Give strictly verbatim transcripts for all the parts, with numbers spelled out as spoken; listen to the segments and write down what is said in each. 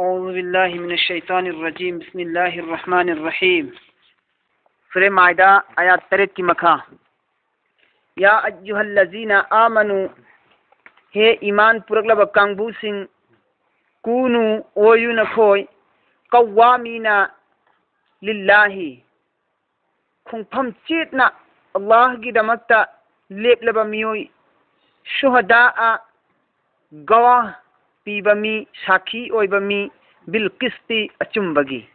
أعوذ بالله من الشيطان الرجيم. بسم الله الرحمن الرحيم. ꯁꯨꯔꯦ ꯃꯥꯏꯗ, ꯑꯥꯌꯥꯠ ꯇꯔꯦꯠꯀꯤ ꯃꯈꯥ. يا أيها الذين آمنوا, ꯍꯦ ꯏꯃꯥꯟ ꯄꯨꯔꯛꯂꯕ ꯀꯥꯡꯕꯨꯁꯤꯡ, كونوا, ꯑꯣꯏꯌꯨ ꯅꯈꯣꯏ, قوامين لله, ꯈꯣꯡꯐꯝ ꯆꯦꯠꯅ ꯑꯜꯂꯥꯍꯒꯤꯗꯃꯛꯇ ꯂꯦꯞꯂꯕ ꯃꯤꯑꯣꯏ, شهداء, ꯒꯋꯥꯍ ꯄꯤꯕ ꯃꯤ, ꯁꯥꯈꯤ ꯑꯣꯏꯕ ꯃꯤ, بالقسط, ꯑꯆꯨꯝꯕꯒꯤ.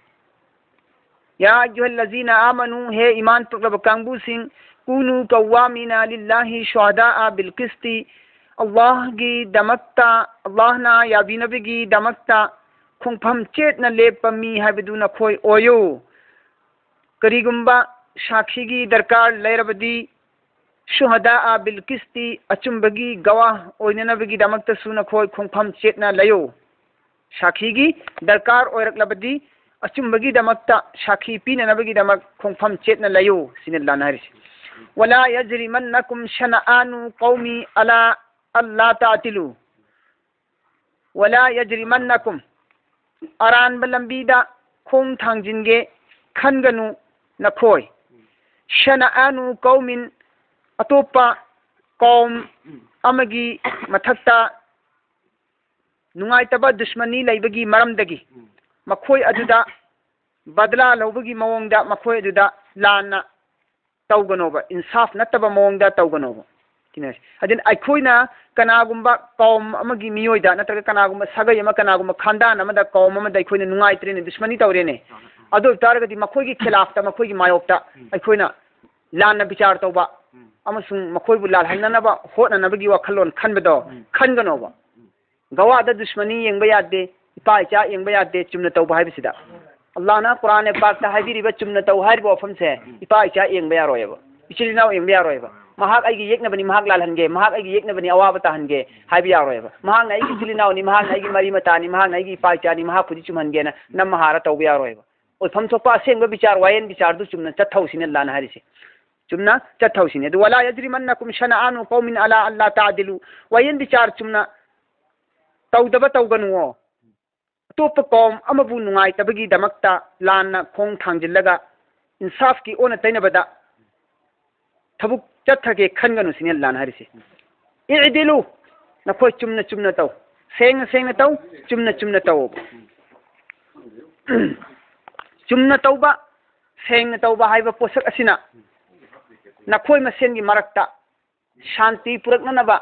يا أيها الذين آمنوا, ꯍꯦ ꯏꯃꯥꯟ ꯄꯨꯔꯛꯂꯕ ꯀꯥꯡꯕꯨꯁꯤꯡ, كونوا قوامين لله شهداء بالقسط, ꯑꯜꯂꯥꯍꯒꯤꯗꯃꯛꯇ, ꯑꯜꯂꯥꯍꯅ ꯌꯥꯕꯤꯅꯕꯒꯤꯗꯃꯛꯇ ꯈꯣꯡꯐꯝ ꯆꯦꯠꯅ ꯂꯦꯞꯄ ꯃꯤ ꯍꯥꯏꯕꯗꯨ ꯅꯈꯣꯏ ꯑꯣꯏꯌꯨ. ꯀꯔꯤꯒꯨꯝꯕ ꯁꯥꯈꯤꯒꯤ ꯗꯔꯀꯥꯔ ꯂꯩꯔꯕꯗꯤ, شهداء بالقسط, ꯑꯆꯨꯝꯕꯒꯤ ꯒꯋꯥꯍ ꯑꯣꯏꯅꯅꯕꯒꯤꯗꯃꯛꯇꯁꯨ ꯅꯈꯣꯏ ꯈꯣꯡꯐꯝ ꯆꯦꯠꯅ ꯂꯩꯌꯨ. ꯁꯥꯈꯤꯒꯤ ꯗꯔꯀꯥꯔ ꯑꯣꯏꯔꯛꯂꯕꯗꯤ, ꯑꯆꯨꯝꯕꯒꯤꯗꯃꯛꯇ ꯁꯥꯈꯤ ꯄꯤꯅꯅꯕꯒꯤꯗꯃꯛ ꯈꯣꯡꯐꯝ ꯆꯦꯠꯅ ꯂꯩꯌꯨ, ꯁꯤꯅꯤ ꯑꯜꯂꯥꯍꯅ ꯍꯥꯏꯔꯤꯁꯤ. ولا يجرمنكم شنآن قوم على ألا تعدلوا, ولا يجرمنكم, ꯑꯔꯥꯟꯕ ꯂꯝꯕꯤꯗ ꯈꯣꯡ ꯊꯥꯡꯖꯤꯟꯒꯦ ꯈꯟꯒꯅꯨ ꯅꯈꯣꯏ. شنآن قوم, ꯑꯇꯣꯞꯄ ꯀꯧꯝ ꯑꯃꯒꯤ ꯃꯊꯛꯇ ꯅꯨꯡꯉꯥꯏꯇꯕ ꯗꯨꯁꯃꯅꯤ ꯂꯩꯕꯒꯤ ꯃꯔꯝꯗꯒꯤ, ꯃꯈꯣꯏ ꯑꯗꯨꯗ ꯕꯗꯂꯥ ꯂꯧꯕꯒꯤ ꯃꯑꯣꯡꯗ ꯃꯈꯣꯏ ꯑꯗꯨꯗ ꯂꯥꯟꯅ ꯇꯧꯒꯅꯣꯕ, ꯏꯟꯁꯥꯐ ꯅꯠꯇꯕ ꯃꯑꯣꯡꯗ ꯇꯧꯒꯅꯣꯕ꯫ ꯁꯤꯅ, ꯑꯗꯨꯅ ꯑꯩꯈꯣꯏꯅ ꯀꯅꯥꯒꯨꯝꯕ ꯀꯧꯝ ꯑꯃꯒꯤ ꯃꯤꯑꯣꯏꯗ ꯅꯠꯇ꯭ꯔꯒ ꯀꯅꯥꯒꯨꯝꯕ ꯁꯥꯒꯩ ꯑꯃ, ꯀꯅꯥꯒꯨꯝꯕ ꯈꯥꯟꯗꯥꯟ ꯑꯃꯗ, ꯀꯧꯝ ꯑꯃꯗ ꯑꯩꯈꯣꯏꯅ ꯅꯨꯡꯉꯥꯏꯇ꯭ꯔꯦꯅꯦ, ꯗꯨꯁꯃꯅꯤ ꯇꯧꯔꯦꯅꯦ, ꯑꯗꯨ ꯑꯣꯏꯕ ꯇꯥꯔꯒꯗꯤ ꯃꯈꯣꯏꯒꯤ ꯈꯤꯂꯥꯐꯇ, ꯃꯈꯣꯏꯒꯤ ꯃꯥꯌꯣꯛꯇ ꯑꯩꯈꯣꯏꯅ ꯂꯥꯟꯅ ꯕꯤꯆꯥꯔ ꯇꯧꯕ ꯑꯃꯁꯨꯡ ꯃꯈꯣꯏꯕꯨ ꯂꯥꯜꯍꯟꯅꯅꯕ ꯍꯣꯠꯅꯅꯕꯒꯤ ꯋꯥꯈꯜꯂꯣꯟ ꯈꯟꯕꯗꯣ ꯈꯟꯒꯅꯣꯕ꯫ ꯒꯋꯥꯗ ꯗꯨꯁꯃꯅꯤ ꯌꯦꯡꯕ ꯌꯥꯗꯦ, ꯏꯄꯥ ꯏꯆꯥ ꯌꯦꯡꯕ ꯌꯥꯗꯦ, ꯆꯨꯝꯅ ꯇꯧꯕ ꯍꯥꯏꯕꯁꯤꯗ꯫ ꯑꯜꯂꯥꯍꯅ ꯀꯨꯔꯥꯟ ꯄꯥꯛꯇ ꯍꯥꯏꯕꯤꯔꯤꯕ ꯆꯨꯝꯅ ꯇꯧ ꯍꯥꯏꯔꯤꯕ ꯋꯥꯐꯝꯁꯦ, ꯏꯄꯥ ꯏꯆꯥ ꯌꯦꯡꯕ ꯌꯥꯔꯣꯏꯕ, ꯏꯆꯤꯜ ꯏꯅꯥꯎ ꯌꯦꯡꯕ ꯌꯥꯔꯣꯏꯕ꯫ ꯃꯍꯥꯛ ꯑꯩꯒꯤ ꯌꯦꯛꯅꯕꯅꯤ, ꯃꯍꯥꯛ ꯂꯥꯜꯍꯟꯒꯦ, ꯃꯍꯥꯛ ꯑꯩꯒꯤ ꯌꯦꯛꯅꯕꯅꯤ, ꯑꯋꯥꯕ ꯇꯥꯍꯟꯒꯦ ꯍꯥꯏꯕ ꯌꯥꯔꯣꯏꯕ꯫ ꯃꯍꯥꯛꯅ ꯑꯩꯒꯤ ꯏꯆꯤꯜ ꯏꯅꯥꯎꯅꯤ, ꯃꯍꯥꯛꯅ ꯑꯩꯒꯤ ꯃꯔꯤ ꯃꯇꯥꯅꯤ, ꯃꯍꯥꯛꯅ ꯑꯩꯒꯤ ꯏꯄꯥ ꯏꯆꯥꯅꯤ, ꯃꯍꯥꯛꯄꯨꯗꯤ ꯆꯨꯝꯍꯟꯒꯦꯅ ꯅꯝꯃ ꯍꯥꯔ ꯇꯧꯕ ꯌꯥꯔꯣꯏꯕ꯫ ꯑꯣꯏꯐꯝ ꯊꯣꯛꯄ ꯑꯁꯦꯡꯕ ꯕꯤꯆꯥꯔ, ꯋꯥꯌꯦꯟ ꯕꯤꯆꯥꯔꯗꯨ ꯆꯨꯝꯅ ꯆꯠꯊꯧꯁꯤꯅ ꯑꯜꯂꯥꯍꯅ ꯍꯥꯏꯔꯤꯁꯦ꯫ ꯆꯨꯝꯅ ꯆꯠꯊꯧꯁꯤꯅꯦ꯫ ꯑꯗꯨ, "ولا يجرمنكم شنآن قوم على ألا تعدلوا", ꯋꯥꯌꯦꯟ ꯕꯤꯆꯥꯔ ꯆꯨꯝꯅ ꯇꯧꯗꯕ ꯇꯧꯒꯅꯨꯑꯣ꯫ ꯑꯇꯣꯞꯄ ꯀꯧꯝ ꯑꯃꯕꯨ ꯅꯨꯡꯉꯥꯏꯇꯕꯒꯤꯗꯃꯛꯇ ꯂꯥꯟꯅ ꯈꯣꯡ ꯊꯥꯡꯖꯤꯜꯂꯒ ꯏꯟꯁꯥꯐꯀꯤ ꯑꯣꯟꯅ ꯇꯩꯅꯕꯗ ꯊꯕꯛ ꯆꯠꯊꯒꯦ ꯈꯟꯒꯅꯨ ꯁꯤꯅꯤ ꯂꯥꯟ ꯍꯥꯏꯔꯤꯁꯦ꯫ "ꯏꯑꯗꯤꯂꯨ", ꯅꯈꯣꯏ ꯆꯨꯝꯅ ꯆꯨꯝꯅ ꯇꯧ, ꯁꯦꯡꯅ ꯁꯦꯡꯅ ꯇꯧ, ꯆꯨꯝꯅ ꯆꯨꯝꯅ ꯇꯧ꯫ ꯆꯨꯝꯅ ꯇꯧꯕ, ꯁꯦꯡꯅ ꯇꯧꯕ ꯍꯥꯏꯕ ꯄꯣꯠꯁꯛ ꯑꯁꯤꯅ ꯅꯈꯣꯏ ꯃꯁꯦꯟꯒꯤ ꯃꯔꯛꯇ ꯁꯥꯟꯇꯤ ꯄꯨꯔꯛꯅꯅꯕ,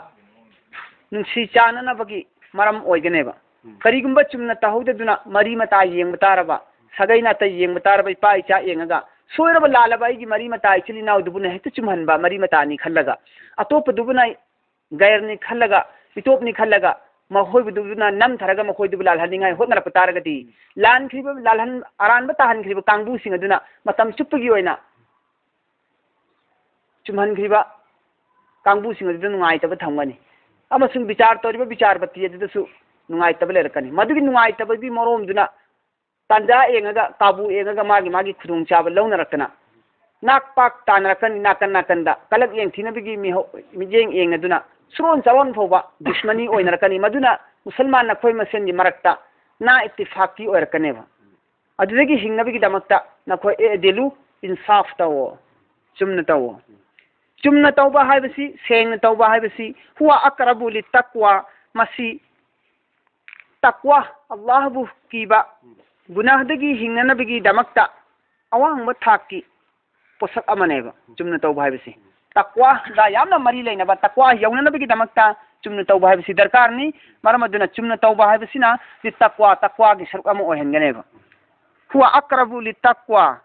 ꯅꯨꯡꯁꯤ ꯆꯥꯟꯅꯅꯕꯒꯤ ꯃꯔꯝ ꯑꯣꯏꯒꯅꯦꯕ꯫ ꯀꯔꯤꯒꯨꯝꯕ ꯆꯨꯝꯅ ꯇꯧꯍꯧꯗꯗꯨꯅ ꯃꯔꯤ ꯃꯇꯥ ꯌꯦꯡꯕ ꯇꯥꯔꯕ, ꯁꯥꯒꯩ ꯅꯥꯇꯩ ꯌꯦꯡꯕ ꯇꯥꯔꯕ, ꯏꯄꯥ ꯏꯆꯥ ꯌꯦꯡꯉꯒ ꯁꯣꯏꯔꯕ ꯂꯥꯜꯂꯕ ꯑꯩꯒꯤ ꯃꯔꯤ ꯃꯇꯥ ꯏꯆꯤꯜ ꯏꯅꯥꯎꯗꯨꯕꯨꯅ ꯍꯦꯛꯇ ꯆꯨꯝꯍꯟꯕ, ꯃꯔꯤ ꯃꯇꯥꯅꯤ ꯈꯜꯂꯒ, ꯑꯇꯣꯞꯄꯗꯨꯕꯨꯅ ꯒꯩꯔꯅꯤ ꯈꯜꯂꯒ, ꯃꯤꯇꯣꯞꯅꯤ ꯈꯜꯂꯒ, ꯃꯈꯣꯏꯕꯨꯗꯨꯅ ꯅꯝꯊꯔꯒ ꯃꯈꯣꯏꯗꯨꯕꯨ ꯂꯥꯜꯍꯟꯅꯤꯡꯉꯥꯏ ꯍꯣꯠꯅꯔꯛꯄ ꯇꯥꯔꯒꯗꯤ, ꯂꯥꯟꯈ꯭ꯔꯤꯕ, ꯂꯥꯜꯍꯟ-, ꯑꯔꯥꯟꯕ ꯇꯥꯍꯟꯈ꯭ꯔꯤꯕ ꯀꯥꯡꯕꯨꯁꯤꯡ ꯑꯗꯨꯅ ꯃꯇꯝ ꯆꯨꯞꯄꯒꯤ ꯑꯣꯏꯅ ꯆꯨꯝꯍꯟꯈ꯭ꯔꯤꯕ ꯀꯥꯡꯕꯨꯁꯤꯡ ꯑꯗꯨꯗ ꯅꯨꯡꯉꯥꯏꯇꯕ ꯊꯝꯒꯅꯤ꯫ ꯑꯃꯁꯨꯡ ꯕꯤꯆꯥꯔ ꯇꯧꯔꯤꯕ ꯕꯤꯆꯥꯔꯄꯇꯤ ꯑꯗꯨꯗꯁꯨ ꯅꯨꯡꯉꯥꯏꯇꯕ ꯂꯩꯔꯛꯀꯅꯤ꯫ ꯃꯗꯨꯒꯤ ꯅꯨꯡꯉꯥꯏꯇꯕꯒꯤ ꯃꯔꯣꯝꯗꯨꯅ ꯇꯥꯟꯖꯥ ꯌꯦꯡꯉꯒ, ꯀꯥꯕꯨ ꯌꯦꯡꯉꯒ ꯃꯥꯒꯤ ꯃꯥꯒꯤ ꯈꯨꯗꯣꯡꯆꯥꯕ ꯂꯧꯅꯔꯛꯇꯅ ꯅꯥꯛ ꯄꯥꯛ ꯇꯥꯅꯔꯛꯀꯅꯤ꯫ ꯅꯥꯀꯟ ꯅꯥꯀꯟꯗ ꯀꯂꯛ ꯌꯦꯡꯊꯤꯅꯕꯒꯤ ꯃꯤꯍꯧ-, ꯃꯤꯠꯌꯦꯡ ꯌꯦꯡꯅꯗꯨꯅ ꯁꯨꯔꯣꯟ ꯆꯥꯔꯣꯟ ꯐꯥꯎꯕ ꯗꯨꯁꯃꯅꯤ ꯑꯣꯏꯅꯔꯛꯀꯅꯤ꯫ ꯃꯗꯨꯅ ꯃꯨꯁꯜꯃꯥꯟ ꯅꯈꯣꯏ ꯃꯁꯦꯟꯒꯤ ꯃꯔꯛꯇ ꯅꯥ ꯏꯠꯇꯤꯐꯥꯛꯀꯤ ꯑꯣꯏꯔꯛꯀꯅꯦꯕ꯫ ꯑꯗꯨꯗꯒꯤ ꯍꯤꯡꯅꯕꯒꯤꯗꯃꯛꯇ ꯅꯈꯣꯏ ꯑꯦꯗꯤꯂꯨ, ꯏꯟꯁꯥꯐ ꯇꯧꯋꯣ, ꯆꯨꯝꯅ ꯇꯧꯋꯣ꯫ ꯆꯨꯝꯅ ꯇꯧꯕ ꯍꯥꯏꯕꯁꯤ, ꯁꯦꯡꯅ ꯇꯧꯕ ꯍꯥꯏꯕꯁꯤ, ꯍꯨꯋ ꯑꯛꯔꯕꯨ ꯂꯤꯠꯇꯛꯋꯥ, ꯃꯁꯤ ꯇꯛꯋꯥ, ꯑꯜꯂꯥꯍꯕꯨ ꯀꯤꯕ, ꯒꯨꯅꯥꯍꯗꯒꯤ ꯍꯤꯡꯅꯅꯕꯒꯤꯗꯃꯛꯇ ꯑꯋꯥꯡꯕ ꯊꯥꯛꯀꯤ ꯄꯣꯠꯁꯛ ꯑꯃꯅꯦꯕ ꯆꯨꯝꯅ ꯇꯧꯕ ꯍꯥꯏꯕꯁꯤ꯫ ꯇꯛꯋꯥꯒ ꯌꯥꯝꯅ ꯃꯔꯤ ꯂꯩꯅꯕ, ꯇꯛꯋꯥ ꯌꯧꯅꯅꯕꯒꯤꯗꯃꯛꯇ ꯆꯨꯝꯅ ꯇꯧꯕ ꯍꯥꯏꯕꯁꯤ ꯗꯔꯀꯥꯔꯅꯤ꯫ ꯃꯔꯝ ꯑꯗꯨꯅ ꯆꯨꯝꯅ ꯇꯧꯕ ꯍꯥꯏꯕꯁꯤꯅ ꯂꯤꯠꯇꯛꯋꯥ, ꯇꯛꯋꯥꯒꯤ ꯁꯔꯨꯛ ꯑꯃ ꯑꯣꯏꯍꯟꯒꯅꯦꯕ꯫ ꯍꯨꯋ ꯑꯛꯔꯕꯨ ꯂꯤꯠꯇꯛꯋꯥ꯫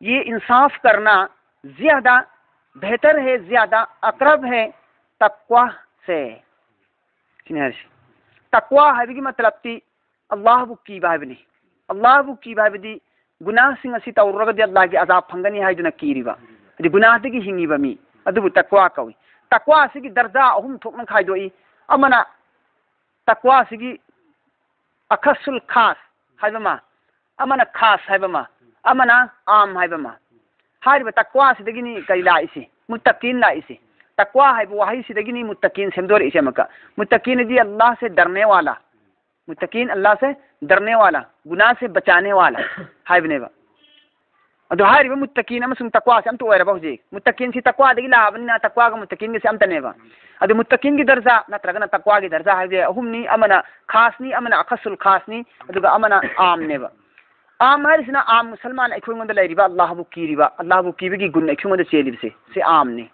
ये इंसाफ करना ज्यादा बेहतर है, ज्यादा अकरब है तकवा से꯫ ꯁꯤꯅꯤ ꯍꯥꯏꯔꯤꯁꯤ꯫ ꯇꯛꯋꯥ ꯍꯥꯏꯕꯒꯤ ꯃꯇꯂꯕꯇꯤ ꯑꯜꯂꯥꯍꯕꯨ ꯀꯤꯕ ꯍꯥꯏꯕꯅꯤ꯫ ꯑꯜꯂꯥꯍꯕꯨ ꯀꯤꯕ ꯍꯥꯏꯕꯗꯤ ꯒꯨꯅꯥꯍꯁꯤꯡ ꯑꯁꯤ ꯇꯧꯔꯨꯔꯒꯗꯤ ꯑꯜꯂꯥꯍꯒꯤ ꯑꯖꯥꯕ ꯐꯪꯒꯅꯤ ꯍꯥꯏꯗꯨꯅ ꯀꯤꯔꯤꯕ, ꯑꯗꯨ ꯒꯨꯅꯥꯍꯗꯒꯤ ꯍꯤꯡꯉꯤꯕ ꯃꯤ ꯑꯗꯨꯕꯨ ꯇꯛꯋꯥ ꯀꯧꯏ꯫ ꯇꯛꯋꯥ ꯑꯁꯤꯒꯤ ꯗꯔꯖꯥ ꯑꯍꯨꯝ ꯊꯣꯛꯅ ꯈꯥꯏꯗꯣꯛꯏ꯫ ꯑꯃꯅ ꯇꯛꯋꯥ ꯑꯁꯤꯒꯤ ꯑꯈꯁꯨꯜ ꯈꯥꯁ ꯍꯥꯏꯕ ꯑꯃ, ꯑꯃꯅ ꯈꯥꯁ ꯍꯥꯏꯕ ꯑꯃ, ꯑꯃꯅ ꯑꯥꯝ ꯍꯥꯏꯕ ꯑꯃ꯫ ꯍꯥꯏꯔꯤꯕ ꯇꯛꯋꯥ ꯑꯁꯤꯗꯒꯤꯅꯤ ꯀꯔꯤ ꯂꯥꯛꯏꯁꯤ? ꯃꯨꯠꯇꯀꯤꯟ ꯂꯥꯛꯏꯁꯤ꯫ ꯇꯛꯋꯥ ꯍꯥꯏꯕ ꯋꯥꯍꯩꯁꯤꯗꯒꯤꯅꯤ ꯃꯨꯠꯇꯀꯤꯟ ꯁꯦꯝꯗꯣꯔꯛꯏꯁꯦ ꯑꯃꯨꯛꯀ꯫ ꯃꯨꯠꯇꯀꯤꯟ ꯑꯗꯤ ꯑꯜꯂꯥꯍꯁꯦ ꯗꯔꯅꯦ ꯋꯥꯂꯥ, ꯃꯨꯠꯇꯀꯤꯟ, ꯑꯜꯂꯥꯍꯁꯦ ꯗꯔꯅꯦ ꯋꯥꯂꯥ, ꯒꯨꯅꯥꯍꯁꯦ ꯕꯆꯥꯅꯦ ꯋꯥꯂꯥ ꯍꯥꯏꯕꯅꯦꯕ꯫ ꯑꯗꯣ ꯍꯥꯏꯔꯤꯕ ꯃꯨꯠꯇꯀꯤꯟ ꯑꯃꯁꯨꯡ ꯇꯛꯋꯥꯁꯦ ꯑꯝꯇ ꯑꯣꯏꯔꯕ ꯍꯧꯖꯤꯛ? ꯃꯨꯠꯇꯀꯤꯟꯁꯤ ꯇꯛꯋꯥꯗꯒꯤ ꯂꯥꯛꯑꯕꯅꯤꯅ ꯇꯛꯋꯥꯒ ꯃꯨꯠꯇꯀꯤꯟꯒꯁꯦ ꯑꯝꯇꯅꯦꯕ꯫ ꯑꯗꯨ ꯃꯨꯠꯇꯀꯤꯟꯒꯤ ꯗꯔꯖꯥ ꯅꯠꯇ꯭ꯔꯒꯅ ꯇꯛꯋꯥꯒꯤ ꯗꯔꯖꯥ ꯍꯥꯏꯕꯁꯦ ꯑꯍꯨꯝꯅꯤ, ꯑꯃꯅ ꯈꯥꯁꯅꯤ, ꯑꯃꯅ ꯑꯈꯁꯨꯜ ꯈꯥꯁꯅꯤ, ꯑꯗꯨꯒ ꯑꯃꯅ ꯑꯥꯝꯅꯦꯕ꯫ ꯑꯥꯝ ꯍꯥꯏꯔꯤꯁꯤꯅ ꯑꯥꯝ ꯃꯨꯁꯜꯃꯥꯟ ꯑꯩꯈꯣꯏꯉꯣꯟꯗ ꯂꯩꯔꯤꯕ, ꯑꯜꯂꯥꯍꯕꯨ ꯀꯤꯔꯤꯕ, ꯑꯜꯂꯥꯍꯕꯨ ꯀꯤꯕꯒꯤ ꯒꯨꯟ ꯑꯩꯈꯣꯏꯉꯣꯟꯗ ꯆꯦꯜꯂꯤꯕꯁꯦ, ꯁꯤ ꯑꯥꯝꯅꯤ꯫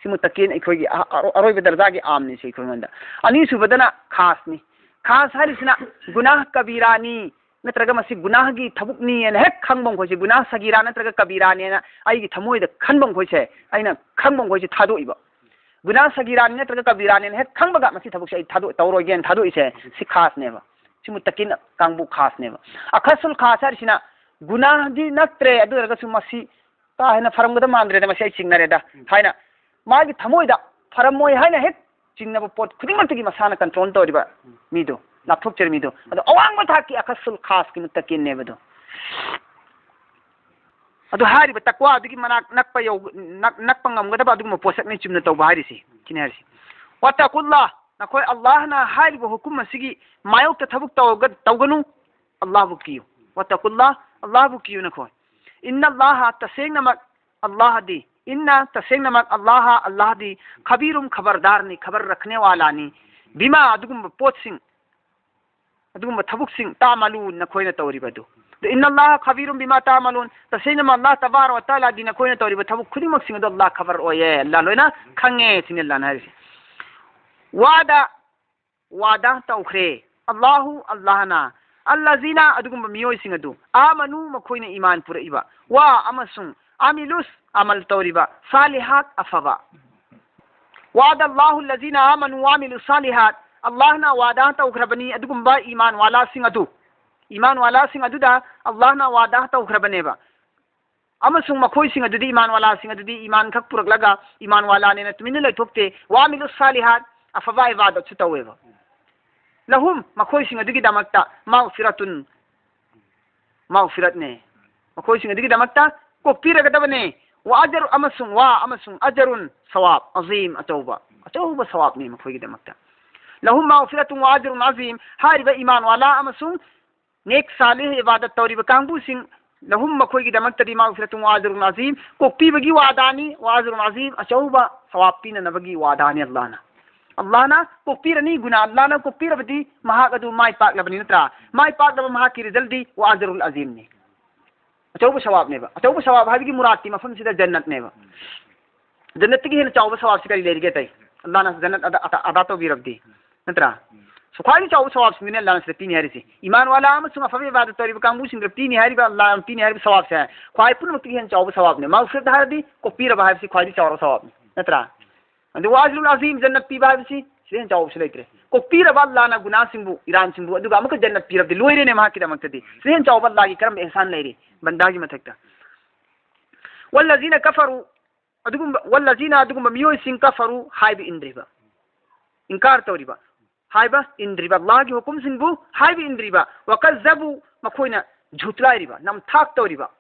ꯁꯤ ꯃꯨꯠꯇꯀꯤꯟ ꯑꯩꯈꯣꯏꯒꯤ ꯑ-, ꯑ-, ꯑꯔꯣꯏꯕ ꯗꯔꯖꯥꯒꯤ ꯑꯥꯝꯅꯤ ꯁꯤ ꯑꯩꯈꯣꯏꯉꯣꯟꯗ꯫ ꯑꯅꯤꯁꯨꯕꯗꯅ ꯈꯥꯁꯅꯤ꯫ ꯈꯥꯁ ꯍꯥꯏꯔꯤꯁꯤꯅ ꯒꯨꯅꯥꯍ ꯀꯕꯤꯔꯥꯅꯤ, ꯅꯠꯇ꯭ꯔꯒ ꯃꯁꯤ ꯒꯨꯅꯥꯍꯒꯤ ꯊꯕꯛꯅꯤ ꯍꯥꯏꯅ ꯍꯦꯛ ꯈꯪꯕ ꯃꯈꯣꯏꯁꯦ, ꯒꯨꯅꯥꯍ ꯁꯒꯤꯔꯥ ꯅꯠꯇ꯭ꯔꯒ ꯀꯕꯤꯔꯥꯅꯤ ꯍꯥꯏꯅ ꯑꯩꯒꯤ ꯊꯃꯣꯏꯗ ꯈꯟꯕ ꯃꯈꯣꯏꯁꯦ, ꯑꯩꯅ ꯈꯪꯕ ꯃꯈꯣꯏꯁꯦ ꯊꯥꯗꯣꯛꯏꯕ꯫ ꯒꯨꯅꯥꯍ ꯁꯒꯤꯔꯥꯅꯤ ꯅꯠꯇ꯭ꯔꯒ ꯀꯕꯤꯔꯥꯅꯤ ꯍꯥꯏꯅ ꯍꯦꯛ ꯈꯪꯕꯒ ꯃꯁꯤ ꯊꯕꯛꯁꯦ ꯑꯩ ꯊꯥꯗꯣꯛ-, ꯇꯧꯔꯣꯏꯒꯦꯅ ꯊꯥꯗꯣꯛꯏꯁꯦ, ꯁꯤ ꯈꯥꯁꯅꯦꯕ꯫ ꯁꯤ ꯃꯨꯠꯇꯀꯤꯟ ꯀꯥꯡꯕꯨ ꯈꯥꯁꯅꯦꯕ꯫ ꯑꯈꯁꯨꯜ ꯈꯥꯁ ꯍꯥꯏꯔꯤꯁꯤꯅ ꯒꯨꯅꯥꯍꯗꯤ ꯅꯠꯇ꯭ꯔꯦ, ꯑꯗꯨ ꯑꯣꯏꯔꯒꯁꯨ ꯃꯁꯤ ꯀꯥ ꯍꯦꯟꯅ ꯐꯔꯝꯒꯗꯕ ꯃꯥꯟꯗ꯭ꯔꯦꯗ, ꯃꯁꯤ ꯑꯩ ꯆꯤꯡꯅꯔꯦꯗ ꯍꯥꯏꯅ ꯃꯥꯒꯤ ꯊꯃꯣꯏꯗ ꯐꯔꯝꯃꯣꯏ ꯍꯥꯏꯅ ꯍꯦꯛ ꯆꯤꯡꯅꯕ ꯄꯣꯠ ꯈꯨꯗꯤꯡꯃꯛꯇꯒꯤ ꯃꯁꯥꯅ ꯀꯟꯇ꯭ꯔꯣꯜ ꯇꯧꯔꯤꯕ ꯃꯤꯗꯣ, ꯂꯥꯞꯊꯣꯛꯆꯔꯤ ꯃꯤꯗꯣ, ꯑꯗꯣ ꯑꯋꯥꯡꯕ ꯊꯥꯛꯀꯤ ꯑꯈꯁꯨꯜ ꯈꯥꯁꯀꯤ ꯃꯨꯠꯇꯀꯤꯟꯅꯦꯕ ꯑꯗꯣ꯫ ꯑꯗꯣ ꯍꯥꯏꯔꯤꯕ ꯇꯛꯋꯥ ꯑꯗꯨꯒꯤ ꯃꯅꯥꯛ ꯅꯛꯄ ꯌꯧ-, ꯅꯛ-, ꯅꯛꯄ ꯉꯝꯒꯗꯕ ꯑꯗꯨꯒꯨꯝꯕ ꯄꯣꯠꯁꯛꯅꯤ ꯆꯨꯝꯅ ꯇꯧꯕ ꯍꯥꯏꯔꯤꯁꯤ꯫ ꯁꯤꯅꯤ ꯍꯥꯏꯔꯤꯁꯤ꯫ ꯋꯥꯇꯀꯨꯜꯂꯥ, ꯅꯈꯣꯏ ꯑꯜꯂꯥꯍꯅ ꯍꯥꯏꯔꯤꯕ ꯍꯨꯀꯨꯝ ꯑꯁꯤꯒꯤ ꯃꯥꯌꯣꯛꯇ ꯊꯕꯛ ꯇꯧꯒ-, ꯇꯧꯒꯅꯨ꯫ ꯑꯜꯂꯥꯍꯕꯨ ꯀꯤꯌꯨ꯫ ꯋꯥꯇꯀꯨꯜꯂꯥ, ꯑꯜꯂꯥꯍꯕꯨ ꯀꯤꯌꯨ ꯅꯈꯣꯏ꯫ ꯏꯟꯅ ꯑꯜꯂꯥꯍ, ꯇꯁꯦꯡꯅꯃꯛ ꯑꯜꯂꯥꯍꯗꯤ, ꯏꯟꯅ, ꯇꯁꯦꯡꯅꯃꯛ ꯑꯜꯂꯥꯍ, ꯑꯜꯂꯥꯍꯗꯤ ꯈꯕꯤꯔꯨꯝ, ꯈꯕꯔꯗꯥꯔꯅꯤ, ꯈꯕꯔ ꯔꯈꯅꯦ ꯋꯥꯂꯥꯅꯤ꯫ ꯕꯤꯃꯥ, ꯑꯗꯨꯒꯨꯝꯕ ꯄꯣꯠꯁꯤꯡ, ꯑꯗꯨꯒꯨꯝꯕ ꯊꯕꯛꯁꯤꯡ, ꯇꯥꯃꯂꯨꯟ, ꯅꯈꯣꯏꯅ ꯇꯧꯔꯤꯕꯗꯨ꯫ ꯑꯗꯨ ꯏꯟꯅ ꯑꯜꯂꯥꯍ ꯈꯕꯤꯔꯨꯝ ꯕꯤꯃꯥ ꯇꯥꯃꯂꯨꯟ, ꯇꯁꯦꯡꯅꯃꯛ ꯑꯜꯂꯥꯍ ꯇꯕꯥꯔꯛ ꯋ ꯇꯥꯂꯥꯗꯤ ꯅꯈꯣꯏꯅ ꯇꯧꯔꯤꯕ ꯊꯕꯛ ꯈꯨꯗꯤꯡꯃꯛꯁꯤꯡ ꯑꯗꯨ ꯑꯜꯂꯥꯍ ꯈꯕꯔ ꯑꯣꯏꯌꯦ, ꯑꯜꯂꯥꯍ ꯂꯣꯏꯅ ꯈꯪꯉꯦ, ꯁꯤꯅꯤ ꯑꯜꯂꯥꯍꯅ ꯍꯥꯏꯔꯤꯁꯦ꯫ ꯋꯥꯗ, ꯋꯥꯗ ꯇꯧꯈ꯭ꯔꯦ꯫ ꯑꯜꯂꯥꯍꯨ, ꯑꯜꯂꯥꯍꯅ, ꯑꯜꯂꯖꯤꯅ, ꯑꯗꯨꯒꯨꯝꯕ ꯃꯤꯑꯣꯏꯁꯤꯡ ꯑꯗꯨ, ꯑꯥꯃꯅꯨ, ꯃꯈꯣꯏꯅ ꯏꯃꯥꯟ ꯄꯨꯔꯛꯏꯕ, ꯋꯥ, ꯑꯃꯁꯨꯡ, ꯑꯃꯤꯂꯨꯁ, ꯑꯃꯜ ꯇꯧꯔꯤꯕ, ꯁꯥꯂꯤꯍꯥꯠ, ꯑꯐꯕ꯫ ꯋꯥꯗ ꯑꯜꯂꯥꯍꯨ ꯑꯜꯂꯖꯤꯅ ꯑꯥꯃꯅꯨ ꯋꯥ ꯑꯃꯤꯂꯨ ꯁꯥꯂꯤꯍꯥꯠ, ꯑꯜꯂꯥꯍꯅ ꯋꯥꯗ ꯇꯧꯈ꯭ꯔꯕꯅꯤ ꯑꯗꯨꯒꯨꯝꯕ ꯏꯃꯥꯟ ꯋꯥꯂꯥꯁꯤꯡ ꯑꯗꯨ, ꯏꯃꯥꯟ ꯋꯥꯂꯥꯁꯤꯡ ꯑꯗꯨꯗ ꯑꯜꯂꯥꯍꯅ ꯋꯥꯗ ꯇꯧꯈ꯭ꯔꯕꯅꯦꯕ꯫ ꯑꯃꯁꯨꯡ ꯃꯈꯣꯏꯁꯤꯡ ꯑꯗꯨꯗꯤ, ꯏꯃꯥꯟ ꯋꯥꯂꯥꯁꯤꯡ ꯑꯗꯨꯗꯤ ꯏꯃꯥꯟ ꯈꯛ ꯄꯨꯔꯛꯂꯒ ꯏꯃꯥꯟ ꯋꯥꯂꯥꯅꯦꯅ ꯇꯨꯃꯤꯟꯅ ꯂꯩꯊꯣꯛꯇꯦ, ꯋꯥ ꯑꯃꯤꯂꯨ ꯁꯥꯂꯤꯍꯥꯠ, ꯑꯐꯕ ꯏꯕꯥꯗꯠꯁꯨ ꯇꯧꯋꯦꯕ꯫ ꯂꯍꯨꯝ, ꯃꯈꯣꯏꯁꯤꯡ ꯑꯗꯨꯒꯤꯗꯃꯛꯇ, ꯃꯥꯎꯐꯤꯔꯥꯇꯨꯟ, ꯃꯥꯎꯐꯤꯔꯥꯠꯅꯦ꯫ ꯃꯈꯣꯏꯁꯤꯡ ꯑꯗꯨꯒꯤꯗꯃꯛꯇ ꯀꯣꯛꯄꯤꯔꯒꯗꯕꯅꯦ꯫ ꯋꯥ ꯑꯖꯔ ꯑꯃꯁꯨꯡ ꯋꯥ ꯑꯃꯁꯨꯡ ꯑꯖꯔꯨꯟ ꯁꯋꯥꯕ ꯑꯖꯤꯝ, ꯑꯆꯧꯕ, ꯑꯆꯧꯕ ꯁꯋꯥꯕꯅꯤ ꯃꯈꯣꯏꯒꯤꯗꯃꯛꯇ꯫ ꯂꯍꯨꯝ ꯃꯥꯒꯐꯤꯔꯥꯇꯨꯟ ꯋꯥ ꯑꯖꯔꯨꯟ ꯑꯖꯤꯝ꯫ ꯍꯥꯏꯔꯤꯕ ꯏꯃꯥꯟ ꯋꯥꯂꯥ ꯑꯃꯁꯨꯡ ꯅꯦꯛ ꯁꯥꯂꯤꯍ ꯏꯕꯥꯗꯠ ꯇꯧꯔꯤꯕ ꯀꯥꯡꯕꯨꯁꯤꯡ, ꯂꯍꯨꯝ, ꯃꯈꯣꯏꯒꯤꯗꯃꯛꯇꯗꯤ, ꯃꯥꯒꯐꯤꯔꯥꯇꯨꯟ ꯋꯥ ꯑꯖꯔꯨꯟ ꯑꯖꯤꯝ, ꯀꯣꯛꯄꯤꯕꯒꯤ ꯋꯥꯗꯥꯅꯤ, ꯋꯥ ꯑꯖꯔꯨꯟ ꯑꯖꯤꯝ, ꯑꯆꯧꯕ ꯁꯋꯥꯕ ꯄꯤꯅꯅꯕꯒꯤ ꯋꯥꯗꯥꯅꯤ ꯑꯜꯂꯥꯍꯅ꯫ ꯑꯜꯂꯥꯍꯅ ꯀꯣꯛꯄꯤꯔꯅꯤ, ꯒꯨꯅꯥ ꯑꯜꯂꯥꯍꯅ ꯀꯣꯛꯄꯤꯔꯕꯗꯤ ꯃꯍꯥꯛ ꯑꯗꯨ ꯃꯥꯏ ꯄꯥꯛꯂꯕꯅꯤ, ꯅꯠꯇ꯭ꯔꯥ? ꯃꯥꯏ ꯄꯥꯛꯂꯕ ꯃꯍꯥꯛꯀꯤ ꯔꯤꯖꯜꯗꯤ ꯋꯥ ꯑꯖꯔꯨꯜ ꯑꯖꯤꯝꯅꯤ꯫ ꯑꯆꯧꯕ ꯁꯋꯥꯕꯅꯦꯕ꯫ ꯑꯆꯧꯕ ꯁꯋꯥꯕ ꯍꯥꯏꯕꯒꯤ ꯃꯨꯔꯥꯗꯇꯤ ꯃꯐꯝꯁꯤꯗ ꯖꯟꯅꯠꯅꯦꯕ꯫ ꯖꯟꯅꯠꯇꯒꯤ ꯍꯦꯟꯅ ꯆꯥꯎꯕ ꯁꯋꯥꯕꯁꯤ ꯀꯔꯤ ꯂꯩꯔꯤꯒꯦ? ꯑꯇꯩ ꯑꯜꯂꯥꯍꯅ ꯖꯟꯅꯠ ꯑꯗꯥ, ꯑꯗꯥ, ꯑꯗꯥ ꯇꯧꯕꯤꯔꯕꯗꯤ, ꯅꯠꯇ꯭ꯔꯥ? ꯁꯣ ꯈ꯭ꯋꯥꯏꯗꯒꯤ ꯆꯥꯎꯕ ꯁꯋꯥꯕꯁꯤꯡꯗꯨꯅꯦ ꯑꯜꯂꯥꯍꯅ ꯁꯤꯗ ꯄꯤꯅꯤ ꯍꯥꯏꯔꯤꯁꯤ꯫ ꯏꯃꯥꯟ ꯋꯥꯂꯥ ꯑꯃꯁꯨꯡ ꯑꯐꯕ ꯏꯕꯥꯗꯠ ꯇꯧꯔꯤꯕ ꯀꯥꯡꯕꯨꯁꯤꯡꯗ ꯄꯤꯅꯤ ꯍꯥꯏꯔꯤꯕ, ꯑꯜꯂꯥꯍꯅ ꯄꯤꯅꯤ ꯍꯥꯏꯔꯤꯕ ꯁꯋꯥꯕꯁꯦ ꯈ꯭ꯋꯥꯏ ꯄꯨꯝꯅꯃꯛꯇꯒꯤ ꯍꯦꯟꯅ ꯆꯥꯎꯕ ꯁꯋꯥꯕꯅꯦ꯫ ꯃꯥꯒꯐꯤꯔꯠ ꯍꯥꯏꯔꯗꯤ ꯀꯣꯛꯄꯤꯔꯕ ꯍꯥꯏꯕꯁꯤ ꯈ꯭ꯋꯥꯏꯗꯒꯤ ꯆꯥꯎꯔꯕ ꯁꯋꯥꯕꯅꯤ, ꯅꯠꯇ꯭ꯔꯥ? ꯑꯗꯨ ꯋꯥ ꯑꯖꯔꯨꯜ ꯑꯖꯤꯝ, ꯖꯟꯅꯠ ꯄꯤꯕ ꯍꯥꯏꯕꯁꯤ ꯁꯤꯗ ꯍꯦꯟꯅ ꯆꯥꯎꯕꯁꯨ ꯂꯩꯇ꯭ꯔꯦ꯫ ꯀꯣꯛꯄꯤꯔꯕ ꯑꯜꯂꯥꯍꯅ ꯒꯨꯅꯥꯁꯤꯡꯕꯨ, ꯏꯔꯥꯟꯁꯤꯡꯕꯨ, ꯑꯗꯨꯒ ꯑꯃꯨꯛꯀ ꯖꯟꯅꯠ ꯄꯤꯔꯕꯗꯤ ꯂꯣꯏꯔꯦꯅꯦ ꯃꯍꯥꯛꯀꯤꯗꯃꯛꯇꯗꯤ꯫ ꯁꯤꯗ ꯍꯦꯟꯅ ꯆꯥꯎꯕ ꯑꯜꯂꯥꯍꯒꯤ ꯀꯔꯝꯕ ꯏꯍꯁꯥꯟ ꯂꯩꯔꯤ ꯕꯟꯗꯥꯒꯤ ꯃꯊꯛꯇ? ꯋꯜꯂꯖꯤꯅ ꯀꯐꯔꯨ, ꯑꯗꯨꯒꯨꯝꯕ, ꯋꯜꯂꯖꯤꯅ, ꯑꯗꯨꯒꯨꯝꯕ ꯃꯤꯑꯣꯏꯁꯤꯡ, ꯀꯐꯔꯨ, ꯍꯥꯏꯕ ꯏꯟꯗ꯭ꯔꯤꯕ, ꯏꯟꯀꯥꯔ ꯇꯧꯔꯤꯕ, ꯍꯥꯏꯕ ꯏꯟꯗ꯭ꯔꯤꯕ, ꯑꯜꯂꯥꯍꯒꯤ ꯍꯨꯀꯨꯝꯁꯤꯡꯕꯨ ꯍꯥꯏꯕ ꯏꯟꯗ꯭ꯔꯤꯕ, ꯋꯀꯖꯕꯨ, ꯃꯈꯣꯏꯅ ꯖꯨꯠꯂꯥꯏꯔꯤꯕ, ꯅꯝꯊꯥꯛ ꯇꯧꯔꯤꯕ,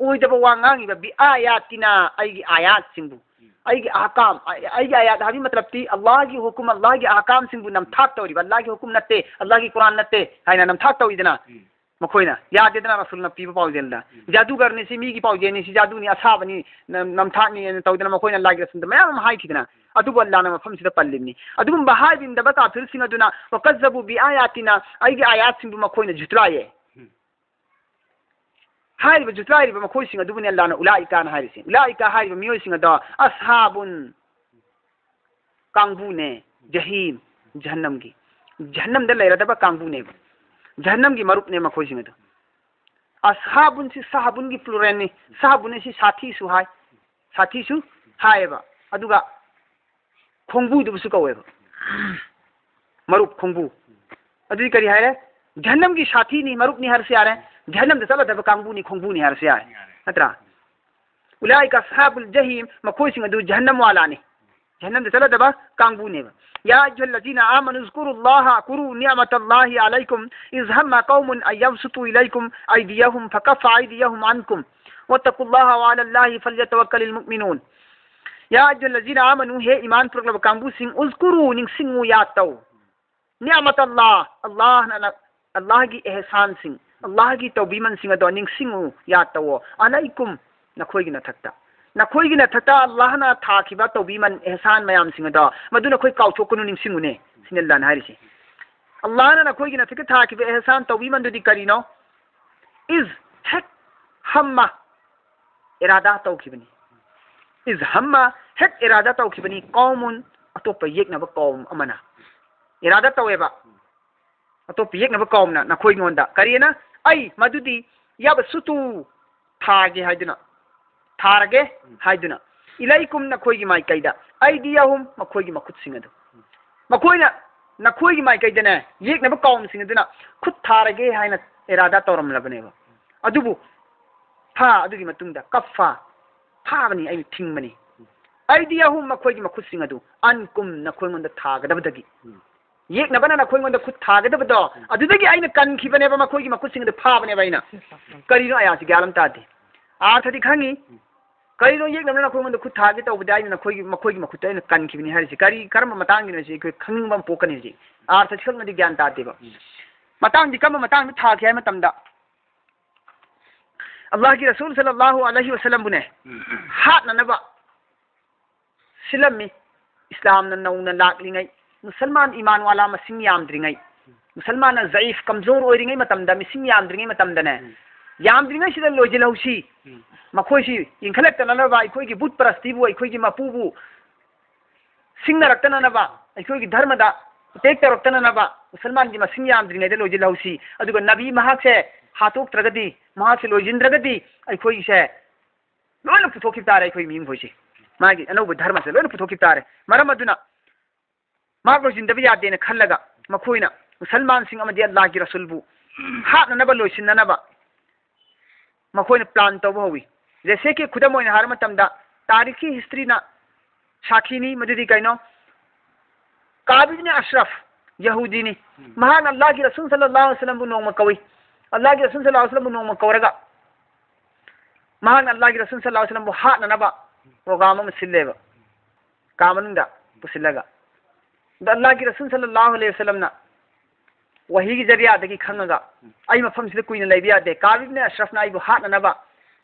ꯑꯣꯏꯗꯕ ꯋꯥ ꯉꯥꯡꯉꯤꯕ, ꯕꯤ ꯑꯥꯌꯥꯇꯤꯅꯥ, ꯑꯩꯒꯤ ꯑꯥꯌꯥꯠꯁꯤꯡꯕꯨ, ꯑꯩꯒꯤ ꯑꯍꯀꯥꯝ, ꯑꯩ-, ꯑꯩꯒꯤ ꯑꯥꯌꯥꯠ ꯍꯥꯏꯕꯒꯤ ꯃꯇꯂꯕꯇꯤ ꯑꯜꯂꯥꯍꯒꯤ ꯍꯨꯀꯨꯝ, ꯑꯜꯂꯥꯍꯒꯤ ꯑꯍꯀꯥꯝꯁꯤꯡꯕꯨ ꯅꯝꯊꯥꯛ ꯇꯧꯔꯤꯕ, ꯑꯜꯂꯥꯍꯒꯤ ꯍꯨꯀꯨꯝ ꯅꯠꯇꯦ, ꯑꯜꯂꯥꯍꯒꯤ ꯀꯨꯔꯥꯟ ꯅꯠꯇꯦ ꯍꯥꯏꯅ ꯅꯝꯊꯥꯛ ꯇꯧꯏꯗꯅ꯫ ꯃꯈꯣꯏꯅ ꯌꯥꯗꯦꯗꯅ ꯔꯁꯨꯜꯅ ꯄꯤꯕ ꯄꯥꯎꯖꯦꯜꯗ꯫ ꯖꯥꯗꯨꯒꯔꯅꯤ ꯁꯤ, ꯃꯤꯒꯤ ꯄꯥꯎꯖꯦꯜꯅꯤ ꯁꯤ, ꯖꯥꯗꯨꯅꯤ, ꯑꯁꯥꯕꯅꯤ, ꯅ-, ꯅꯝꯊꯥꯛꯅꯤ ꯍꯥꯏꯅ ꯇꯧꯗꯅ ꯃꯈꯣꯏꯅ ꯂꯥꯏꯒꯤ ꯔꯁꯨꯜꯗ ꯃꯌꯥꯝ ꯑꯃ ꯍꯥꯏꯈꯤꯗꯅ꯫ ꯑꯗꯨꯕꯨ ꯑꯜꯂꯥꯍꯅ ꯃꯐꯝꯁꯤꯗ ꯄꯜꯂꯤꯕꯅꯤ꯫ ꯑꯗꯨꯒꯨꯝꯕ ꯍꯥꯏꯕ ꯏꯟꯗꯕ ꯀꯥꯐꯤꯔꯁꯤꯡ ꯑꯗꯨꯅ, "ꯋꯀꯖꯕꯨ ꯕꯤ ꯑꯥꯌꯥꯇꯤꯅꯥ", ꯑꯩꯒꯤ ꯑꯥꯌꯥꯠꯁꯤꯡꯕꯨ ꯃꯈꯣꯏꯅ ꯖꯨꯠꯂꯥꯏꯌꯦ꯫ ꯍꯥꯏꯔꯤꯕ ꯖꯨꯠꯂꯥꯏꯔꯤꯕ ꯃꯈꯣꯏꯁꯤꯡ ꯑꯗꯨꯕꯨꯅꯤ ꯑꯜꯂꯥꯍꯅ ꯎꯂꯥꯏꯀꯥꯅ ꯍꯥꯏꯔꯤꯁꯤ꯫ ꯎꯂꯥꯏꯀꯥ ꯍꯥꯏꯔꯤꯕ ꯃꯤꯑꯣꯏꯁꯤꯡ ꯑꯗꯣ ꯑꯁꯍꯥꯕꯨꯟ, ꯀꯥꯡꯕꯨꯅꯦ, ꯖꯍꯤꯝ, ꯖꯍꯟꯅꯝꯒꯤ, ꯖꯍꯟꯅꯝꯗ ꯂꯩꯔꯗꯕ ꯀꯥꯡꯕꯨꯅꯦꯕ꯫ ꯖꯍꯟꯅꯝꯒꯤ ꯃꯔꯨꯞꯅꯦ ꯃꯈꯣꯏꯁꯤꯡ ꯑꯗꯣ꯫ ꯑꯁꯍꯥꯕꯨꯟꯁꯤ ꯁꯍꯥꯕꯨꯟꯒꯤ ꯄ꯭ꯂꯨꯔꯦꯜꯅꯤ꯫ ꯁꯍꯥꯕꯨꯟ ꯑꯁꯤ ꯁꯥꯊꯤꯁꯨ ꯍꯥꯏ, ꯁꯥꯊꯤꯁꯨ ꯍꯥꯏꯌꯦꯕ꯫ ꯑꯗꯨꯒ ꯈꯣꯡꯕꯨꯗꯨꯕꯨꯁꯨ ꯀꯧꯋꯦꯕ꯫ ꯃꯔꯨꯞ, ꯈꯣꯡꯕꯨ꯫ ꯑꯗꯨꯗꯤ ꯀꯔꯤ ꯍꯥꯏꯔꯦ? ꯖꯍꯟꯅꯝꯒꯤ ꯁꯥꯊꯤꯅꯤ, ꯃꯔꯨꯞꯅꯤ ꯍꯥꯏꯔꯁꯨ ꯌꯥꯔꯦ꯫ ꯖꯍꯟꯅꯝꯗ ꯆꯠꯂꯗꯕ ꯀꯥꯡꯕꯨꯅꯤ, ꯈꯣꯡꯕꯨꯅꯤ ꯍꯥꯏꯔꯁꯨ ꯌꯥꯔꯦ꯫ ꯅꯠꯇ꯭ꯔꯥ? "ꯎꯂꯥꯏꯀ ꯑꯁꯍꯥꯕꯨꯜ ꯖꯍꯤꯝ", ꯃꯈꯣꯏꯁꯤꯡ ꯑꯗꯨ ꯖꯍꯟꯅꯝ ꯋꯥꯂꯥꯅꯤ꯫ ꯖꯍꯟꯅꯝꯗ ꯆꯠꯂꯗꯕ ꯀꯥꯡꯕꯨꯅꯦꯕ꯫ "ꯌꯥ ꯑꯌꯨꯍꯜꯂꯖꯤꯅ ꯑꯥꯃꯅꯨ ꯎꯖꯀꯨꯔꯨꯜꯂꯥꯍ ꯀꯨꯔꯨ ꯅꯤꯑꯃꯇꯜꯂꯥꯍꯤ ꯑꯂꯩꯀꯨꯝ ꯏꯖ ꯍꯝꯃ ꯀꯧꯃꯨꯟ ꯑꯟ ꯌꯕꯁꯨꯇꯨ ꯏꯂꯩꯀꯨꯝ ꯑꯩꯗꯤꯌꯍꯨꯝ ꯐꯀꯐ ꯑꯩꯗꯤꯌꯍꯨꯝ ꯑꯟꯀꯨꯝ ꯋꯇꯀꯨꯜꯂꯥꯍ ꯋ ꯑꯂꯜꯂꯥꯍꯤ ꯐꯜꯌꯇꯋꯛꯀꯂꯤꯜ ꯃꯨꯑꯃꯤꯅꯨꯟ꯫ ꯌꯥ ꯑꯌꯨꯍꯜꯂꯖꯤꯅ ꯑꯥꯃꯅꯨ", ꯍꯦ ꯏꯃꯥꯟ ꯄꯨꯔꯛꯂꯕ ꯀꯥꯡꯕꯨꯁꯤꯡ, "ꯎꯖꯀꯨꯔꯨ", ꯅꯤꯡꯁꯤꯡꯉꯨ, ꯌꯥꯗ ꯇꯧ꯫ ꯅꯤꯌꯥꯃꯇꯜꯂꯥ, ꯑꯜꯂꯥꯍꯅ, ꯑꯜꯂꯥꯍꯒꯤ ꯑꯦꯍꯁꯥꯟꯁꯤꯡ, ꯑꯜꯂꯥꯍꯒꯤ ꯇꯧꯕꯤꯃꯟꯁꯤꯡ ꯑꯗꯣ ꯅꯤꯡꯁꯤꯡꯉꯨ, ꯌꯥꯗ ꯇꯧꯋꯣ꯫ ꯑꯂꯩꯀꯨꯝ, ꯅꯈꯣꯏꯒꯤ ꯅꯊꯛꯇ꯫ ꯅꯈꯣꯏꯒꯤ ꯅꯊꯛꯇ ꯑꯜꯂꯥꯍꯅ ꯊꯥꯈꯤꯕ ꯇꯧꯕꯤꯃꯟ, ꯑꯦꯍꯁꯥꯟ ꯃꯌꯥꯝꯁꯤꯡ ꯑꯗꯣ, ꯃꯗꯨ ꯅꯈꯣꯏ ꯀꯥꯎꯊꯣꯛꯀꯅꯨ, ꯅꯤꯡꯁꯤꯡꯉꯨꯅꯦ꯫ ꯁꯤꯅꯤ ꯑꯜꯂꯥꯍꯅ ꯍꯥꯏꯔꯤꯁꯤ꯫ ꯑꯜꯂꯥꯍꯅ ꯅꯈꯣꯏꯒꯤ ꯅꯊꯛꯇ ꯊꯥꯈꯤꯕ ꯑꯦꯍꯁꯥꯟ ꯇꯧꯕꯤꯃꯟꯗꯨꯗꯤ ꯀꯔꯤꯅꯣ? ꯏꯖ, ꯍꯦꯛ, ꯍꯝꯃ, ꯏꯔꯥꯗꯥ ꯇꯧꯈꯤꯕꯅꯤ꯫ ꯏꯖ ꯍꯝꯃ, ꯍꯦꯛ ꯏꯔꯥꯗꯥ ꯇꯧꯈꯤꯕꯅꯤ, ꯀꯧꯃꯨꯟ, ꯑꯇꯣꯞꯄ ꯌꯦꯛꯅꯕ ꯀꯧꯝ ꯑꯃꯅ꯫ ꯏꯔꯥꯗꯥ ꯇꯧꯋꯦꯕ꯫ ꯑꯇꯣꯞꯄ ꯌꯦꯛꯅꯕ ꯀꯧꯝꯅ ꯅꯈꯣꯏꯉꯣꯟꯗ꯫ ꯀꯔꯤꯅ? ꯑꯩ ꯃꯗꯨꯗꯤ ꯌꯥꯕ ꯁꯨꯇꯨ ꯊꯥꯒꯦ ꯍꯥꯏꯗꯨꯅ, ꯊꯥꯔꯒꯦ ꯍꯥꯏꯗꯨꯅ꯫ ꯏꯂꯩꯀꯨꯝ, ꯅꯈꯣꯏꯒꯤ ꯃꯥꯏꯀꯩꯗ꯫ ꯑꯩꯗꯤ ꯑꯍꯨꯝ, ꯃꯈꯣꯏꯒꯤ ꯃꯈꯨꯠꯁꯤꯡ ꯑꯗꯨ꯫ ꯃꯈꯣꯏꯅ ꯅꯈꯣꯏꯒꯤ ꯃꯥꯏꯀꯩꯗꯅꯦ, ꯌꯦꯛꯅꯕ ꯀꯧꯝꯁꯤꯡ ꯑꯗꯨꯅ ꯈꯨꯠ ꯊꯥꯔꯒꯦ ꯍꯥꯏꯅ ꯏꯔꯥꯗꯥ ꯇꯧꯔꯝꯂꯕꯅꯦꯕ꯫ ꯑꯗꯨꯕꯨ ꯐꯥ ꯑꯗꯨꯒꯤ ꯃꯇꯨꯡꯗ ꯀꯐꯥ, ꯐꯥꯕꯅꯤ, ꯑꯩꯅ ꯊꯤꯡꯕꯅꯤ꯫ ꯑꯩꯗꯤ ꯑꯍꯨꯝ, ꯃꯈꯣꯏꯒꯤ ꯃꯈꯨꯠꯁꯤꯡ ꯑꯗꯨ ꯑꯟꯀꯨꯝ, ꯅꯈꯣꯏꯉꯣꯟꯗ ꯊꯥꯒꯗꯕꯗꯒꯤ꯫ ꯌꯦꯛꯅꯕꯅ ꯅꯈꯣꯏꯉꯣꯟꯗ ꯈꯨꯠ ꯊꯥꯒꯗꯕꯗꯣ, ꯑꯗꯨꯗꯒꯤ ꯑꯩꯅ ꯀꯟꯈꯤꯕꯅꯦꯕ, ꯃꯈꯣꯏꯒꯤ ꯃꯈꯨꯠꯁꯤꯡ ꯑꯗꯨ ꯐꯥꯕꯅꯦꯕ ꯑꯩꯅ꯫ ꯀꯔꯤꯅꯣ ꯑꯌꯥꯁꯤ ꯒ꯭ꯌꯥꯟ ꯑꯃ ꯇꯥꯗꯦ꯫ ꯑꯥꯔꯊꯗꯤ ꯈꯪꯉꯤ꯫ ꯀꯔꯤꯅꯣ ꯌꯦꯛꯅꯕꯅ ꯅꯈꯣꯏꯉꯣꯟꯗ ꯈꯨꯠ ꯊꯥꯒꯦ ꯇꯧꯕꯗ ꯑꯩꯅ ꯅꯈꯣꯏꯒꯤ, ꯃꯈꯣꯏꯒꯤ ꯃꯈꯨꯠꯇ ꯑꯩꯅ ꯀꯟꯈꯤꯕꯅꯤ ꯍꯥꯏꯔꯤꯁꯤ? ꯀꯔꯤ, ꯀꯔꯝꯕ ꯃꯇꯥꯡꯒꯤꯅꯣ ꯁꯤ ꯑꯩꯈꯣꯏ ꯈꯪꯅꯤꯡꯕ ꯑꯃ ꯄꯣꯛꯀꯅꯤ ꯍꯧꯖꯤꯛ꯫ ꯑꯥꯔꯊꯁꯤ ꯈꯛꯅꯗꯤ ꯒ꯭ꯌꯥꯟ ꯇꯥꯗꯦꯕ꯫ ꯃꯇꯥꯡꯗꯤ ꯀꯔꯝꯕ ꯃꯇꯥꯡꯗ ꯊꯥꯈꯤ ꯍꯥꯏ ꯃꯇꯝꯗ, ꯑꯜꯂꯥꯍꯒꯤ ꯔꯁꯨꯜ ꯁꯜꯂꯜꯂꯥꯍꯨ ꯑꯂꯩꯍꯤ ꯋꯁꯜꯂꯝꯕꯨꯅꯦ, ꯍꯥꯠꯅꯅꯕ ꯁꯤꯜꯂꯝꯃꯤ꯫ ꯏꯁꯂꯥꯝꯅ ꯅꯧꯅ ꯂꯥꯛꯂꯤꯉꯩ, ꯃꯨꯁꯜꯃꯥꯟ ꯏꯃꯥꯟ ꯋꯥꯂꯥ ꯃꯁꯤꯡ ꯌꯥꯝꯗ꯭ꯔꯤꯉꯩ, ꯃꯨꯁꯜꯃꯥꯟꯅ ꯖꯌꯤꯐ, ꯀꯝꯖꯣꯔ ꯑꯣꯏꯔꯤꯉꯩ ꯃꯇꯝꯗ, ꯃꯤꯁꯤꯡ ꯌꯥꯝꯗ꯭ꯔꯤꯉꯩ ꯃꯇꯝꯗꯅꯦ, ꯎꯝ꯫ ꯌꯥꯝꯗ꯭ꯔꯤꯉꯩꯁꯤꯗ ꯂꯣꯏꯁꯤꯜꯍꯧꯁꯤ꯫ ꯎꯝ꯫ ꯃꯈꯣꯏꯁꯤ ꯏꯟꯈꯠꯂꯛꯇꯅꯅꯕ, ꯑꯩꯈꯣꯏꯒꯤ ꯕꯨꯠ ꯄ꯭ꯔꯁꯇꯤꯕꯨ, ꯑꯩꯈꯣꯏꯒꯤ ꯃꯄꯨꯕꯨ ꯁꯤꯡꯅꯔꯛꯇꯅꯅꯕ, ꯑꯩꯈꯣꯏꯒꯤ ꯙꯔꯃꯗ ꯑꯦꯇꯦꯛ ꯇꯧꯔꯛꯇꯅꯅꯕ, ꯃꯨꯁꯜꯃꯥꯟꯒꯤ ꯃꯁꯤꯡ ꯌꯥꯝꯗ꯭ꯔꯤꯉꯩꯗ ꯂꯣꯏꯁꯤꯜꯍꯧꯁꯤ꯫ ꯑꯗꯨꯒ ꯅꯕꯤ ꯃꯍꯥꯛꯁꯦ ꯍꯥꯠꯇꯣꯛꯇ꯭ꯔꯒꯗꯤ, ꯃꯍꯥꯛꯁꯦ ꯂꯣꯏꯁꯤꯟꯗ꯭ꯔꯒꯗꯤ, ꯑꯩꯈꯣꯏꯒꯤꯁꯦ ꯂꯣꯏꯅ ꯄꯨꯊꯣꯛꯈꯤꯕ ꯇꯥꯔꯦ, ꯑꯩꯈꯣꯏ ꯃꯤꯑꯣꯏꯁꯦ꯫ ꯃꯥꯒꯤ ꯑꯅꯧꯕ ꯙꯔꯃꯁꯦ ꯂꯣꯏꯅ ꯄꯨꯊꯣꯛꯈꯤꯕ ꯇꯥꯔꯦ꯫ ꯃꯔꯝ ꯑꯗꯨꯅ ꯃꯍꯥꯛ ꯂꯣꯏꯁꯤꯟꯗꯕ ꯌꯥꯗꯦꯅ ꯈꯜꯂꯒ ꯃꯈꯣꯏꯅ ꯃꯨꯁꯜꯃꯥꯟꯁꯤꯡ ꯑꯃꯗꯤ ꯑꯜꯂꯥꯍꯒꯤ ꯔꯁꯨꯜꯕꯨ ꯍꯥꯠꯅꯅꯕ, ꯂꯣꯏꯁꯤꯟꯅꯅꯕ ꯃꯈꯣꯏꯅ ꯄ꯭ꯂꯥꯟ ꯇꯧꯕ ꯍꯧꯏ꯫ ꯖꯦꯁꯦ ꯀꯤ ꯈꯨꯗꯝ ꯑꯣꯏꯅ ꯍꯥꯏꯔ ꯃꯇꯝꯗ, ꯇꯥꯔꯤꯈꯤ ꯍꯤꯁꯇ꯭ꯔꯤꯅ ꯁꯥꯈꯤꯅꯤ꯫ ꯃꯗꯨꯗꯤ ꯀꯩꯅꯣ? ꯀꯥꯕ ꯏꯕꯅꯤ ꯑꯁ꯭ꯔꯐ, ꯌꯍꯨꯗꯤꯅꯤ꯫ ꯎꯝ꯫ ꯃꯍꯥꯛꯅ ꯑꯜꯂꯥꯍꯒꯤ ꯔꯁꯨꯜ ꯁꯜꯂꯜꯂꯥꯍꯨ ꯑꯂꯩꯍꯤ ꯋꯁꯜꯂꯝꯕꯨ ꯅꯣꯡꯃ ꯀꯧꯏ꯫ ꯑꯜꯂꯥꯍꯒꯤ ꯔꯁꯨꯜ ꯁꯜꯂꯜꯂꯥꯍꯨ ꯑꯂꯩꯍꯤ ꯋꯁꯜꯂꯝꯕꯨ ꯅꯣꯡꯃ ꯀꯧꯔꯒ ꯃꯍꯥꯛꯅ ꯑꯜꯂꯥꯍꯒꯤ ꯔꯁꯨꯜ ꯁꯜꯂꯜꯂꯥꯍꯨ ꯑꯂꯩꯍꯤ ꯋꯁꯜꯂꯝꯕꯨ ꯍꯥꯠꯅꯅꯕ ꯄ꯭ꯔꯣꯒ꯭ꯔꯥꯝ ꯑꯃ ꯁꯤꯜꯂꯦꯕ꯫ ꯀꯥ ꯃꯅꯨꯡꯗ ꯄꯨꯁꯤꯜꯂꯒ, ꯑꯗ ꯑꯜꯂꯥꯍꯒꯤ ꯔꯁꯨꯜ ꯁꯜꯂꯜꯂꯥꯍꯨ ꯑꯂꯩꯍꯤ ꯋꯁꯜꯂꯝꯅ ꯋꯥꯍꯤꯒꯤ ꯖꯔꯤꯌꯥꯗꯒꯤ ꯈꯪꯉꯒ, "ꯑꯩ ꯃꯐꯝꯁꯤꯗ ꯀꯨꯏꯅ ꯂꯩꯕ ꯌꯥꯗꯦ, ꯀꯥꯕ ꯏꯕꯅ ꯑꯁ꯭ꯔꯐꯅ ꯑꯩꯕꯨ ꯍꯥꯠꯅꯅꯕ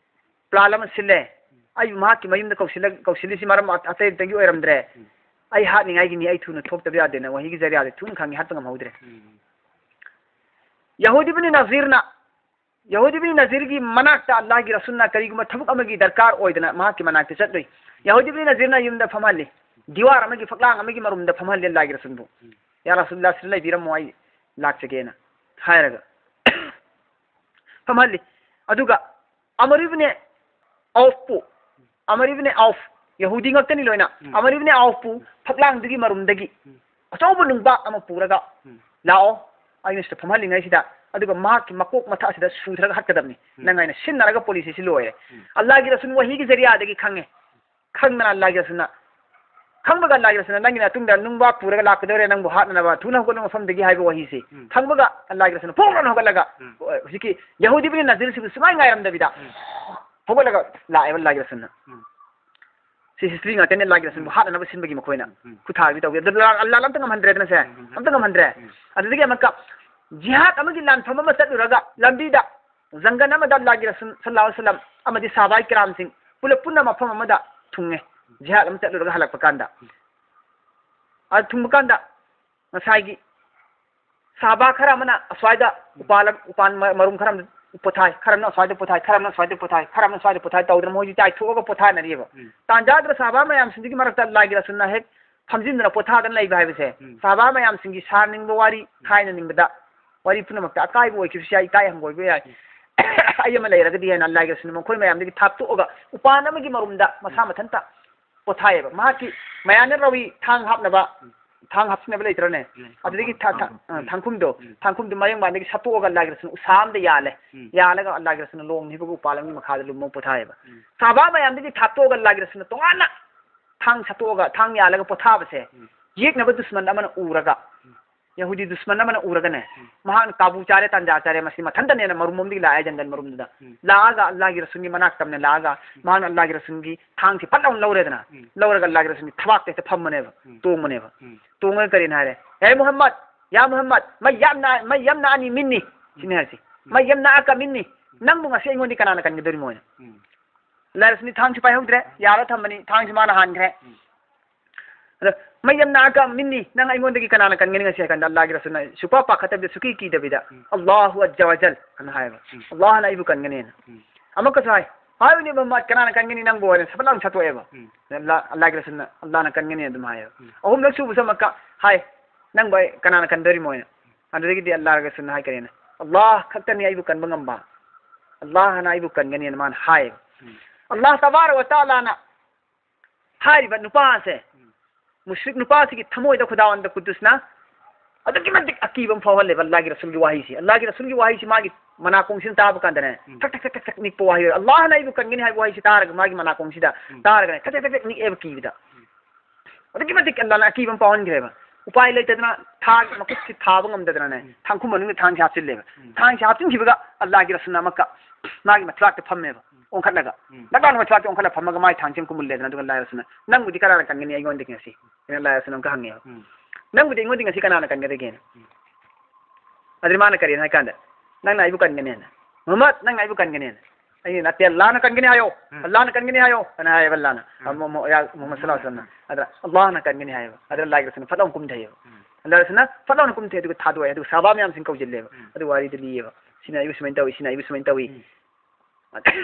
ꯄ꯭ꯂꯥꯟ ꯑꯃ ꯁꯤꯜꯂꯦ, ꯑꯩꯕꯨ ꯃꯍꯥꯛꯀꯤ ꯃꯌꯨꯝꯗ ꯀꯧꯁꯤꯜꯂ-, ꯀꯧꯁꯤꯜꯂꯤꯁꯤ ꯃꯔꯝ ꯑꯇꯩꯗꯒꯤ ꯑꯣꯏꯔꯝꯗ꯭ꯔꯦ, ꯑꯩ ꯍꯥꯠꯅꯤꯡꯉꯥꯏꯒꯤꯅꯤ, ꯑꯩ ꯊꯨꯅ ꯊꯣꯛꯇꯕ ꯌꯥꯗꯦꯅ" ꯋꯥꯍꯤꯒꯤ ꯖꯔꯤꯌꯥꯗꯒꯤ ꯊꯨꯅ ꯈꯪꯉꯤ, ꯍꯥꯠꯄ ꯉꯝꯍꯧꯗ꯭ꯔꯦ꯫ ꯌꯍꯨꯗꯤ ꯏꯕꯅꯤ ꯅꯖꯤꯔꯅ, ꯌꯍꯨꯗꯤ ꯏꯕꯅꯤ ꯅꯖꯤꯔꯒꯤ ꯃꯅꯥꯛꯇ ꯑꯜꯂꯥꯍꯒꯤ ꯔꯁꯨꯜꯅ ꯀꯔꯤꯒꯨꯝꯕ ꯊꯕꯛ ꯑꯃꯒꯤ ꯗꯔꯀꯥꯔ ꯑꯣꯏꯗꯅ ꯃꯍꯥꯛꯀꯤ ꯃꯅꯥꯛꯇ ꯆꯠꯂꯨꯏ꯫ ꯌꯍꯨꯗꯤ ꯏꯕꯅꯤ ꯅꯖꯤꯔꯅ ꯌꯨꯝꯗ ꯐꯝꯍꯜꯂꯤ, ꯗꯤꯋꯥꯔ ꯑꯃꯒꯤ, ꯐꯛꯂꯥꯡ ꯑꯃꯒꯤ ꯃꯔꯨꯝꯗ ꯐꯝꯍꯜꯂꯤ ꯑꯜꯂꯥꯍꯒꯤ ꯔꯁꯨꯜꯕꯨ꯫ "ꯌꯥ ꯔꯁꯨꯜꯂꯥꯍ, ꯁꯤꯗ ꯂꯩꯕꯤꯔꯝꯃꯣ, ꯑꯩ ꯂꯥꯛꯆꯒꯦꯅ" ꯍꯥꯏꯔꯒ ꯐꯝꯍꯜꯂꯤ꯫ ꯑꯗꯨꯒ ꯑꯃꯔ ꯏꯕꯅꯤ ꯑꯧꯐꯄꯨ, ꯑꯃꯔ ꯏꯕꯅꯤ ꯑꯧꯐ, ꯌꯍꯨꯗꯤ ꯉꯥꯛꯇꯅꯤ ꯂꯣꯏꯅ, ꯎꯝ꯫ ꯑꯃꯔ ꯏꯕꯅꯤ ꯑꯧꯐꯄꯨ ꯐꯛꯂꯥꯡꯗꯨꯒꯤ ꯃꯔꯨꯝꯗꯒꯤ ꯎꯝ꯫ ꯑꯆꯧꯕ ꯅꯨꯡꯕꯥꯛ ꯑꯃ ꯄꯨꯔꯒ, ꯎꯝ꯫ "ꯂꯥꯛꯑꯣ, ꯑꯩꯅ ꯁꯤꯗ ꯐꯝꯍꯜꯂꯤꯉꯩꯁꯤꯗ", ꯑꯗꯨꯒ ꯃꯍꯥꯛꯀꯤ ꯃꯀꯣꯛ ꯃꯊꯛ ꯑꯁꯤꯗ ꯁꯨꯊꯔꯒ ꯍꯥꯠꯀꯗꯕꯅꯤ꯫ ꯎꯝ꯫ ꯅꯪ ꯑꯩꯅ ꯁꯤꯟꯅꯔꯒ ꯄꯣꯂꯤꯁꯤꯁꯤ ꯂꯣꯏꯔꯦ꯫ ꯎꯝ꯫ ꯑꯜꯂꯥꯍꯒꯤ ꯔꯁꯨꯜ ꯋꯥꯍꯤꯒꯤ ꯖꯔꯤꯌꯥꯗꯒꯤ ꯈꯪꯉꯦ꯫ ꯈꯪꯗꯅ ꯑꯜꯂꯥꯍꯒꯤ ꯔꯁꯨꯜꯅ, ꯈꯪꯕꯒ ꯑꯜꯂꯥꯍꯒꯤ ꯔꯁꯨꯜꯅ, "ꯅꯪꯒꯤ ꯅꯇꯨꯡꯗ ꯅꯨꯡꯕꯥꯛ ꯄꯨꯔꯒ ꯂꯥꯛꯀꯗꯧꯔꯦ ꯅꯪꯕꯨ ꯍꯥꯠꯅꯅꯕ, ꯊꯨꯅ ꯍꯧꯒꯠꯂꯣ ꯃꯐꯝꯗꯒꯤ" ꯍꯥꯏꯕ ꯋꯥꯍꯤꯁꯤ ꯎꯝ꯫ ꯈꯪꯕꯒ ꯑꯜꯂꯥꯍꯒꯤ ꯔꯁꯨꯜꯅ ꯐꯣꯛ ꯂꯥꯎꯅ ꯍꯧꯒꯠꯂꯒ, ꯎꯝ꯫ ꯍꯧꯖꯤꯛꯀꯤ ꯌꯍꯨꯗꯤ ꯏꯕꯅꯤ ꯅꯖꯤꯔꯁꯤꯕꯨ ꯁꯨꯃꯥꯏꯅ ꯉꯥꯏꯔꯝꯗꯕꯤꯗ ꯎꯝ꯫ ꯍꯧꯒꯠꯂꯒ ꯂꯥꯛꯑꯦꯕ ꯑꯜꯂꯥꯍꯒꯤ ꯔꯁꯨꯜꯅ꯫ ꯎꯝ꯫ ꯁꯤ ꯍꯤꯁꯇ꯭ꯔꯤ ꯉꯥꯛꯇꯅꯦ, ꯑꯜꯂꯥꯍꯒꯤ ꯔꯁꯨꯜꯕꯨ ꯎꯝ꯫ ꯍꯥꯠꯅꯅꯕ ꯁꯤꯟꯕꯒꯤ ꯃꯈꯣꯏꯅ ꯎꯝ꯫ ꯈꯨꯊꯥꯡꯗꯤ ꯇꯧꯕꯤ꯫ ꯑꯗꯨ ꯑꯜꯂꯥꯍ, ꯑꯜꯂꯥꯍꯅ ꯑꯝꯇ ꯉꯝꯍꯟꯗ꯭ꯔꯦꯗꯅ ꯁꯦ꯫ ꯎꯝ, ꯎꯝ, ꯎꯝ꯫ ꯑꯝꯇ ꯉꯝꯍꯟꯗ꯭ꯔꯦ꯫ ꯎꯝ꯫ ꯑꯗꯨꯗꯒꯤ ꯑꯃꯨꯛꯀ ꯖꯤꯍꯥꯗ ꯑꯃꯒꯤ ꯂꯥꯟꯐꯝ ꯑꯃ ꯆꯠꯂꯨꯔꯒ ꯂꯝꯕꯤꯗ ꯖꯪꯒꯜ ꯑꯃꯗ ꯑꯜꯂꯥꯍꯒꯤ ꯔꯁꯨꯜ ꯁꯜꯂꯜꯂꯥꯍꯨ ꯑꯂꯩꯍꯤ ꯋꯁꯜꯂꯝ ꯑꯃꯗꯤ ꯁꯍꯥꯕꯥꯏ ꯀꯤꯔꯥꯝꯁꯤꯡ ꯄꯨꯂꯞ ꯄꯨꯟꯅ ꯃꯐꯝ ꯑꯃꯗ ꯊꯨꯡꯉꯦ꯫ ꯖꯤꯍꯥꯗ ꯑꯃ ꯆꯠꯂꯨꯔꯒ ꯍꯜꯂꯛꯄ ꯀꯥꯟꯗ꯫ ꯑꯗ ꯊꯨꯡꯕ ꯀꯥꯟꯗ ꯉꯁꯥꯏꯒꯤ ꯁꯍꯥꯕꯥ ꯈꯔ ꯑꯃꯅ ꯑꯁ꯭ꯋꯥꯏꯗ ꯎꯄꯥꯜ ꯑꯃ, ꯎꯄꯥꯜ ꯃ-, ꯃꯔꯨꯝ ꯈꯔ ꯑꯃꯗ ꯄꯣꯊꯥꯏ, ꯈꯔ ꯑꯃꯅ ꯑꯁ꯭ꯋꯥꯏꯗ ꯄꯣꯊꯥꯏ, ꯈꯔ ꯑꯃꯅ ꯑꯁ꯭ꯋꯥꯏꯗ ꯄꯣꯊꯥꯏ, ꯈꯔ ꯑꯃꯅ ꯑꯁ꯭ꯋꯥꯏꯗ ꯄꯣꯊꯥꯏ ꯇꯧꯗꯅ ꯃꯣꯏꯁꯤ ꯆꯥꯏꯊꯣꯛꯑꯒ ꯄꯣꯊꯥꯅꯔꯤꯑꯕ꯫ ꯎꯝ꯫ ꯇꯥꯟꯖꯥꯗꯨꯗ ꯁꯍꯥꯕꯥ ꯃꯌꯥꯝꯁꯤꯡꯗꯨꯒꯤ ꯃꯔꯛꯇ ꯑꯜꯂꯥꯍꯒꯤ ꯔꯁꯨꯜꯅ ꯍꯦꯛ ꯐꯝꯖꯤꯟꯗꯅ ꯄꯣꯊꯥꯗꯅ ꯂꯩꯕ ꯍꯥꯏꯕꯁꯦ, ꯎꯝ꯫ ꯁꯍꯥꯕꯥ ꯃꯌꯥꯝꯁꯤꯡꯒꯤ ꯁꯥꯅꯅꯤꯡꯕ ꯋꯥꯔꯤ, ꯎꯝ꯫ ꯍꯥꯏꯅꯅꯤꯡꯕꯗ ꯋꯥꯔꯤ ꯄꯨꯝꯅꯃꯛꯇ ꯑꯀꯥꯏꯕ ꯑꯣꯏꯈꯤꯕꯁꯨ ꯌꯥꯏ, ꯏꯀꯥꯏ ꯍꯪꯒꯣꯏꯕ ꯌꯥꯏ꯫ ꯎꯝ꯫ ꯑꯩ ꯑꯃ ꯂꯩꯔꯒꯗꯤ ꯍꯥꯏꯅ ꯑꯜꯂꯥꯍꯒꯤ ꯔꯁꯨꯜꯅ ꯃꯈꯣꯏ ꯃꯌꯥꯝꯗꯒꯤ ꯊꯥꯞꯇꯣꯛꯑꯒ ꯎꯄꯥꯟ ꯑꯃꯒꯤ ꯃꯔꯨꯝꯗ ꯃꯁꯥ ꯎꯝ꯫ ꯃꯊꯟꯇ ꯄꯣꯊꯥꯏꯑꯕ꯫ ꯃꯍꯥꯛꯀꯤ ꯃꯌꯥꯅ ꯔꯥꯋꯤ ꯊꯥꯡ ꯍꯥꯞꯅꯕ, ꯎꯝ꯫ ꯊꯥꯡ ꯍꯥꯞꯆꯤꯟꯅꯕ ꯂꯩꯇ꯭ꯔꯅꯦ? ꯎꯝ꯫ ꯑꯗꯨꯗꯒꯤ ꯊꯥ-, ꯊꯥ-, ꯊꯥꯡ-, ꯑ, ꯎꯝ꯫ ꯊꯥꯡꯈꯨꯝꯗꯣ, ꯎꯝ꯫ ꯊꯥꯡꯈꯨꯝꯗꯣ ꯃꯌꯦꯡꯕꯥꯟꯗꯒꯤ ꯁꯠꯇꯣꯛꯑꯒ ꯑꯜꯂꯥꯍꯒꯤ ꯔꯁꯨꯜꯅ ꯎꯁꯥ ꯑꯃꯗ ꯌꯥꯜꯂꯦ꯫ ꯎꯝ꯫ ꯌꯥꯜꯂꯒ ꯑꯜꯂꯥꯍꯒꯤ ꯔꯁꯨꯜꯅ ꯂꯣꯡ ꯍꯤꯞꯄꯒ ꯎꯄꯥꯜ ꯑꯃꯒꯤ ꯃꯈꯥꯗ ꯂꯨꯝꯃꯒ ꯄꯣꯊꯥꯏꯑꯕ꯫ ꯎꯝ꯫ ꯁꯍꯥꯕꯥ ꯃꯌꯥꯝꯗꯒꯤ ꯊꯥꯞꯇꯣꯛꯑꯒ ꯑꯜꯂꯥꯍꯒꯤ ꯔꯁꯨꯜꯅ ꯇꯣꯉꯥꯟꯅ ꯊꯥꯡ ꯁꯠꯇꯣꯛꯑꯒ, ꯊꯥꯡ ꯌꯥꯜꯂꯒ ꯄꯣꯊꯥꯕꯁꯦ, ꯎꯝ꯫ ꯌꯦꯛꯅꯕ ꯗꯨꯁꯃꯟ ꯑꯃꯅ ꯎꯔꯒ, ꯎꯝ꯫ ꯌꯍꯨꯗꯤ ꯗꯨꯁꯃꯟ ꯑꯃꯅ ꯎꯔꯒꯅꯦ, ꯎꯝ꯫ ꯃꯍꯥꯛꯅ ꯀꯥꯕꯨ ꯆꯥꯔꯦ, ꯇꯥꯟꯖꯥ ꯆꯥꯔꯦ, ꯃꯁꯤ ꯃꯊꯟꯇꯅꯦꯅ ꯃꯔꯨꯝ ꯑꯃꯗꯒꯤ ꯂꯥꯛꯑꯦ, ꯖꯪꯒꯜ ꯃꯔꯨꯝꯗꯨꯗ꯫ ꯎꯝ꯫ ꯂꯥꯛꯑꯒ ꯑꯜꯂꯥꯍꯒꯤ ꯔꯁꯨꯜꯒꯤ ꯃꯅꯥꯛꯇ ꯇꯝꯅ ꯂꯥꯛꯑꯒ, ꯎꯝ꯫ ꯃꯍꯥꯛꯅ ꯑꯜꯂꯥꯍꯒꯤ ꯔꯁꯨꯜꯒꯤ ꯊꯥꯡꯁꯤ ꯐꯠ ꯂꯥꯎꯅ ꯂꯧꯔꯦꯗꯅ, ꯎꯝ꯫ ꯂꯧꯔꯒ ꯑꯜꯂꯥꯍꯒꯤ ꯔꯁꯨꯜꯒꯤ ꯊꯕꯥꯛꯇ ꯍꯦꯛꯇ ꯐꯝꯕꯅꯦꯕ, ꯎꯝ꯫ ꯇꯣꯡꯕꯅꯦꯕ꯫ ꯎꯝ꯫ ꯇꯣꯡꯉꯒ ꯀꯔꯤꯅ ꯍꯥꯏꯔꯦ? "ꯍꯦ ꯃꯨꯍꯝꯃꯗ, ꯌꯥ ꯃꯨꯍꯝꯃꯗ, ꯃꯩ ꯌꯥꯝꯅ, ꯃꯩ ꯌꯥꯝꯅ ꯑꯅꯤ ꯃꯤꯟꯅꯤ", ꯁꯤꯅꯤ ꯍꯥꯏꯁꯤ꯫ ꯎꯝ꯫ "ꯃꯩ ꯌꯥꯝꯅ ꯑꯀ ꯃꯤꯟꯅꯤ", ꯅꯪꯕꯨ ꯉꯁꯤ ꯑꯩꯉꯣꯟꯗꯒꯤ ꯀꯅꯥꯅ ꯀꯟꯒꯗꯧꯔꯤꯃꯣ ꯍꯥꯏꯅ꯫ ꯎꯝ꯫ ꯑꯜꯂꯥꯍꯒꯤ ꯔꯁꯨꯜꯅꯤ ꯊꯥꯡꯁꯤ ꯄꯥꯏꯍꯧꯗ꯭ꯔꯦ, ꯌꯥꯔ ꯊꯝꯕꯅꯤ, ꯊꯥꯡꯁꯤ ꯃꯥꯅ ꯍꯥꯟꯈ꯭ꯔꯦ꯫ ꯎꯝ꯫ ꯑꯗ, "ꯃꯩ ꯌꯥꯝꯅ ꯑꯀ ꯃꯤꯟꯅꯤ", ꯅꯪ ꯑꯩꯉꯣꯟꯗꯒꯤ ꯀꯅꯥꯅ ꯀꯟꯒꯅꯤ ꯉꯁꯤ ꯍꯥꯏ ꯀꯥꯟꯗ, ꯑꯜꯂꯥꯍꯒꯤ ꯔꯁꯨꯜꯅ ꯁꯨꯄꯥ ꯄꯥꯈꯠꯇꯕꯤꯗ, ꯁꯨꯀꯤ ꯀꯤꯗꯕꯤꯗ, ꯎꯝ꯫ "ꯑꯜꯂꯥꯍꯨ ꯑꯖꯖ ꯋꯥꯖꯜ" ꯑꯅ ꯍꯥꯏꯌꯦꯕ꯫ ꯎꯝ꯫ "ꯑꯜꯂꯥꯍꯅ ꯑꯩꯕꯨ ꯀꯟꯒꯅꯤꯅ"꯫ ꯎꯝ꯫ ꯑꯃꯨꯛꯀꯁꯨ ꯍꯥꯏ, "ꯍꯥꯏꯕꯅꯤ ꯃꯨꯍꯝꯃꯗ, ꯀꯅꯥꯅ ꯀꯟꯒꯅꯤ ꯅꯪꯕꯨ?" ꯍꯥꯏꯅ ꯁꯐꯠ ꯂꯥꯎꯅ ꯁꯠꯇꯣꯛꯑꯦꯕ꯫ ꯎꯝ꯫ ꯑꯜꯂꯥ-, ꯑꯜꯂꯥꯍꯒꯤ ꯔꯁꯨꯜꯅ, "ꯑꯜꯂꯥꯍꯅ ꯀꯟꯒꯅꯤ" ꯑꯗꯨꯝ ꯍꯥꯏꯌꯦꯕ꯫ ꯎꯝ꯫ ꯑꯍꯨꯝꯂꯛ ꯁꯨꯕꯁꯨ ꯑꯃꯨꯛꯀ ꯍꯥꯏ, "ꯅꯪꯕꯨ ꯑꯩ ꯀꯅꯥꯅ ꯀꯟꯗꯣꯔꯤꯃꯣ?" ꯍꯥꯏꯅ꯫ ꯑꯗꯨꯗꯒꯤꯗꯤ ꯑꯜꯂꯥꯍꯒꯤ ꯔꯁꯨꯜꯅ ꯍꯥꯏ ꯀꯔꯤꯅ, "ꯑꯜꯂꯥꯍ ꯈꯛꯇꯅꯤ ꯑꯩꯕꯨ ꯀꯟꯕ ꯉꯝꯕ꯫ ꯑꯜꯂꯥꯍꯅ ꯑꯩꯕꯨ ꯀꯟꯒꯅꯤꯅ" ꯃꯥꯅ ꯍꯥꯏꯌꯦꯕ꯫ ꯎꯝ꯫ ꯑꯜꯂꯥꯍ ꯇꯕꯥꯔꯛ ꯋ ꯇꯥꯂꯥꯅ ꯍꯥꯏꯔꯤꯕ ꯅꯨꯄꯥꯁꯦ, ꯎꯝ꯫ ꯃꯨꯁ꯭ꯔꯤꯛ ꯅꯨꯄꯥꯁꯤꯒꯤ ꯊꯃꯣꯏꯗ ꯈꯨꯗꯥꯋꯟꯗ ꯀꯨꯗꯨꯁꯅ ꯑꯗꯨꯛꯀꯤ ꯃꯇꯤꯛ ꯑꯀꯤꯕ ꯑꯃ ꯐꯥꯎꯍꯜꯂꯦꯕ ꯑꯜꯂꯥꯍꯒꯤ ꯔꯁꯨꯜꯒꯤ ꯋꯥꯍꯩꯁꯤ꯫ ꯑꯜꯂꯥꯍꯒꯤ ꯔꯁꯨꯜꯒꯤ ꯋꯥꯍꯩꯁꯤ ꯃꯥꯒꯤ ꯃꯅꯥꯀꯣꯡꯁꯤꯅ ꯇꯥꯕ ꯀꯥꯟꯗꯅꯦ, ꯎꯝ꯫ ꯊꯛ ꯊꯛ ꯊꯛ ꯊꯛ ꯊꯛ ꯅꯤꯛꯄ ꯋꯥꯍꯩ ꯑꯣꯏ꯫ "ꯑꯜꯂꯥꯍꯅ ꯑꯩꯕꯨ ꯀꯟꯒꯅꯤ" ꯍꯥꯏꯕ ꯋꯥꯍꯩꯁꯤ ꯇꯥꯔꯒ ꯃꯥꯒꯤ ꯃꯅꯥꯀꯣꯡꯁꯤꯗ ꯎꯝ꯫ ꯇꯥꯔꯒꯅꯦ ꯊꯛ ꯊꯛ ꯊꯛ ꯊꯛ ꯅꯤꯛꯑꯦꯕ ꯀꯤꯕꯗ꯫ ꯎꯝ꯫ ꯑꯗꯨꯛꯀꯤ ꯃꯇꯤꯛ ꯑꯜꯂꯥꯍꯅ ꯑꯀꯤꯕ ꯑꯃ ꯐꯥꯎꯍꯟꯈ꯭ꯔꯦꯕ꯫ ꯎꯄꯥꯏ ꯂꯩꯇꯗꯅ ꯊꯥꯡ ꯃꯈꯨꯠꯁꯤ ꯊꯥꯕ ꯉꯝꯗꯗꯅꯅꯦ, ꯎꯝ꯫ ꯊꯥꯡꯈꯨ ꯃꯅꯨꯡꯗ ꯊꯥꯡꯁꯤ ꯍꯥꯞꯆꯤꯜꯂꯦꯕ꯫ ꯎꯝ꯫ ꯊꯥꯡꯁꯤ ꯍꯥꯞꯆꯤꯟꯈꯤꯕꯒ ꯑꯜꯂꯥꯍꯒꯤ ꯔꯁꯨꯜꯅ ꯑꯃꯨꯛꯀ ꯃꯥꯒꯤ ꯃꯊ꯭ꯋꯥꯠꯇ ꯐꯝꯃꯦꯕ, ꯎꯝ꯫ ꯑꯣꯟꯈꯠꯂꯒ꯫ ꯎꯝ꯫ ꯅꯛ ꯂꯥꯎꯅ ꯃꯊ꯭ꯋꯥꯠꯇ ꯑꯣꯟꯈꯠꯂꯒ ꯐꯝꯃꯒ ꯃꯥꯒꯤ ꯊꯥꯡꯁꯤ ꯑꯃꯨꯛ ꯀꯨꯝꯃꯨꯜꯂꯦꯗꯅ, ꯑꯗꯨꯒ ꯑꯜꯂꯥꯍꯒꯤ ꯔꯁꯨꯜꯅ, "ꯅꯪꯕꯨꯗꯤ ꯀꯅꯥꯅ ꯀꯟꯒꯅꯤ ꯑꯩꯉꯣꯟꯗꯒꯤ ꯉꯁꯤ?" ꯑꯩꯅ ꯑꯜꯂꯥꯍꯒꯤ ꯔꯁꯨꯜꯅ ꯑꯃꯨꯛꯀ ꯍꯪꯉꯦꯕ꯫ ꯎꯝ꯫ "ꯅꯪꯕꯨꯗꯤ ꯑꯩꯉꯣꯟꯗꯒꯤ ꯉꯁꯤ ꯀꯅꯥꯅ ꯀꯟꯒꯗꯒꯦꯅ?" ꯎꯝ꯫ ꯑꯗꯨꯗꯤ ꯃꯥꯅ ꯀꯔꯤꯅ ꯍꯥꯏ ꯀꯥꯟꯗ, "ꯅꯪꯅ ꯑꯩꯕꯨ ꯀꯟꯒꯅꯦꯅ꯫ ꯃꯨꯍꯝꯃꯗ, ꯅꯪꯅ ꯑꯩꯕꯨ ꯀꯟꯒꯅꯦꯅ꯫" ꯑꯩꯅ, "ꯅꯠꯇꯦ, ꯑꯜꯂꯥꯍꯅ ꯀꯟꯒꯅꯤ ꯍꯥꯏꯌꯣ꯫ ꯎꯝ꯫ ꯑꯜꯂꯥꯍꯅ ꯀꯟꯒꯅꯤ ꯍꯥꯏꯌꯣ," ꯑꯅ ꯍꯥꯏꯌꯦꯕ ꯑꯜꯂꯥꯍꯅ꯫ ꯎꯝ꯫ ꯑꯃ-, ꯑꯃ-, ꯌꯥ ꯃꯨꯍꯝꯃꯗ ꯁꯜꯂꯥꯍꯨ ꯑꯂꯥꯏꯍꯤ ꯋꯁꯜꯂꯝꯅ꯫ ꯑꯗ ꯑꯜꯂꯥꯍꯅ ꯀꯟꯒꯅꯤ ꯍꯥꯏꯌꯦꯕ꯫ ꯑꯗ ꯑꯜꯂꯥꯍꯒꯤ ꯔꯁꯨꯜꯅ ꯐꯠ ꯂꯥꯎꯅ ꯀꯨꯝꯊꯩꯌꯦꯕ꯫ ꯎꯝ꯫ ꯑꯜꯂꯥꯍꯒꯤ ꯔꯁꯨꯜꯅ ꯐꯠ ꯂꯥꯎꯅ ꯀꯨꯝꯊꯩ, ꯑꯗꯨꯒ ꯊꯥꯗꯣꯛꯑꯦ꯫ ꯑꯗꯨꯒ ꯁꯍꯥꯕꯥ ꯃꯌꯥꯝꯁꯤꯡ ꯀꯧꯁꯤꯜꯂꯦꯕ꯫ ꯎꯝ꯫ ꯑꯗꯨꯒ ꯋꯥꯔꯤꯗꯨ ꯂꯤꯌꯦꯕ꯫ "ꯁꯤꯅ ꯑꯩꯕꯨ ꯁꯨꯃꯥꯏꯅ ꯇꯧꯏ, ꯁꯤꯅ ꯑꯩꯕꯨ ꯁꯨꯃꯥꯏꯅ ꯇꯧꯏ꯫" ꯎꯝ꯫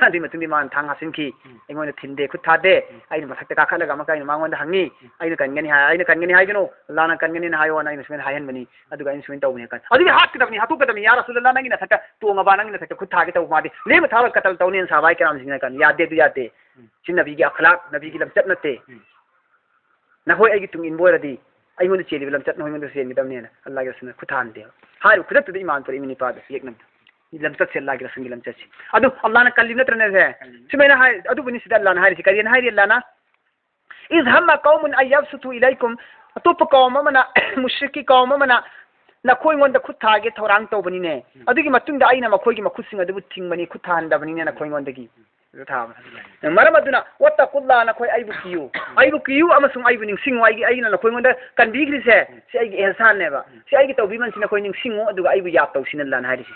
ꯑꯗꯨꯒꯤ ꯃꯇꯨꯡꯗꯤ ꯃꯥꯅ ꯊꯥꯡ ꯍꯥꯞꯆꯤꯟꯈꯤ꯫ ꯎꯝ꯫ ꯑꯩꯉꯣꯟꯗ ꯊꯤꯟꯗꯦ, ꯈꯨꯠ ꯊꯥꯗꯦ꯫ ꯎꯝ꯫ ꯑꯩꯅ ꯃꯊꯛꯇ ꯀꯥꯈꯠꯂꯒ ꯑꯃꯨꯛꯀ ꯑꯩꯅ ꯃꯉꯣꯟꯗ ꯍꯪꯉꯤ, ꯎꯝ꯫ "ꯑꯩꯅ ꯀꯟꯒꯅꯤ ꯍꯥꯏ-, ꯑꯩꯅ ꯀꯟꯒꯅꯤ ꯍꯥꯏꯒꯅꯨ, ꯑꯜꯂꯥꯍꯅ ꯀꯟꯒꯅꯤꯅ ꯍꯥꯏꯌꯣꯅ ꯑꯩꯅ ꯁꯨꯃꯥꯏꯅ ꯍꯥꯏꯍꯟꯕꯅꯤ꯫ ꯑꯗꯨꯒ ꯑꯩꯅ ꯁꯨꯃꯥꯏꯅ ꯇꯧꯕꯅꯤ" ꯍꯥꯏ ꯀꯥꯟꯗ, "ꯑꯗꯨꯗꯤ ꯍꯥꯠꯀꯗꯕꯅꯤ, ꯍꯥꯠꯇꯣꯛꯀꯗꯕꯅꯤ, ꯌꯥ ꯔꯁꯨꯂꯜꯂꯥꯍ, ꯅꯪꯒꯤ ꯅꯊꯛꯇ ꯇꯣꯡꯉꯕ, ꯅꯪꯒꯤ ꯅꯊꯛꯇ ꯈꯨꯠ ꯊꯥꯒꯦ ꯇꯧꯕ ꯃꯥꯗꯤ ꯂꯦꯝꯅ ꯊꯥꯔꯣꯏ, ꯀꯇꯜ ꯇꯧꯅꯦꯅ" ꯁꯍꯥꯕꯥꯏ ꯀꯔꯥꯝꯁꯤꯡꯅ ꯍꯥꯏ ꯀꯥꯟꯗ, "ꯌꯥꯗꯦ, ꯑꯗꯨ ꯌꯥꯗꯦ꯫ ꯎꯝ꯫ ꯁꯤ ꯅꯕꯤꯒꯤ ꯑꯈꯂꯥꯛ, ꯅꯕꯤꯒꯤ ꯂꯝꯆꯠ ꯅꯠꯇꯦ꯫ ꯎꯝ꯫ ꯅꯈꯣꯏ ꯑꯩꯒꯤ ꯇꯨꯡ ꯏꯟꯕ ꯑꯣꯏꯔꯗꯤ, ꯑꯩꯉꯣꯟꯗ ꯆꯦꯜꯂꯤꯕ ꯂꯝꯆꯠ ꯅꯈꯣꯏꯉꯣꯟꯗꯁꯨ ꯆꯦꯟꯒꯗꯕꯅꯦꯅ" ꯑꯜꯂꯥꯍꯒꯤ ꯔꯁꯨꯜꯅ ꯈꯨꯠ ꯊꯥꯍꯟꯗꯦꯕ꯫ ꯍꯥꯏꯔꯤꯕ ꯈꯨꯗꯛꯇꯨꯗ ꯏꯃꯥꯟ ꯄꯣꯔꯛꯏ ꯅꯤꯄꯥꯗꯣ ꯌꯦꯛꯅꯕꯗ꯫ ꯂꯝꯆꯠꯁꯦ, ꯑꯜꯂꯥꯍꯒꯤ ꯔꯁꯨꯜꯒꯤ ꯂꯝꯆꯠꯁꯦ꯫ ꯑꯗꯨ ꯑꯜꯂꯥꯍꯅ ꯀꯜꯂꯤ ꯅꯠꯇ꯭ꯔꯅꯦ ꯁꯦ? ꯀꯜꯂꯤ꯫ ꯁꯨꯃꯥꯏꯅ ꯍꯥꯏ, ꯑꯗꯨꯕꯨꯅꯤ ꯁꯤꯗ ꯑꯜꯂꯥꯍꯅ ꯍꯥꯏꯔꯤꯁꯤ꯫ ꯀꯔꯤꯅ ꯍꯥꯏꯔꯤ ꯑꯜꯂꯥꯍꯅ? "Iz hamma qawmun an yabsutu ilaykum," ꯑꯇꯣꯞꯄ ꯀꯧꯝ ꯑꯃꯅ, ꯃꯨꯁ꯭ꯔꯤꯛꯀꯤ ꯀꯧꯝ ꯑꯃꯅ ꯅꯈꯣꯏꯉꯣꯟꯗ ꯈꯨꯠ ꯊꯥꯒꯦ ꯊꯧꯔꯥꯡ ꯇꯧꯕꯅꯤꯅꯦ꯫ ꯑꯗꯨꯒꯤ ꯃꯇꯨꯡꯗ ꯑꯩꯅ ꯃꯈꯣꯏꯒꯤ ꯃꯈꯨꯠꯁꯤꯡ ꯑꯗꯨꯕꯨ ꯊꯤꯡꯕꯅꯤ, ꯈꯨꯠ ꯊꯥꯍꯟꯗꯕꯅꯤꯅꯦ ꯅꯈꯣꯏꯉꯣꯟꯗꯒꯤ꯫ ꯑꯗꯨ ꯊꯥꯕ꯫ ꯃꯔꯝ ꯑꯗꯨꯅ, "ꯋꯠꯇꯀꯨꯜꯂꯥꯍ," ꯅꯈꯣꯏ ꯑꯩꯕꯨ ꯀꯤꯌꯨ, ꯑꯩꯕꯨ ꯀꯤꯌꯨ ꯑꯃꯁꯨꯡ ꯑꯩꯕꯨ ꯅꯤꯡꯁꯤꯡꯉꯨ꯫ ꯑꯩꯒꯤ, ꯑꯩꯅ ꯅꯈꯣꯏꯉꯣꯟꯗ ꯀꯟꯕꯤꯈ꯭ꯔꯤꯁꯦ, ꯁꯤ ꯑꯩꯒꯤ ꯏꯍꯁꯥꯟꯅꯦꯕ, ꯁꯤ ꯑꯩꯒꯤ ꯇꯧꯕꯤꯃꯜꯁꯤ ꯅꯈꯣꯏ ꯅꯤꯡꯁꯤꯡꯉꯨ, ꯑꯗꯨꯒ ꯑꯩꯕꯨ ꯌꯥꯞ ꯇꯧꯁꯤꯅ ꯂꯥꯟ ꯍꯥꯏꯔꯤꯁꯤ꯫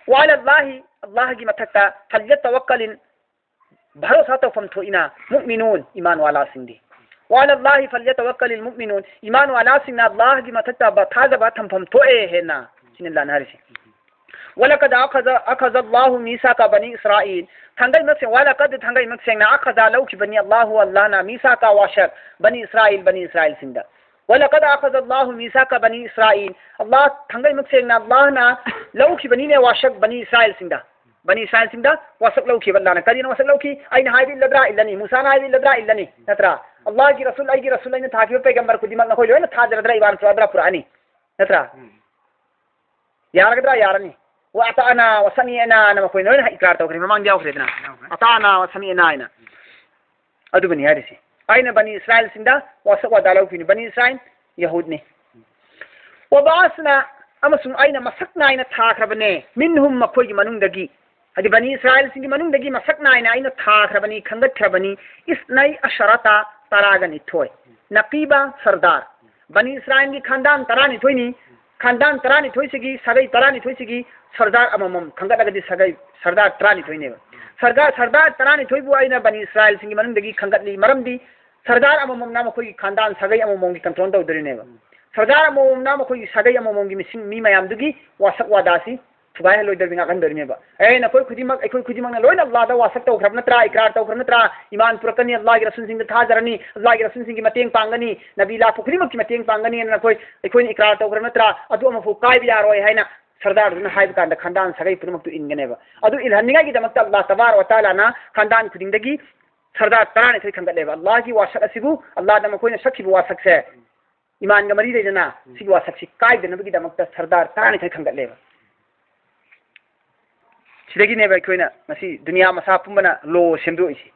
"ꯋ ꯑꯂꯥ ꯑꯜꯂꯥꯍꯤ," ꯑꯜꯂꯥꯍꯒꯤ ꯃꯊꯛꯇ, "ꯐꯜꯌꯇꯋꯛꯀꯂꯤꯜ," ꯚꯔꯣꯁꯥ ꯇꯧꯐꯝ ꯊꯣꯛꯏꯅ, "ꯃꯨꯑꯃꯤꯅꯨꯟ," ꯏꯃꯥꯟ ꯋꯥꯂꯥꯁꯤꯡꯗꯤ꯫ "ꯋ ꯑꯂꯥ ꯑꯜꯂꯥꯍꯤ ꯐꯜꯌꯇꯋꯛꯀꯂꯤꯜ ꯃꯨꯑꯃꯤꯅꯨꯟ," ꯏꯃꯥꯟ ꯋꯥꯂꯥꯁꯤꯡꯅ ꯑꯜꯂꯥꯍꯒꯤ ꯃꯊꯛꯇ ꯕ-, ꯊꯥꯖꯕ ꯊꯝꯐꯝ ꯊꯣꯛꯑꯦ ꯍꯦꯟꯅ, ꯁꯤꯅ ꯂꯥꯟ ꯍꯥꯏꯔꯤꯁꯤ꯫ "ꯋꯂꯀꯗ ꯑꯈꯖ, ꯑꯈꯖ ꯑꯜꯂꯥꯍꯨ ꯃꯤꯁꯥꯀ ꯕꯅꯤ ꯏꯁꯔꯥꯏꯜ," ꯊꯥꯡꯒꯩꯃꯛ ꯁꯦꯡ-, "ꯋꯂꯀꯗ," ꯊꯥꯡꯒꯩꯃꯛ ꯁꯦꯡꯅ, "ꯑꯈꯖ," ꯂꯧꯈꯤꯕꯅꯤ, "ꯑꯜꯂꯥꯍꯨ," ꯑꯜꯂꯥꯍꯅ, "ꯃꯤꯁꯥꯀ," ꯋꯥꯁꯛ, "ꯕꯅꯤ ꯏꯁꯔꯥꯏꯜ," ꯕꯅꯤ ꯏꯁꯔꯥꯏꯜꯁꯤꯡꯗ꯫ "ꯋꯂꯀꯗ ꯑꯈꯖ ꯑꯜꯂꯥꯍꯨ ꯃꯤꯁꯥꯀ ꯕꯅꯤ ꯏꯁꯔꯥꯏꯜ," ꯑꯜꯂꯥꯍ, ꯊꯥꯡꯒꯩꯃꯛ ꯁꯦꯡꯅ ꯑꯜꯂꯥꯍꯅ ꯂꯧꯈꯤꯕꯅꯤꯅꯦ ꯋꯥꯁꯛ ꯕꯅꯤ ꯏꯁꯔꯥꯏꯜꯁꯤꯡꯗ꯫ ꯕꯅꯤ ꯏꯁꯔꯥꯏꯜꯁꯤꯡꯗ ꯋꯥꯁꯛ ꯂꯧꯈꯤꯕ ꯑꯜꯂꯥꯍꯅ꯫ ꯀꯔꯤꯅ ꯋꯥꯁꯛ ꯂꯧꯈꯤ? "ꯑꯩꯅ ꯍꯥꯏꯕ ꯏꯜꯂꯗ꯭ꯔꯥ? ꯏꯜꯂꯅꯤ꯫ ꯃꯨꯁꯥꯅ ꯍꯥꯏꯕ ꯏꯜꯂꯗ꯭ꯔꯥ? ꯏꯜꯂꯅꯤ"꯫ ꯅꯠꯇ꯭ꯔꯥ? "ꯑꯜꯂꯥꯍꯒꯤ ꯔꯁꯨꯜ, ꯑꯩꯒꯤ ꯔꯁꯨꯜ, ꯑꯩꯅ ꯊꯥꯈꯤꯕ ꯄꯩꯒꯝꯕꯔ ꯈꯨꯗꯤꯡꯃꯛ ꯅꯈꯣꯏ ꯂꯣꯏꯅ ꯊꯥꯖꯔꯗ꯭ꯔꯥ? ꯏꯃꯥꯟ ꯄꯨꯔꯛꯑꯗ꯭ꯔꯥ? ꯄꯨꯔꯛꯑꯅꯤ"꯫ ꯅꯠꯇ꯭ꯔꯥ? ꯎꯝ꯫ "ꯌꯥꯔꯒꯗ꯭ꯔꯥ? ꯌꯥꯔꯅꯤ꯫ ꯋ ꯑꯇꯥꯅꯥ ꯋ ꯁꯃꯤꯑꯅꯥꯅ ꯃꯈꯣꯏꯅ ꯂꯣꯏꯅ ꯏꯀ꯭ꯔꯥꯔ ꯇꯧꯈ꯭ꯔꯦ, ꯃꯃꯥꯡꯗ ꯌꯥꯎꯈ꯭ꯔꯦꯗꯅ꯫ ꯌꯥꯎꯈ꯭ꯔꯦ꯫ "ꯑꯇꯥꯅꯥ ꯋ ꯁꯃꯤꯑꯅꯥ" ꯍꯥꯏꯅ꯫ ꯑꯗꯨꯕꯨꯅꯤ ꯍꯥꯏꯔꯤꯁꯤ꯫ ꯑꯩꯅ ꯕꯅꯤ ꯏꯁꯔꯥꯏꯜꯁꯤꯡꯗ ꯋꯥꯁꯛ ꯋꯥꯗꯥ ꯂꯧꯈꯤꯕꯅꯤ꯫ ꯕꯅꯤ ꯏꯁꯔꯥꯏꯜ ꯌꯍꯨꯗꯅꯤ꯫ "ꯋ ꯕꯥꯑꯁꯅꯥ," ꯑꯃꯁꯨꯡ ꯑꯩꯅ ꯃꯁꯛ ꯅꯥꯏꯅ ꯊꯥꯈ꯭ꯔꯕꯅꯦ, "ꯃꯤꯟꯍꯨꯝ," ꯃꯈꯣꯏꯒꯤ ꯃꯅꯨꯡꯗꯒꯤ, ꯍꯥꯏꯗꯤ ꯕꯅꯤ ꯏꯁꯔꯥꯏꯜꯁꯤꯡꯒꯤ ꯃꯅꯨꯡꯗꯒꯤ ꯃꯁꯛ ꯅꯥꯏꯅ ꯑꯩꯅ ꯊꯥꯈ꯭ꯔꯕꯅꯤ, ꯈꯟꯒꯠꯈ꯭ꯔꯕꯅꯤ, "ꯏꯁꯅꯩ ꯑꯁꯔꯥꯇꯥ," ꯇꯔꯥꯒ ꯅꯤꯊꯣꯏ, "ꯅꯀꯤꯕ," ꯁꯔꯗꯥꯔ꯫ ꯕꯅꯤ ꯏꯁꯔꯥꯏꯜꯒꯤ ꯈꯥꯟꯗꯥꯟ ꯇꯔꯥꯅꯤꯊꯣꯏꯅꯤ꯫ ꯈꯥꯟꯗꯥꯟ ꯇꯔꯥꯅꯤꯊꯣꯏꯁꯤꯒꯤ ꯁꯥꯒꯩ ꯇꯔꯥꯅꯤꯊꯣꯏꯁꯤꯒꯤ ꯁꯔꯗꯥꯔ ꯑꯃꯃꯝ ꯈꯟꯒꯠꯂꯒꯗꯤ ꯁꯥꯒꯩ ꯁꯔꯗꯥꯔ ꯇꯔꯥꯅꯤꯊꯣꯏꯅꯦꯕ꯫ ꯁꯔꯗꯥꯔ, ꯁꯔꯗꯥꯔ ꯇꯔꯥꯅꯤꯊꯣꯏꯕꯨ ꯑꯩꯅ ꯕꯅꯤ ꯏꯁꯔꯥꯏꯜꯁꯤꯡꯒꯤ ꯃꯅꯨꯡꯗꯒꯤ ꯈꯟꯒꯠꯂꯤ꯫ ꯃꯔꯝꯗꯤ ꯁꯔꯗꯥꯔ ꯑꯃꯃꯝꯅ ꯃꯈꯣꯏꯒꯤ ꯈꯥꯟꯗꯥꯟ ꯁꯥꯒꯩ ꯑꯃꯃꯝꯒꯤ ꯀꯟꯇ꯭ꯔꯣꯜ ꯇꯧꯗꯣꯔꯤꯅꯦꯕ꯫ ꯁꯔꯗꯥꯔ ꯑꯃꯃꯝꯅ ꯃꯈꯣꯏꯒꯤ ꯁꯥꯒꯩ ꯑꯃꯃꯝꯒꯤ ꯃꯤꯁꯤꯡ, ꯃꯤ ꯃꯌꯥꯝꯗꯨꯒꯤ ꯋꯥꯁꯛ ꯋꯥꯗꯥꯁꯤ ꯊꯨꯒꯥꯏꯍꯜꯂꯣꯏꯗꯕꯅꯤ, ꯉꯥꯛꯍꯟꯗꯣꯔꯤꯅꯦꯕ꯫ ꯑꯦ, ꯅꯈꯣꯏ ꯈꯨꯗꯤꯡꯃꯛ, ꯑꯩꯈꯣꯏ ꯈꯨꯗꯤꯡꯃꯛꯅ ꯂꯣꯏꯅ ꯑꯜꯂꯥꯗ ꯋꯥꯁꯛ ꯇꯧꯈ꯭ꯔꯕ ꯅꯠꯇ꯭ꯔꯥ? ꯏꯀ꯭ꯔꯥꯔ ꯇꯧꯈ꯭ꯔꯕ ꯅꯠꯇ꯭ꯔꯥ? ꯏꯃꯥꯟ ꯄꯨꯔꯛꯀꯅꯤ, ꯑꯜꯂꯥꯒꯤ ꯔꯁꯨꯜꯁꯤꯡꯗ ꯊꯥꯖꯔꯅꯤ, ꯑꯜꯂꯥꯒꯤ ꯔꯁꯨꯜꯁꯤꯡꯒꯤ ꯃꯇꯦꯡ ꯄꯥꯡꯒꯅꯤ, ꯅꯕꯤ ꯂꯥꯛꯄ ꯈꯨꯗꯤꯡꯃꯛꯀꯤ ꯃꯇꯦꯡ ꯄꯥꯡꯒꯅꯤ ꯍꯥꯏꯅ ꯅꯈꯣꯏ, ꯑꯩꯈꯣꯏꯅ ꯏꯀ꯭ꯔꯥꯔ ꯇꯧꯈ꯭ꯔꯕ ꯅꯠꯇ꯭ꯔꯥ? ꯑꯗꯨ ꯑꯃꯐꯥꯎ ꯀꯥꯏꯕ ꯌꯥꯔꯣꯏ ꯍꯥꯏꯅ ꯁꯔꯗꯥꯔꯗꯨꯅ ꯍꯥꯏꯕ ꯀꯥꯟꯗ ꯈꯥꯟꯗꯥꯟ ꯁꯥꯒꯩ ꯄꯨꯝꯅꯃꯛꯇꯨ ꯏꯟꯒꯅꯦꯕ꯫ ꯑꯗꯨ ꯏꯜꯍꯟꯅꯤꯡꯉꯥꯏꯒꯤꯗꯃꯛꯇ ꯑꯜꯂꯥ ꯇꯕꯥꯔꯛ ꯋ ꯇꯥꯂꯥꯅ ꯈꯥꯟꯗꯥꯟ ꯈꯨꯗꯤꯡꯗꯒꯤ ꯁꯔꯗꯥꯔ ꯇꯔꯥꯅꯤꯊꯣꯏ ꯈꯟꯒꯠꯂꯦꯕ꯫ ꯑꯜꯂꯥꯒꯤ ꯋꯥꯁꯛ ꯑꯁꯤꯕꯨ, ꯑꯜꯂꯥꯗ ꯃꯈꯣꯏꯅ ꯁꯛꯈꯤꯕ ꯋꯥꯁꯛꯁꯦ, ꯏꯃꯥꯟꯒ ꯃꯔꯤ ꯂꯩꯅꯅ ꯁꯤꯒꯤ ꯋꯥꯁꯛꯁꯤ ꯀꯥꯏꯗꯅꯕꯒꯤꯗꯃꯛꯇ ꯁꯔꯗꯥꯔ ꯇꯔꯥꯅꯤꯊꯣꯏ ꯈꯟꯒꯠꯂꯦꯕ꯫ ꯁꯤꯗꯒꯤꯅꯦꯕ ꯑꯩꯈꯣꯏꯅ ꯉꯁꯤ ꯗꯨꯅꯤꯌꯥ ꯃꯁꯥ ꯄꯨꯝꯕꯅ ꯂꯣ ꯁꯦꯝꯗꯣꯛꯏꯁꯤ꯫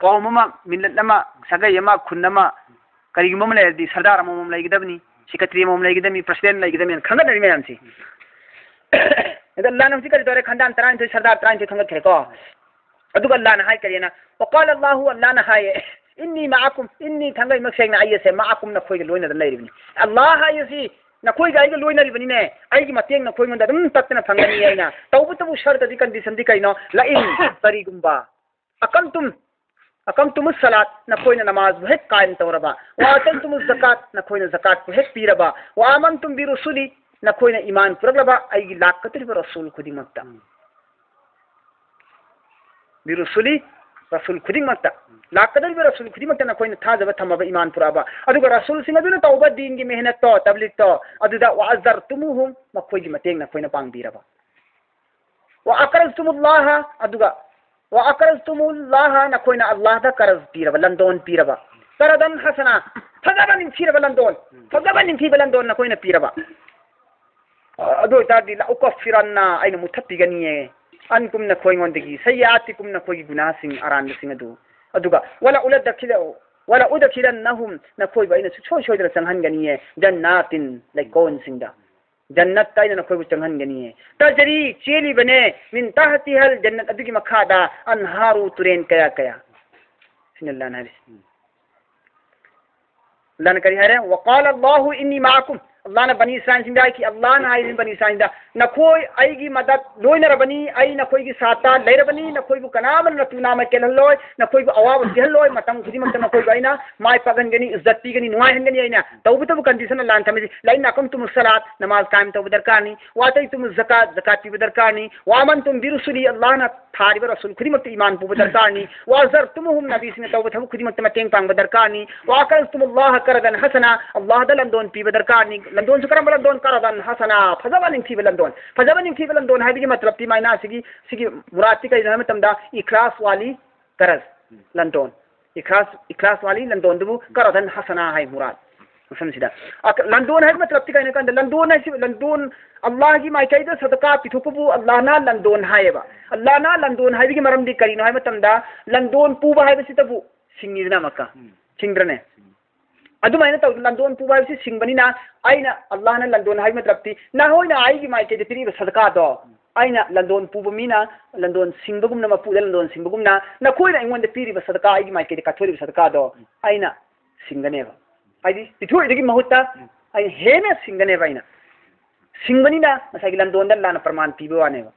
ꯀꯧꯝ ꯑꯃ, ꯃꯤꯂꯠ ꯑꯃ, ꯁꯥꯒꯩ ꯑꯃ, ꯈꯨꯟ ꯑꯃ, ꯀꯔꯤꯒꯨꯝꯕ ꯑꯃ ꯂꯩꯔꯗꯤ ꯁꯔꯗꯥꯔ ꯑꯃꯃꯝ ꯂꯩꯒꯗꯕꯅꯤ, ꯁꯦꯀ꯭ꯔꯦꯇꯔꯤ ꯑꯃꯃꯝ ꯂꯩꯒꯗꯕꯅꯤ, ꯄ꯭ꯔꯁꯤꯗꯦꯟ ꯂꯩꯒꯗꯕꯅꯤ ꯈꯟꯒꯠꯅꯔꯤ ꯃꯌꯥꯝꯁꯤ꯫ ꯑꯗ ꯑꯜꯂꯥꯅ ꯍꯧꯖꯤꯛ ꯀꯔꯤ ꯇꯧꯔꯦ? ꯈꯟꯗꯥꯟ ꯇꯔꯥꯅꯤꯊꯣꯏ, ꯁꯔꯗꯥꯔ ꯇꯔꯥꯅꯤꯊꯣꯏ ꯈꯟꯒꯠꯈ꯭ꯔꯦꯀꯣ꯫ ꯑꯗꯨꯒ ꯑꯜꯂꯥꯅ ꯍꯥꯏ ꯀꯔꯤꯅ? "ꯋꯀꯥꯂ ꯑꯜꯂꯥꯍꯨ", ꯑꯜꯂꯥꯅ ꯍꯥꯏꯌꯦ, "ꯏꯟꯅꯤ ꯃꯥꯑꯀꯨꯝ", ꯏꯟꯅꯤ ꯊꯥꯡꯒꯩꯃꯛ ꯁꯦꯡꯅ ꯑꯩ ꯑꯁꯦ, "ꯃꯥꯑꯀꯨꯝ", ꯅꯈꯣꯏꯒ ꯂꯣꯏꯅꯗꯅ ꯂꯩꯔꯤꯕꯅꯤ꯫ ꯑꯜꯂꯥ ꯍꯥꯏ ꯑꯁꯤ ꯅꯈꯣꯏꯒ ꯑꯩꯒ ꯂꯣꯏꯅꯔꯤꯕꯅꯤꯅꯦ, ꯑꯩꯒꯤ ꯃꯇꯦꯡ ꯅꯈꯣꯏꯉꯣꯟꯗ ꯑꯗꯨꯝ ꯇꯠꯇꯅ ꯐꯪꯒꯅꯤ ꯑꯩꯅ꯫ ꯇꯧꯕꯇꯕꯨ ꯁꯔꯇꯗꯤ, ꯀꯟꯗꯤꯁꯟꯗꯤ ꯀꯩꯅꯣ? "ꯂꯥꯏꯟ", ꯀꯔꯤꯒꯨꯝꯕ, "ꯑꯀꯝꯇꯨꯝ", "ꯑꯀꯝꯇꯨꯃꯨ ꯁꯂꯥꯠ", ꯅꯈꯣꯏꯅ ꯅꯃꯥꯖꯕꯨ ꯍꯦꯛ ꯀꯥꯏꯝ ꯇꯧꯔꯕ, "ꯋꯥ ꯑꯇꯩꯇꯨꯃꯨ ꯖꯀꯥꯠ", ꯅꯈꯣꯏꯅ ꯖꯀꯥꯠꯄꯨ ꯍꯦꯛ ꯄꯤꯔꯕ, "ꯋꯥ ꯑꯃꯟꯇꯨꯝ ꯕꯤꯔꯨꯁꯨꯂꯤ", ꯅꯈꯣꯏꯅ ꯏꯃꯥꯟ ꯄꯨꯔꯛꯂꯕ ꯑꯩꯒꯤ ꯂꯥꯛꯀꯗꯧꯔꯤꯕ ꯔꯁꯨꯜ ꯈꯨꯗꯤꯡꯃꯛꯇ꯫ ꯎꯝ꯫ ꯕꯤꯔꯨꯁꯨꯂꯤ, ꯔꯁꯨꯜ ꯈꯨꯗꯤꯡꯃꯛꯇ, ꯂꯥꯛꯀꯗꯧꯔꯤꯕ ꯔꯁꯨꯜ ꯈꯨꯗꯤꯡꯃꯛꯇ ꯅꯈꯣꯏꯅ ꯊꯥꯖꯕ ꯊꯝꯃꯕ, ꯏꯃꯥꯟ ꯄꯨꯔꯛꯑꯕ, ꯑꯗꯨꯒ ꯔꯁꯨꯜꯁꯤꯡ ꯑꯗꯨꯅ ꯇꯧꯕ ꯗꯤꯟꯒꯤ ꯃꯦꯍꯅꯠꯇꯣ, ꯇꯕ꯭ꯂꯤꯛꯇꯣ, ꯑꯗꯨꯗ "ꯋꯥ ꯑꯖꯔꯇꯨꯃꯨꯍꯨꯝ", ꯃꯈꯣꯏꯒꯤ ꯃꯇꯦꯡ ꯅꯈꯣꯏꯅ ꯄꯥꯡꯕꯤꯔꯕ, "ꯋꯥ ꯑꯀꯔꯖꯇꯨꯃꯨꯜꯂꯥꯍ", ꯑꯗꯨꯒ "ꯋꯥ ꯑꯀꯔꯖꯇꯨꯃꯨꯜꯂꯥꯍ", ꯅꯈꯣꯏꯅ ꯑꯜꯂꯥꯍꯗ ꯀꯔꯖ ꯄꯤꯔꯕ, ꯂꯟꯗꯣꯟ ꯄꯤꯔꯕ, "ꯀꯔꯗꯟ ꯍꯁꯅꯥ", ꯐꯖꯕ ꯅꯤꯡꯊꯤꯔꯕ ꯂꯟꯗꯣꯟ, ꯐꯖꯕ ꯅꯤꯡꯊꯤꯕ ꯂꯟꯗꯣꯟ ꯅꯈꯣꯏꯅ ꯄꯤꯔꯕ, ꯑꯗꯨ ꯑꯣꯏꯇꯥꯔꯗꯤ, "ꯂꯥ ꯎꯀꯐꯤꯔꯟꯅ", ꯑꯩꯅ ꯃꯨꯊꯠꯄꯤꯒꯅꯤꯌꯦ, "ꯑꯟꯀꯨꯝ", ꯅꯈꯣꯏꯉꯣꯟꯗꯒꯤ, "ꯁꯩꯌꯥꯇꯤꯀꯨꯝ", ꯅꯈꯣꯏꯒꯤ ꯒꯨꯅꯥꯁꯤꯡ, ꯑꯔꯥꯟꯕꯁꯤꯡ ꯑꯗꯨ, ꯑꯗꯨꯒ "ꯋꯥꯂꯥ ꯎꯂꯗꯈꯤꯂ-, ꯋꯥꯂꯥ ꯎꯗꯈꯤꯂꯟꯅꯍꯨꯝ", ꯅꯈꯣꯏꯕꯨ ꯑꯩꯅ ꯁꯨꯡꯁꯣꯏ ꯁꯣꯏꯗꯅ ꯆꯪꯍꯟꯒꯅꯤꯌꯦ, "ꯖꯟꯅꯥꯇꯤꯟ", ꯂꯩꯀꯣꯜꯁꯤꯡꯗ, ꯖꯟꯅꯠꯇ ꯑꯩꯅ ꯅꯈꯣꯏꯕꯨ ꯆꯪꯍꯟꯒꯅꯤꯌꯦ, "ꯇꯖꯔꯤ", ꯆꯦꯜꯂꯤꯕꯅꯦ, "ꯃꯤꯟ ꯇꯍꯇꯤꯍꯜ", ꯖꯟꯅꯠ ꯑꯗꯨꯒꯤ ꯃꯈꯥꯗ, "ꯑꯟꯍꯥꯔꯨ", ꯇꯨꯔꯦꯟ ꯀꯌꯥ ꯀꯌꯥ꯫ ꯁꯤꯅ ꯑꯜꯂꯥꯅ ꯍꯥꯏꯔꯤꯁꯤ꯫ ꯑꯜꯂꯥꯅ ꯀꯔꯤ ꯍꯥꯏꯔꯦ? "ꯋꯥꯀꯥꯂ ꯑꯜꯂꯥꯍꯨ ꯏꯟꯅꯤ ꯃꯥꯑꯀꯨꯝ"꯫ ꯑꯜꯂꯥꯅ ꯕꯅꯤ ꯏꯁꯔꯥꯏꯜꯁꯤꯡꯗ ꯍꯥꯏꯈꯤ, ꯑꯜꯂꯥꯅ ꯍꯥꯏꯔꯤꯕꯅꯤ ꯕꯅꯤ ꯏꯁꯔꯥꯏꯜꯗ, "ꯅꯈꯣꯏ ꯑꯩꯒꯤ ꯃꯗꯠ ꯂꯣꯏꯅꯔꯕꯅꯤ, ꯑꯩ ꯅꯈꯣꯏꯒꯤ ꯁꯥꯠꯇ ꯂꯩꯔꯕꯅꯤ, ꯅꯈꯣꯏꯕꯨ ꯀꯅꯥꯃꯅ ꯅꯇꯨ ꯅꯥꯃ ꯀꯦꯜꯍꯜꯂꯣꯏ, ꯅꯈꯣꯏꯕꯨ ꯑꯋꯥꯕ ꯄꯤꯍꯜꯂꯣꯏ, ꯃꯇꯝ ꯈꯨꯗꯤꯡꯃꯛꯇ ꯅꯈꯣꯏꯕꯨ ꯑꯩꯅ ꯃꯥꯏ ꯄꯥꯛꯍꯟꯒꯅꯤ, ꯏꯖꯠ ꯄꯤꯒꯅꯤ, ꯅꯨꯡꯉꯥꯏꯍꯟꯒꯅꯤ ꯑꯩꯅ꯫ ꯇꯧꯕꯇꯕꯨ ꯀꯟꯗꯤꯁꯟ ꯑꯜꯂꯥꯅ ꯊꯝꯃꯤꯁꯤ, "ꯂꯥꯏꯟ ꯑꯀꯝ ꯇꯨꯃꯨ ꯁꯂꯥꯠ", ꯅꯃꯥꯖ ꯀꯥꯏꯝ ꯇꯧꯕ ꯗꯔꯀꯥꯔꯅꯤ, "ꯋꯥꯇꯩ ꯇꯨꯃꯨ ꯖꯀꯥꯠ", ꯖꯀꯥꯠ ꯄꯤꯕ ꯗꯔꯀꯥꯔꯅꯤ, "ꯋꯥꯃꯟ ꯇꯨꯝ ꯕꯤꯔꯨꯁꯨꯂꯤ", ꯑꯜꯂꯥꯅ ꯊꯥꯔꯤꯕ ꯔꯁꯨꯜ ꯈꯨꯗꯤꯡꯃꯛꯇ ꯏꯃꯥꯟ ꯄꯨꯕ ꯗꯔꯀꯥꯔꯅꯤ, "ꯋꯥꯖꯔ ꯇꯨꯃꯨꯍꯨꯝ", ꯅꯕꯤꯁꯤꯡꯅ ꯇꯧꯕ ꯊꯕꯛ ꯈꯨꯗꯤꯡꯃꯛꯇ ꯃꯇꯦꯡ ꯄꯥꯡꯕ ꯗꯔꯀꯥꯔꯅꯤ, "ꯋꯥ ꯑꯀꯔꯖ ꯇꯨꯃꯨꯜꯂꯥꯍ ꯀꯔꯗꯟ ꯍꯁꯅꯥ", ꯑꯜꯂꯥꯍꯗ ꯂꯟꯗꯣꯟ ꯄꯤꯕ ꯗꯔꯀꯥꯔꯅꯤ꯫ ꯂꯟꯗꯣꯟꯁꯨ ꯀꯔꯝꯕ ꯂꯟꯗꯣꯟ? "ꯀꯔꯗꯟ ꯍꯁꯅꯥ", ꯐꯖꯕ ꯅꯤꯡꯊꯤꯕ ꯂꯟꯗꯣꯟ꯫ ꯐꯖꯕ ꯅꯤꯡꯊꯤꯕ ꯂꯟꯗꯣꯟ ꯍꯥꯏꯕꯒꯤ ꯃꯇꯂꯕꯇꯤ ꯃꯥꯏꯅꯥꯁꯤꯒꯤ, ꯁꯤꯒꯤ ꯃꯨꯔꯥꯠꯇꯤ ꯀꯔꯤꯅꯣ ꯍꯥꯏꯕ ꯃꯇꯝꯗ, ꯏꯈ꯭ꯂꯥꯁ ꯋꯥꯂꯤ ꯀꯔꯖ, ꯂꯟꯗꯣꯟ꯫ ꯏꯈ꯭ꯂꯥꯁ, ꯏꯈ꯭ꯂꯥꯁ ꯋꯥꯂꯤ ꯂꯟꯗꯣꯟꯗꯨꯕꯨ ꯀꯔꯗꯟ ꯍꯁꯅꯥ ꯍꯥꯏ ꯃꯨꯔꯥꯠ꯫ ꯃꯐꯝꯁꯤꯗ꯫ ꯑ, ꯂꯟꯗꯣꯟ ꯍꯥꯏꯕ ꯃꯇꯂꯕꯇꯤ ꯀꯩꯅꯣ ꯀꯥꯟꯗ, ꯂꯟꯗꯣꯟ ꯍꯥꯏꯁꯤ, ꯂꯟꯗꯣꯟ, ꯑꯜꯂꯥꯍꯒꯤ ꯃꯥꯏꯀꯩꯗ ꯁꯗꯀꯥ ꯄꯤꯊꯣꯛꯄꯕꯨ ꯑꯜꯂꯥꯍꯅ ꯂꯟꯗꯣꯟ ꯍꯥꯏꯌꯦꯕ꯫ ꯑꯜꯂꯥꯍꯅ ꯂꯟꯗꯣꯟ ꯍꯥꯏꯕꯒꯤ ꯃꯔꯝꯗꯤ ꯀꯔꯤꯅꯣ ꯍꯥꯏꯕ ꯃꯇꯝꯗ, ꯂꯟꯗꯣꯟ ꯄꯨꯕ ꯍꯥꯏꯕꯁꯤꯇꯕꯨ ꯁꯤꯡꯉꯤꯗꯅ ꯑꯃꯨꯛꯀ꯫ ꯎꯝ꯫ ꯁꯤꯡꯗ꯭ꯔꯅꯦ? ꯎꯝ꯫ ꯑꯗꯨꯃꯥꯏꯅ ꯇꯧꯗꯅ ꯂꯟꯗꯣꯟ ꯄꯨꯕ ꯍꯥꯏꯕꯁꯤ ꯁꯤꯡꯕꯅꯤꯅ, ꯑꯩꯅ, ꯑꯜꯂꯥꯍꯅ ꯂꯟꯗꯣꯟ ꯍꯥꯏꯕ ꯃꯇꯂꯕꯇꯤ, ꯅꯈꯣꯏꯅ ꯑꯩꯒꯤ ꯃꯥꯏꯀꯩꯗ ꯄꯤꯔꯤꯕ ꯁꯗꯀꯥꯗꯣ, ꯑꯩꯅ ꯂꯟꯗꯣꯟ ꯄꯨꯕ ꯃꯤꯅ ꯂꯟꯗꯣꯟ ꯁꯤꯡꯕꯒꯨꯝꯅ, ꯃꯄꯨꯗ ꯂꯟꯗꯣꯟ ꯁꯤꯡꯕꯒꯨꯝꯅ, ꯅꯈꯣꯏꯅ ꯑꯩꯉꯣꯟꯗ ꯄꯤꯔꯤꯕ ꯁꯗꯀꯥ, ꯑꯩꯒꯤ ꯃꯥꯏꯀꯩꯗ ꯀꯠꯊꯣꯛꯏꯕ ꯁꯗꯀꯥꯗꯣ ꯑꯩꯅ ꯁꯤꯡꯒꯅꯦꯕ꯫ ꯍꯥꯏꯗꯤ ꯄꯤꯊꯣꯛꯏꯗꯨꯒꯤ ꯃꯍꯨꯠꯇ ꯑꯩꯅ ꯍꯦꯟꯅ ꯁꯤꯡꯒꯅꯦꯕ ꯑꯩꯅ꯫ ꯁꯤꯡꯕꯅꯤꯅ ꯉꯁꯥꯏꯒꯤ ꯂꯟꯗꯣꯟꯗ ꯑꯜꯂꯥꯍꯅ ꯄ꯭ꯔꯃꯥꯟ ꯄꯤꯕ ꯋꯥꯅꯦꯕ꯫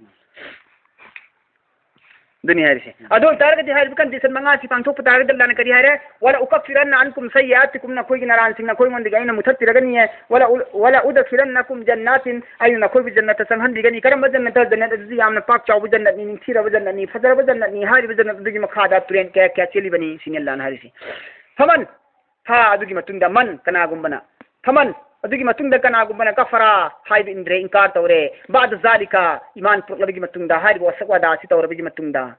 ꯑꯗꯨꯅꯤ ꯍꯥꯏꯔꯤꯁꯦ꯫ ꯑꯗꯨ ꯑꯣꯏꯇꯥꯔꯒꯗꯤ ꯍꯥꯏꯔꯤꯕ condition ꯃꯉꯥꯁꯤ ꯄꯥꯡꯊꯣꯛꯄ ꯇꯥꯔꯒꯗꯤ ꯑꯜꯂꯥꯍꯅ ꯀꯔꯤ ꯍꯥꯏꯔꯦ? "ولأكفرن عنكم سيئاتكم", ꯅꯈꯣꯏꯒꯤ ꯅꯔꯥꯟꯁꯤꯡ ꯅꯈꯣꯏꯉꯣꯟꯗꯒꯤ ꯑꯩꯅ ꯃꯨꯊꯠꯄꯤꯔꯒꯅꯤꯌꯦ꯫ "ولأ-, ولأدخلنكم جنات", ꯑꯩꯅ ꯅꯈꯣꯏꯕꯨ ꯖꯟꯅꯠꯇ ꯆꯪꯍꯟꯕꯤꯒꯅꯤ꯫ ꯀꯔꯝꯕ ꯖꯟꯅꯠꯇ? ꯖꯟꯅꯠ ꯑꯗꯨꯗꯤ ꯌꯥꯝꯅ ꯄꯥꯛ ꯆꯥꯎꯕ ꯖꯟꯅꯠꯅꯤ, ꯅꯤꯡꯊꯤꯔꯕ ꯖꯟꯅꯠꯅꯤ, ꯐꯖꯔꯕ ꯖꯟꯅꯠꯅꯤ꯫ ꯍꯥꯏꯔꯤꯕ ꯖꯟꯅꯠ ꯑꯗꯨꯒꯤ ꯃꯈꯥꯗ ꯇꯨꯔꯦꯟ ꯀꯌꯥ ꯀꯌꯥ ꯆꯦꯜꯂꯤꯕꯅꯤ, ꯁꯤꯅꯤ ꯑꯜꯂꯥꯍꯅ ꯍꯥꯏꯔꯤꯁꯤ꯫ ꯐꯃꯟ ꯍꯥ, ꯑꯗꯨꯒꯤ ꯃꯇꯨꯡꯗ ꯃꯟ, ꯀꯅꯥꯒꯨꯝꯕꯅ, ꯐꯃꯟ, ꯑꯗꯨꯒꯤ ꯃꯇꯨꯡꯗ ꯀꯅꯥꯒꯨꯝꯕꯅ ꯀꯐꯔꯥ ꯍꯥꯏꯕ ꯏꯟꯗ꯭ꯔꯦ, ꯏꯟꯀꯥꯔ ꯇꯧꯔꯦ, ꯕꯥꯗ ꯖꯥꯂꯤꯀꯥ, ꯏꯃꯥꯟ ꯄꯨꯔꯛꯂꯕꯒꯤ ꯃꯇꯨꯡꯗ, ꯍꯥꯏꯔꯤꯕ ꯋꯥꯁꯛ ꯋꯥꯗꯥ ꯑꯁꯤ ꯇꯧꯔꯕꯒꯤ ꯃꯇꯨꯡꯗ,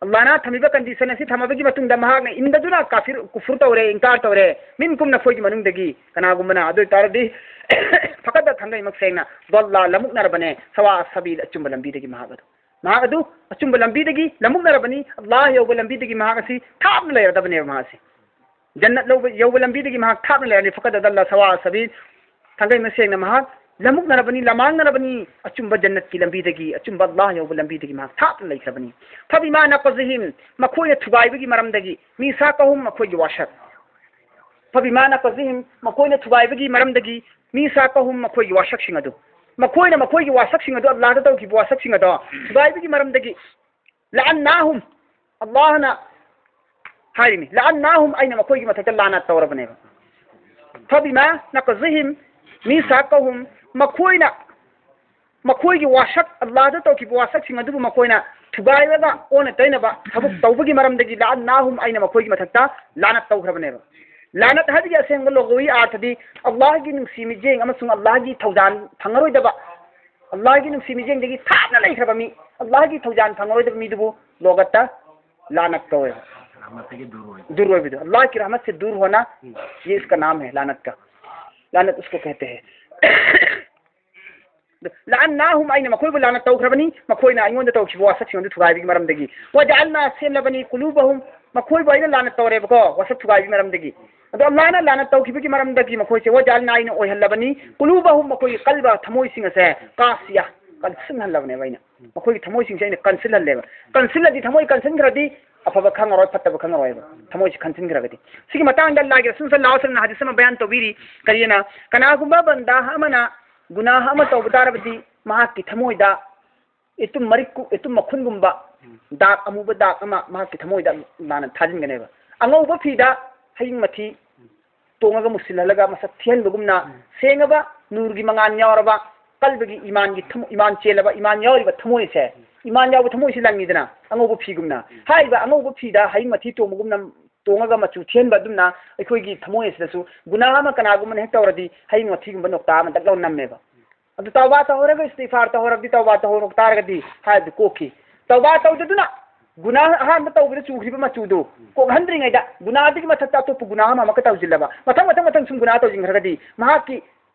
ꯑꯜꯂꯥꯍꯅ ꯊꯝꯃꯤꯕ condition ꯑꯁꯤ ꯊꯝꯃꯕꯒꯤ ꯃꯇꯨꯡꯗ ꯃꯍꯥꯛꯅ ꯏꯟꯗꯗꯨꯅ ꯀꯥꯐꯤꯔ, ꯀꯨꯐꯨꯔ ꯇꯧꯔꯦ, ꯏꯟꯀꯥꯔ ꯇꯧꯔꯦ, ꯃꯤꯟꯀꯨꯝ, ꯅꯈꯣꯏꯒꯤ ꯃꯅꯨꯡꯗꯒꯤ ꯀꯅꯥꯒꯨꯝꯕꯅ, ꯑꯗꯨ ꯑꯣꯏꯇꯥꯔꯗꯤ ꯐꯀꯠꯇ ꯊꯥꯡꯒꯩꯃꯛ ꯁꯦꯡꯅ ꯗꯣꯜꯂꯥ, ꯂꯃꯨꯛꯅꯔꯕꯅꯦ, ꯁꯋꯥ ꯁꯕꯤꯜ, ꯑꯆꯨꯝꯕ ꯂꯝꯕꯤꯗꯒꯤ ꯃꯍꯥꯛ ꯑꯗꯨ, ꯃꯍꯥꯛ ꯑꯗꯨ ꯑꯆꯨꯝꯕ ꯂꯝꯕꯤꯗꯒꯤ ꯂꯃꯨꯛꯅꯔꯕꯅꯤ, ꯑꯜꯂꯥꯍ ꯌꯧꯕ ꯂꯝꯕꯤꯗꯒꯤ ꯃꯍꯥꯛ ꯑꯁꯤ ꯊꯥꯞꯅ ꯂꯩꯔꯗꯕꯅꯦꯕ ꯃꯍꯥꯛ ꯑꯁꯤ꯫ ꯖꯟꯅꯠ ꯂꯧꯕ, ꯌꯧꯕ ꯂꯝꯕꯤꯗꯒꯤ ꯃꯍꯥꯛ ꯊꯥꯞꯅ ꯂꯩꯔꯅꯤ꯫ ꯐꯀꯠ ꯑꯗꯜꯂ ꯁꯋꯥ ꯁꯕꯤꯜ, ꯊꯥꯡꯒꯩ ꯃꯁꯦꯡꯅ ꯃꯍꯥꯛ ꯂꯃꯨꯛꯅꯔꯕꯅꯤ, ꯂꯃꯥꯡꯅꯔꯕꯅꯤ, ꯑꯆꯨꯝꯕ ꯖꯟꯅꯠꯀꯤ ꯂꯝꯕꯤꯗꯒꯤ, ꯑꯆꯨꯝꯕ ꯑꯜꯂꯥꯍ ꯌꯧꯕ ꯂꯝꯕꯤꯗꯒꯤ ꯃꯍꯥꯛ ꯊꯥꯞꯅ ꯂꯩꯈ꯭ꯔꯕꯅꯤ꯫ ꯐꯕꯤꯃꯥ ꯅꯀꯖꯤꯍꯤꯝ, ꯃꯈꯣꯏꯅ ꯊꯨꯒꯥꯏꯕꯒꯤ ꯃꯔꯝꯗꯒꯤ, ꯃꯤꯁꯥꯀꯍꯨꯝ, ꯃꯈꯣꯏꯒꯤ ꯋꯥꯁꯛ꯫ ꯐꯕꯤꯃꯥ ꯅꯀꯖꯤꯍꯤꯝ, ꯃꯈꯣꯏꯅ ꯊꯨꯒꯥꯏꯕꯒꯤ ꯃꯔꯝꯗꯒꯤ, ꯃꯤꯁꯥꯀꯍꯨꯝ, ꯃꯈꯣꯏꯒꯤ ꯋꯥꯁꯛꯁꯤꯡ ꯑꯗꯨ, ꯃꯈꯣꯏꯅ ꯃꯈꯣꯏꯒꯤ ꯋꯥꯁꯛꯁꯤꯡ ꯑꯗꯨ, ꯑꯜꯂꯥꯍꯗ ꯇꯧꯈꯤꯕ ꯋꯥꯁꯛꯁꯤꯡ ꯑꯗꯣ ꯊꯨꯒꯥꯏꯕꯒꯤ ꯃꯔꯝꯗꯒꯤ, ꯂꯑꯟꯅꯥꯍꯨꯝ, ꯑꯜꯂꯥꯍꯅ ꯍꯥꯏꯔꯤꯅꯤ, ꯂꯑꯟꯅꯥꯍꯨꯝ, ꯑꯩꯅ ꯃꯈꯣꯏꯒꯤ ꯃꯊꯛꯇ ꯂꯥꯅꯠ ꯇꯧꯔꯕꯅꯦꯕ꯫ ꯐꯕꯤꯃꯥ ꯅꯀꯖꯤꯍꯤꯝ ꯃꯤꯁꯥꯀꯍꯨꯝ, ꯃꯈꯣꯏꯅ ꯃꯈꯣꯏꯒꯤ ꯋꯥꯁꯛ, ꯑꯜꯂꯥꯍꯗ ꯇꯧꯈꯤꯕ ꯋꯥꯁꯛꯁꯤꯡ ꯑꯗꯨꯕꯨ ꯃꯈꯣꯏꯅ ꯊꯨꯒꯥꯏꯔꯒ ꯑꯣꯟꯅ ꯇꯩꯅꯕ ꯊꯕꯛ ꯇꯧꯕꯒꯤ ꯃꯔꯝꯗꯒꯤ, ꯂꯑꯟꯅꯥꯍꯨꯝ, ꯑꯩꯅ ꯃꯈꯣꯏꯒꯤ ꯃꯊꯛꯇ ꯂꯥꯅꯠ ꯇꯧꯈ꯭ꯔꯕꯅꯦꯕ꯫ ꯂꯥꯅꯠ ꯍꯥꯏꯕꯒꯤ ꯑꯁꯦꯡꯕ ꯂꯨꯒꯥꯋꯤ ꯑꯥꯔꯊꯗꯤ ꯑꯜꯂꯥꯍꯒꯤ ꯅꯨꯡꯁꯤ ꯃꯤꯠꯌꯦꯡ ꯑꯃꯁꯨꯡ ꯑꯜꯂꯥꯍꯒꯤ ꯊꯧꯖꯥꯜ ꯐꯪꯉꯔꯣꯏꯗꯕ, ꯑꯜꯂꯥꯍꯒꯤ ꯅꯨꯡꯁꯤ ꯃꯤꯠꯌꯦꯡꯗꯒꯤ ꯊꯥꯞꯅ ꯂꯩꯈ꯭ꯔꯕ ꯃꯤ, ꯑꯜꯂꯥꯍꯒꯤ ꯊꯧꯖꯥꯜ ꯐꯪꯉꯔꯣꯏꯗꯕ ꯃꯤꯗꯨꯕꯨ ꯂꯣꯒꯠꯇ ꯂꯥꯅꯠ ꯀꯧꯋꯦꯕ꯫ ꯗꯨꯔ ꯑꯣꯏꯕꯗꯣ꯫ ꯑꯜꯂꯥꯍꯀꯤ ꯔꯍꯃꯠꯁꯦ ꯗꯨꯔ ꯍꯣꯅꯥ, ꯌꯦ ꯏꯁꯀꯥ ꯅꯥꯝ ꯍꯦ, ꯂꯥꯅꯠ ꯀꯥ꯫ ꯂꯥꯅꯠ ꯎꯁꯀꯣ ꯀꯍꯇꯦ ꯍꯦ꯫ ꯂꯥꯟꯅꯥꯍꯨꯝ, ꯑꯩꯅ ꯃꯈꯣꯏꯕꯨ ꯂꯥꯟꯅ ꯇꯧꯈ꯭ꯔꯕꯅꯤ, ꯃꯈꯣꯏꯅ ꯑꯩꯉꯣꯟꯗ ꯇꯧꯈꯤꯕ ꯋꯥꯁꯛꯁꯤꯡ ꯑꯗꯨ ꯊꯨꯒꯥꯏꯕꯒꯤ ꯃꯔꯝꯗꯒꯤ꯫ ꯋꯥꯖꯥꯜꯅꯥ, ꯁꯦꯝꯂꯕꯅꯤ, ꯀꯨꯂꯨꯕꯍꯨꯝ, ꯃꯈꯣꯏꯕꯨ ꯑꯩꯅ ꯂꯥꯟꯅ ꯇꯧꯔꯦꯕꯀꯣ, ꯋꯥꯁꯛ ꯊꯨꯒꯥꯏꯕꯒꯤ ꯃꯔꯝꯗꯒꯤ꯫ ꯑꯗꯣ ꯑꯜꯂꯥꯍꯅ ꯂꯥꯟꯅ ꯇꯧꯈꯤꯕꯒꯤ ꯃꯔꯝꯗꯒꯤ ꯃꯈꯣꯏꯁꯦ, ꯋꯥꯖꯥꯜꯅꯥ, ꯑꯩꯅ ꯑꯣꯏꯍꯜꯂꯕꯅꯤ, ꯀꯨꯂꯨꯕꯍꯨꯝ, ꯃꯈꯣꯏꯒꯤ ꯀꯜꯕ, ꯊꯃꯣꯏꯁꯤꯡ ꯑꯁꯦ, ꯀꯥꯁꯤꯌꯥ, ꯀꯟꯁꯤꯟꯍꯜꯂꯕꯅꯦꯕ ꯑꯩꯅ꯫ ꯃꯈꯣꯏꯒꯤ ꯊꯃꯣꯏꯁꯤꯡꯁꯦ ꯑꯩꯅ ꯀꯟꯁꯤꯜꯍꯜꯂꯦꯕ꯫ ꯀꯟꯁꯤꯜꯂꯗꯤ, ꯊꯃꯣꯏ ꯀꯟꯁꯤꯟꯈ꯭ꯔꯗꯤ ꯑꯐꯕ ꯈꯪꯉꯔꯣꯏ, ꯐꯠꯇꯕ ꯈꯪꯉꯔꯣꯏꯕ, ꯊꯃꯣꯏꯁꯤ ꯀꯟꯁꯤꯟꯈ꯭ꯔꯒꯗꯤ꯫ ꯁꯤꯒꯤ ꯃꯇꯥꯡꯗ ꯑꯜꯂꯥꯍꯒꯤ ꯔꯁꯨꯜ ꯁꯜꯂꯜꯂꯥꯍꯨ ꯑꯂꯩꯍꯤ ꯋꯁꯜꯂꯝꯅ ꯍꯗꯤꯁ ꯑꯃ ꯕꯌꯥꯟ ꯇꯧꯕꯤꯔꯤ꯫ ꯀꯔꯤꯅ? ꯀꯅꯥꯒꯨꯝꯕ ꯕꯟꯗꯥ ꯑꯃꯅ ꯒꯨꯅꯥꯍ ꯑꯃ ꯇꯧꯕ ꯇꯥꯔꯕꯗꯤ, ꯃꯍꯥꯛꯀꯤ ꯊꯃꯣꯏꯗ ꯏꯇꯨꯝ ꯃꯔꯤꯛ, ꯏꯇꯨꯝ ꯃꯈꯨꯟꯒꯨꯝꯕ ꯗꯥꯛ, ꯑꯃꯨꯕ ꯗꯥꯛ ꯑꯃ ꯃꯍꯥꯛꯀꯤ ꯊꯃꯣꯏꯗ ꯃꯥꯅ ꯊꯥꯖꯤꯟꯒꯅꯦꯕ꯫ ꯑꯉꯧꯕ ꯐꯤꯗ ꯍꯌꯤꯡ ꯃꯊꯤ ꯇꯣꯡꯉꯒ ꯃꯨꯁꯤꯜꯍꯜꯂꯒ ꯃꯁꯛ ꯊꯤꯍꯟꯕꯒꯨꯝꯅ, ꯁꯦꯡꯉꯕ, ꯅꯨꯔꯒꯤ ꯃꯉꯥꯜ ꯌꯥꯎꯔꯕ, ꯀꯜꯕꯒꯤ ꯏꯃꯥꯟꯒꯤ ꯊꯃꯣ-, ꯏꯃꯥꯟ ꯆꯦꯜꯂꯕ, ꯏꯃꯥꯟ ꯌꯥꯎꯔꯤꯕ ꯊꯃꯣꯏꯁꯦ, ꯏꯃꯥꯟ ꯌꯥꯎꯕ ꯊꯃꯣꯏꯁꯤ ꯂꯪꯉꯤꯗꯅ, ꯑꯉꯧꯕ ꯐꯤꯒꯨꯝꯅ꯫ ꯍꯥꯏꯔꯤꯕ ꯑꯉꯧꯕ ꯐꯤꯗ ꯍꯌꯤꯡ ꯃꯊꯤ ꯇꯣꯡꯕꯒꯨꯝꯅ, ꯇꯣꯡꯉꯒ ꯃꯆꯨ ꯊꯤꯍꯟꯕ ꯑꯗꯨꯝꯅ ꯑꯩꯈꯣꯏꯒꯤ ꯊꯃꯣꯏ ꯑꯁꯤꯗꯁꯨ ꯒꯨꯅꯥꯍ ꯑꯃ ꯀꯅꯥꯒꯨꯝꯕꯅ ꯍꯦꯛ ꯇꯧꯔꯗꯤ ꯍꯌꯤꯡ ꯃꯊꯤꯒꯨꯝꯕ ꯅꯣꯛꯇꯥ ꯑꯃ ꯗꯛ ꯂꯥꯎ ꯅꯝꯃꯦꯕ꯫ ꯑꯗꯨ ꯇꯧꯕꯥ ꯇꯧꯍꯧꯔꯒ, ꯏꯁꯇꯤꯒꯐꯥꯔ ꯇꯧꯍꯧꯔꯕꯗꯤ, ꯇꯧꯕꯥ ꯇꯧꯍꯧꯔ ꯇꯥꯔꯒꯗꯤ ꯍꯥꯏꯕꯗꯨ ꯀꯣꯛꯈꯤ꯫ ꯇꯧꯕꯥ ꯇꯧꯗꯗꯨꯅ ꯒꯨꯅꯥꯍ ꯑꯍꯥꯟꯕ ꯇꯧꯕꯗ ꯆꯨꯈꯤꯕ ꯃꯆꯨꯗꯨ ꯀꯣꯛꯍꯟꯗ꯭ꯔꯤꯉꯩꯗ ꯒꯨꯅꯥꯍꯗꯨꯒꯤ ꯃꯊꯛꯇ ꯑꯇꯣꯞꯄ ꯒꯨꯅꯥꯍ ꯑꯃ ꯑꯃꯨꯛꯀ ꯇꯧꯁꯤꯜꯂꯕ, ꯃꯊꯪ ꯃꯊꯪ ꯃꯊꯪ ꯁꯨꯝ ꯒꯨꯅꯥꯍ ꯇꯧꯁꯤꯟꯈ꯭ꯔꯒꯗꯤ ꯃꯍꯥꯛꯀꯤ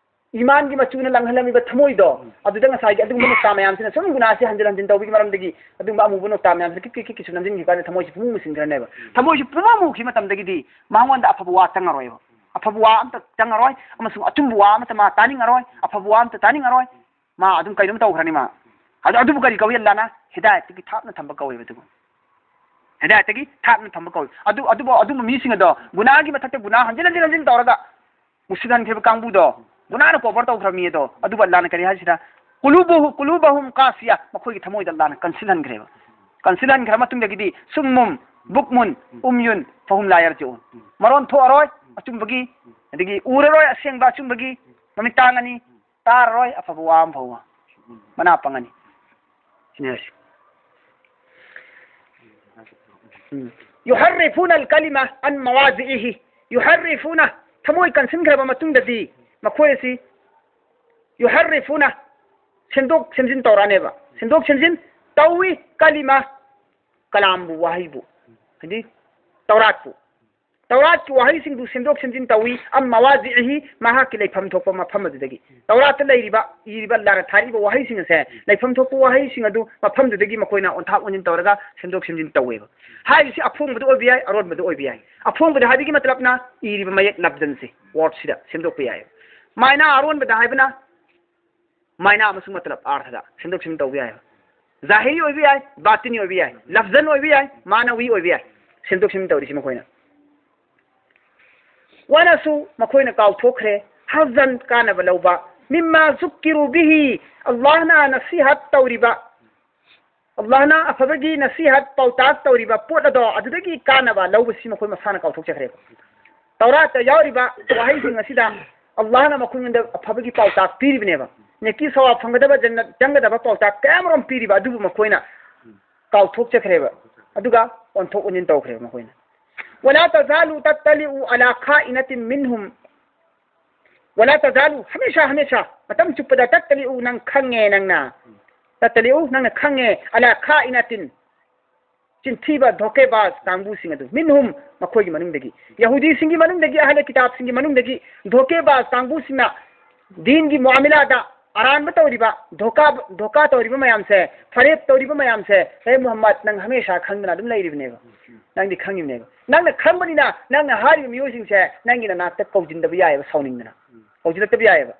ꯏꯃꯥꯟꯒꯤ ꯃꯆꯨꯅ ꯂꯪꯍꯜꯂꯝꯃꯤꯕ ꯊꯃꯣꯏꯗꯣ, ꯑꯗꯨꯗ ꯉꯁꯥꯏꯒꯤ ꯑꯗꯨꯒꯨꯝꯕ ꯅꯣꯛꯇꯥ ꯃꯌꯥꯝꯁꯤꯅ ꯁꯨꯝ ꯒꯨꯅꯥꯍꯁꯤ ꯍꯟꯖꯤꯟ ꯍꯟꯖꯤꯟ ꯇꯧꯕꯒꯤ ꯃꯔꯝꯗꯒꯤ ꯑꯗꯨꯒꯨꯝꯕ ꯑꯃꯨꯕ ꯅꯣꯛꯇꯥ ꯃꯌꯥꯝꯁꯤꯅ ꯀꯤꯛ ꯀꯤꯛ ꯀꯤꯛ ꯀꯤꯛ ꯁꯨꯝ ꯅꯝꯁꯤꯟꯈꯤꯕ ꯀꯥꯟꯗ ꯊꯃꯣꯏꯁꯤ ꯄꯨꯡꯃꯨ ꯃꯨꯁꯤꯟꯈ꯭ꯔꯅꯦꯕ꯫ ꯊꯃꯣꯏꯁꯤ ꯄꯨꯡꯃꯨ ꯃꯨꯈꯤꯕ ꯃꯇꯝꯗꯒꯤꯗꯤ ꯃꯉꯣꯟꯗ ꯑꯐꯕ ꯋꯥ ꯆꯪꯉꯔꯣꯏꯕ꯫ ꯑꯐꯕ ꯋꯥ ꯑꯝꯇ ꯆꯪꯉꯔꯣꯏ, ꯑꯃꯁꯨꯡ ꯑꯆꯨꯝꯕ ꯋꯥ ꯑꯃꯠꯇ ꯃꯥ ꯇꯥꯅꯤꯡꯉꯔꯣꯏ, ꯑꯐꯕ ꯋꯥ ꯑꯃꯠꯇ ꯇꯥꯅꯤꯡꯉꯔꯣꯏ꯫ ꯃꯥ ꯑꯗꯨꯝ ꯀꯩꯅꯣꯝ ꯇꯧꯈ꯭ꯔꯅꯤ ꯃꯥ꯫ ꯑꯗꯨ, ꯑꯗꯨꯕꯨ ꯀꯔꯤ ꯀꯧꯏ? ꯑꯜꯂꯥꯅ ꯍꯤꯗꯥꯌꯠꯇꯒꯤ ꯊꯥꯞꯅ ꯊꯝꯕ ꯀꯧꯋꯦꯕ ꯑꯗꯨꯕꯨ꯫ ꯍꯤꯗꯥꯌꯠꯇꯒꯤ ꯊꯥꯞꯅ ꯊꯝꯕ ꯀꯧꯏ꯫ ꯑꯗꯨ, ꯑꯗꯨꯕꯨ, ꯑꯗꯨꯝꯕ ꯃꯤꯁꯤꯡ ꯑꯗꯣ ꯒꯨꯅꯥꯍꯒꯤ ꯃꯊꯛꯇ ꯒꯨꯅꯥꯍ ꯍꯟꯖꯤꯟ ꯍꯟꯖꯤꯟ ꯍꯟꯖꯤꯟ ꯇꯧꯔꯒ ꯃꯨꯁꯤꯜꯍꯟꯈ꯭ꯔꯤꯕ ꯀꯥꯡꯕꯨꯗꯣ, ꯒꯨꯅꯥꯍꯅ cover ꯇꯧꯈ꯭ꯔꯕ ꯃꯤ ꯑꯗꯣ, ꯑꯗꯨꯕꯨ ꯑꯜꯂꯥꯅ ꯀꯔꯤ ꯍꯥꯏꯁꯤꯔ? ꯀꯨꯂꯨꯕꯨꯍꯨ-, ꯀꯨꯂꯨꯕꯍꯨꯝ ꯀꯥꯁꯤꯌꯥ, ꯃꯈꯣꯏꯒꯤ ꯊꯃꯣꯏꯗ ꯑꯜꯂꯥꯅ ꯀꯟꯁꯤꯜꯍꯟꯈ꯭ꯔꯦꯕ꯫ ꯀꯟꯁꯤꯜꯍꯟꯈ꯭ꯔ ꯃꯇꯨꯡꯗꯒꯤꯗꯤ ꯁꯨꯝꯃꯨꯝ, ꯕꯨꯛꯃꯨꯟ, ꯎꯝ꯫ ꯎꯝꯌꯨꯟ, ꯐꯍꯨꯝ ꯂꯥ ꯌꯔꯖꯤꯎꯟ꯫ ꯎꯝ꯫ ꯃꯔꯣꯟ ꯊꯣꯛꯑꯔꯣꯏ ꯑꯆꯨꯝꯕꯒꯤ, ꯑꯗꯒꯤ ꯎꯔꯔꯣꯏ ꯑꯁꯦꯡꯕ ꯑꯆꯨꯝꯕꯒꯤ, ꯎꯝ꯫ ꯃꯃꯤꯠ ꯇꯥꯡꯉꯅꯤ, ꯎꯝ꯫ ꯇꯥꯔꯔꯣꯏ ꯑꯐꯕ ꯋꯥ ꯑꯃ ꯐꯥꯎꯕ꯫ ꯎꯝ꯫ ꯃꯅꯥ ꯄꯪꯉꯅꯤ꯫ ꯁꯤꯅꯤ ꯍꯥꯏꯁꯦ꯫ ꯎꯝ꯫ ꯌꯨꯍꯔꯔꯤꯐꯨꯅ ꯑꯜ ꯀꯂꯤꯃ ꯑꯟ ꯃꯋꯥꯖꯤꯏꯍꯤ꯫ ꯌꯨꯍꯔꯔꯤꯐꯨꯅ, ꯊꯃꯣꯏ ꯀꯟꯁꯤꯟꯈ꯭ꯔꯕ ꯃꯇꯨꯡꯗꯗꯤ ꯃꯈꯣꯏ ꯑꯁꯤ ꯌꯨꯍꯔꯔꯤꯐꯨꯅ, ꯁꯦꯝꯗꯣꯛ ꯁꯦꯝꯖꯤꯟ ꯇꯧꯔꯛꯑꯅꯦꯕ꯫ ꯁꯦꯝꯗꯣꯛ ꯁꯦꯝꯖꯤꯟ ꯇꯧꯏ꯫ ꯀꯂꯤꯃ, ꯀꯂꯥꯝꯕꯨ, ꯋꯥꯍꯩꯕꯨ꯫ ꯍꯥꯏꯗꯤ ꯇꯧꯔꯥꯠꯄꯨ꯫ ꯇꯧꯔꯥꯠꯀꯤ ꯋꯥꯍꯩꯁꯤꯡꯗꯨ ꯁꯦꯝꯗꯣꯛ ꯁꯦꯝꯖꯤꯟ ꯇꯧꯏ꯫ ꯑꯝ ꯃꯋꯥꯗꯤꯏꯍꯤ, ꯃꯍꯥꯛꯀꯤ ꯂꯩꯐꯝ ꯊꯣꯛꯄ ꯃꯐꯝ ꯑꯗꯨꯗꯒꯤ꯫ ꯇꯧꯔꯥꯠꯇ ꯂꯩꯔꯤꯕ, ꯏꯔꯤꯕ, ꯑꯜꯂꯥꯅ ꯊꯥꯔꯤꯕ ꯋꯥꯍꯩꯁꯤꯡ ꯑꯁꯦ ꯂꯩꯐꯝ ꯊꯣꯛꯄ ꯋꯥꯍꯩꯁꯤꯡ ꯑꯗꯨ ꯃꯐꯝꯗꯨꯗꯒꯤ ꯃꯈꯣꯏꯅ ꯑꯣꯟꯊꯥꯛ ꯑꯣꯟꯁꯤꯟ ꯇꯧꯔꯒ ꯁꯦꯝꯗꯣꯛ ꯁꯦꯝꯖꯤꯟ ꯇꯧꯋꯦꯕ꯫ ꯍꯥꯏꯔꯤꯁꯤ ꯑꯐꯣꯡꯕꯗ ꯑꯣꯏꯕ ꯌꯥꯏ, ꯑꯔꯣꯟꯕꯗ ꯑꯣꯏꯕ ꯌꯥꯏ꯫ ꯑꯐꯣꯡꯕꯗ ꯍꯥꯏꯕꯒꯤ ꯃꯇꯂꯞꯅ ꯏꯔꯤꯕ ꯃꯌꯦꯛ ꯂꯐꯖꯟꯁꯦ, ꯋꯥꯔꯗꯁꯤꯗ ꯁꯦꯝꯗꯣꯛꯄ ꯌꯥꯏ꯫ ꯃꯥꯏꯅꯥ ꯑꯔꯣꯟꯕꯗ ꯍꯥꯏꯕꯅ ꯃꯥꯏꯅꯥ ꯑꯃꯁꯨꯡ ꯃꯇꯂꯕ ꯑꯥꯔꯊꯗ ꯁꯦꯝꯗꯣꯛ ꯁꯦꯝꯖꯤꯟ ꯇꯧꯕ ꯌꯥꯏ꯫ ꯖꯥꯍꯤꯔꯤ ꯑꯣꯏꯕ ꯌꯥꯏ, ꯕꯥꯇꯤꯅꯤ ꯑꯣꯏꯕ ꯌꯥꯏ, ꯂꯐꯖꯟ ꯑꯣꯏꯕ ꯌꯥꯏ, ꯃꯥꯅꯋꯤ ꯑꯣꯏꯕ ꯌꯥꯏ꯫ ꯁꯦꯝꯗꯣꯛ ꯁꯦꯝꯖꯤꯟ ꯇꯧꯔꯤꯁꯤ ꯃꯈꯣꯏꯅ꯫ ꯋꯥꯅꯁꯨ ꯃꯈꯣꯏꯅ ꯀꯥꯎꯊꯣꯛꯈ꯭ꯔꯦ꯫ ꯍꯖꯟ ꯀꯥꯟꯅꯕ ꯂꯧꯕ꯫ ꯃꯤꯝꯃꯥ ꯖꯨꯛꯀꯤꯔꯨ ꯕꯤꯍꯤ, ꯑꯜꯂꯥꯍꯅ ꯅꯁꯤꯍꯠ ꯇꯧꯔꯤꯕ, ꯑꯜꯂꯥꯍꯅ ꯑꯐꯕꯒꯤ ꯅꯁꯤꯍꯠ ꯄꯥꯎꯇꯥꯛ ꯇꯧꯔꯤꯕ ꯄꯣꯠ ꯑꯗꯣ ꯑꯗꯨꯗꯒꯤ ꯀꯥꯟꯅꯕ ꯂꯧꯕꯁꯤ ꯃꯈꯣꯏ ꯃꯁꯥꯅ ꯀꯥꯎꯊꯣꯛꯆꯈ꯭ꯔꯦꯕ꯫ ꯇꯧꯔꯥꯠꯇ ꯌꯥꯎꯔꯤꯕ ꯋꯥꯍꯩꯁꯤꯡ ꯑꯁꯤꯗ ꯑꯜꯂꯥꯍꯅ ꯃꯈꯣꯏꯉꯣꯟꯗ ꯑꯐꯕꯒꯤ ꯄꯥꯎꯇꯥꯛ ꯄꯤꯔꯤꯕꯅꯦꯕ꯫ ꯅꯦꯀꯤ ꯁꯋꯥꯕ ꯐꯪꯒꯗꯕ, ꯖꯟꯅꯠ ꯆꯪꯒꯗꯕ ꯄꯥꯎꯇꯥꯛ ꯀꯌꯥꯃꯔꯨꯝ ꯄꯤꯔꯤꯕ ꯑꯗꯨꯕꯨ ꯃꯈꯣꯏꯅ ꯀꯥꯎꯊꯣꯛꯆꯈ꯭ꯔꯦꯕ꯫ ꯑꯗꯨꯒ ꯑꯣꯟꯊꯣꯛ ꯑꯣꯟꯁꯤꯟ ꯇꯧꯈ꯭ꯔꯦꯕ ꯃꯈꯣꯏꯅ꯫ ꯋꯂꯥ ꯇꯖꯥꯂꯨ ꯇꯠꯇꯂꯤꯎ ꯑꯂꯥ ꯈꯥꯏꯅꯥꯇꯤꯝ ꯃꯤꯟꯍꯨꯝ꯫ ꯋꯂꯥ ꯇꯖꯥꯂꯨ, ꯍꯃꯦꯁꯥ, ꯍꯃꯦꯁꯥ, ꯃꯇꯝ ꯆꯨꯞꯄꯗ, ꯇꯠꯇꯂꯤꯎ, ꯅꯪ ꯈꯪꯉꯦ ꯅꯪꯅ꯫ ꯇꯠꯇꯂꯤꯎ, ꯅꯪꯅ ꯈꯪꯉꯦ, ꯑꯂꯥ ꯈꯥꯏꯅꯥꯇꯤꯟ, ꯆꯤꯟꯊꯤꯕ, ꯙꯣꯀꯦꯕꯥꯖ ꯀꯥꯡꯕꯨꯁꯤꯡ ꯑꯗꯨ, ꯃꯤꯟꯍꯨꯝ, ꯃꯈꯣꯏꯒꯤ ꯃꯅꯨꯡꯗꯒꯤ, ꯌꯍꯨꯗꯤꯁꯤꯡꯒꯤ ꯃꯅꯨꯡꯗꯒꯤ, ꯑꯍꯂꯦ ꯀꯤꯇꯥꯕꯁꯤꯡꯒꯤ ꯃꯅꯨꯡꯗꯒꯤ ꯙꯣꯀꯦꯕꯥꯖ ꯀꯥꯡꯕꯨꯁꯤꯡꯅ ꯗꯤꯟꯒꯤ ꯃꯨꯑꯥꯃꯤꯂꯥꯗ ꯑꯔꯥꯟꯕ ꯇꯧꯔꯤꯕ, ꯙꯣꯀꯥ, ꯙꯣꯀꯥ ꯇꯧꯔꯤꯕ ꯃꯌꯥꯝꯁꯦ, ꯐꯔꯦꯞ ꯇꯧꯔꯤꯕ ꯃꯌꯥꯝꯁꯦ, ꯍꯦ ꯃꯨꯍꯝꯃꯗ, ꯅꯪ ꯍꯃꯦꯁꯥ ꯈꯪꯗꯅ ꯑꯗꯨꯝ ꯂꯩꯔꯤꯕꯅꯦꯕ꯫ ꯅꯪꯗꯤ ꯈꯪꯉꯤꯕꯅꯦꯕ꯫ ꯅꯪꯅ ꯈꯪꯕꯅꯤꯅ ꯅꯪꯅ ꯍꯥꯏꯔꯤꯕ ꯃꯤꯑꯣꯏꯁꯤꯡꯁꯦ ꯅꯪꯒꯤ ꯅꯅꯥꯛꯇ ꯀꯧꯁꯤꯟꯗꯕ ꯌꯥꯏꯑꯕ, ꯁꯥꯎꯅꯤꯡꯗꯅ꯫ ꯀꯧꯁꯤꯜꯂꯛꯇꯕ ꯌꯥꯏꯑꯕ꯫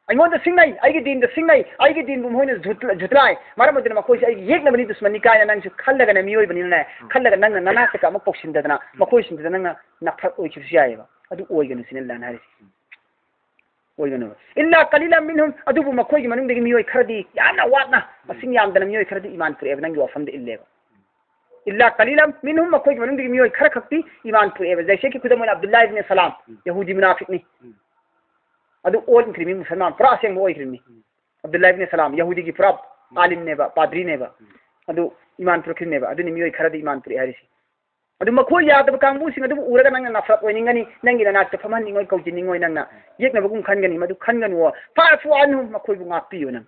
ꯑꯩꯉꯣꯟꯗ ꯁꯤꯡꯅꯩ, ꯑꯩꯒꯤ ꯗꯤꯟꯗ ꯁꯤꯡꯅꯩ, ꯑꯩꯒꯤ ꯗꯤꯟꯕꯨ ꯃꯈꯣꯏꯅ ꯖꯨꯠ-, ꯖꯨꯠꯂꯥꯏ, ꯃꯔꯝ ꯑꯗꯨꯅ ꯃꯈꯣꯏꯁꯦ ꯑꯩꯒꯤ ꯌꯦꯛꯅꯕꯅꯤ, ꯗꯨꯁꯃꯟꯅꯤ ꯀꯥꯏꯅ ꯅꯪꯁꯨ ꯈꯜꯂꯒꯅ, ꯃꯤꯑꯣꯏꯕꯅꯤꯅꯅꯦ, ꯈꯜꯂꯒ ꯅꯪꯅ ꯅꯅꯥꯛꯇ ꯑꯃꯨꯛ ꯀꯧꯁꯤꯟꯗꯗꯅ ꯃꯈꯣꯏꯁꯤꯡꯗꯨꯗ ꯅꯪꯅ ꯅꯐꯔꯠ ꯑꯣꯏꯈꯤꯕꯁꯨ ꯌꯥꯏꯑꯕ꯫ ꯑꯗꯨ ꯑꯣꯏꯒꯅꯨ ꯁꯤꯅꯤ ꯑꯜꯂꯥꯍꯅ ꯍꯥꯏꯔꯤꯁꯦ꯫ ꯑꯣꯏꯒꯅꯨ꯫ ꯏꯜꯂꯥ ꯀꯂꯤꯂꯥ ꯃꯤꯟꯍꯨꯝ, ꯑꯗꯨꯕꯨ ꯃꯈꯣꯏꯒꯤ ꯃꯅꯨꯡꯗꯒꯤ ꯃꯤꯑꯣꯏ ꯈꯔꯗꯤ ꯌꯥꯝꯅ ꯋꯥꯠꯅ, ꯃꯁꯤꯡ ꯌꯥꯝꯗꯅ ꯃꯤꯑꯣꯏ ꯈꯔꯗꯤ ꯏꯃꯥꯟ ꯄꯨꯔꯛꯑꯦꯕ, ꯅꯪꯒꯤ ꯋꯥꯐꯝꯗ ꯏꯜꯂꯦꯕ꯫ ꯏꯜꯂꯥ ꯀꯂꯤꯂꯥ ꯃꯤꯟꯍꯨꯝ, ꯃꯈꯣꯏꯒꯤ ꯃꯅꯨꯡꯗꯒꯤ ꯃꯤꯑꯣꯏ ꯈꯔ ꯈꯛꯇꯤ ꯏꯃꯥꯟ ꯄꯨꯔꯛꯑꯦꯕ꯫ ꯖꯩꯁꯦ ꯀꯤ ꯈꯨꯗꯝ ꯑꯣꯏꯅ ꯑꯕꯗꯨꯜꯂꯥꯍ ꯏꯕꯅꯦ ꯁꯂꯥꯝ, ꯌꯍꯨꯗꯤ ꯃꯨꯅꯥꯐꯤꯛꯅꯤ꯫ ꯑꯗꯨ ꯑꯣꯟꯈ꯭ꯔꯤꯃꯤ, ꯃꯨꯁꯜꯃꯥꯟ ꯄꯨꯔꯥ ꯑꯁꯦꯡꯕ ꯑꯣꯏꯈ꯭ꯔꯤꯃꯤ꯫ ꯑꯕꯗꯨꯜꯂꯥꯍ ꯏꯕꯅꯦ ꯁꯂꯥꯝ, ꯌꯍꯨꯗꯤꯒꯤ ꯄꯨꯔꯥ ꯑꯥꯂꯤꯝꯅꯦꯕ, ꯄꯥꯗ꯭ꯔꯤꯅꯦꯕ꯫ ꯑꯗꯨ ꯏꯃꯥꯟ ꯄꯨꯔꯛꯈꯤꯕꯅꯦꯕ꯫ ꯑꯗꯨꯅꯤ ꯃꯤꯑꯣꯏ ꯈꯔꯗꯤ ꯏꯃꯥꯟ ꯄꯨꯔꯛꯑꯦ ꯍꯥꯏꯔꯤꯁꯤ꯫ ꯑꯗꯨ ꯃꯈꯣꯏ ꯌꯥꯗꯕ ꯀꯥꯡꯕꯨꯁꯤꯡ ꯑꯗꯨꯕꯨ ꯎꯔꯒ ꯅꯪꯅ ꯅꯐꯔꯠ ꯑꯣꯏꯅꯤꯡꯒꯅꯤ, ꯅꯪꯒꯤ ꯅꯅꯥꯛꯇ ꯐꯝꯍꯟꯅꯤꯡꯉꯣꯏ, ꯀꯧꯁꯤꯟꯅꯤꯡꯉꯣꯏ, ꯅꯪꯅ ꯌꯦꯛꯅꯕꯒꯨꯝ ꯈꯟꯒꯅꯤ꯫ ꯃꯗꯨ ꯈꯟꯒꯅꯨꯋꯣ꯫ ꯐꯥꯐꯨ ꯑꯟꯍꯨꯝ, ꯃꯈꯣꯏꯕꯨ ꯉꯥꯛꯄꯤꯌꯨ ꯅꯪ꯫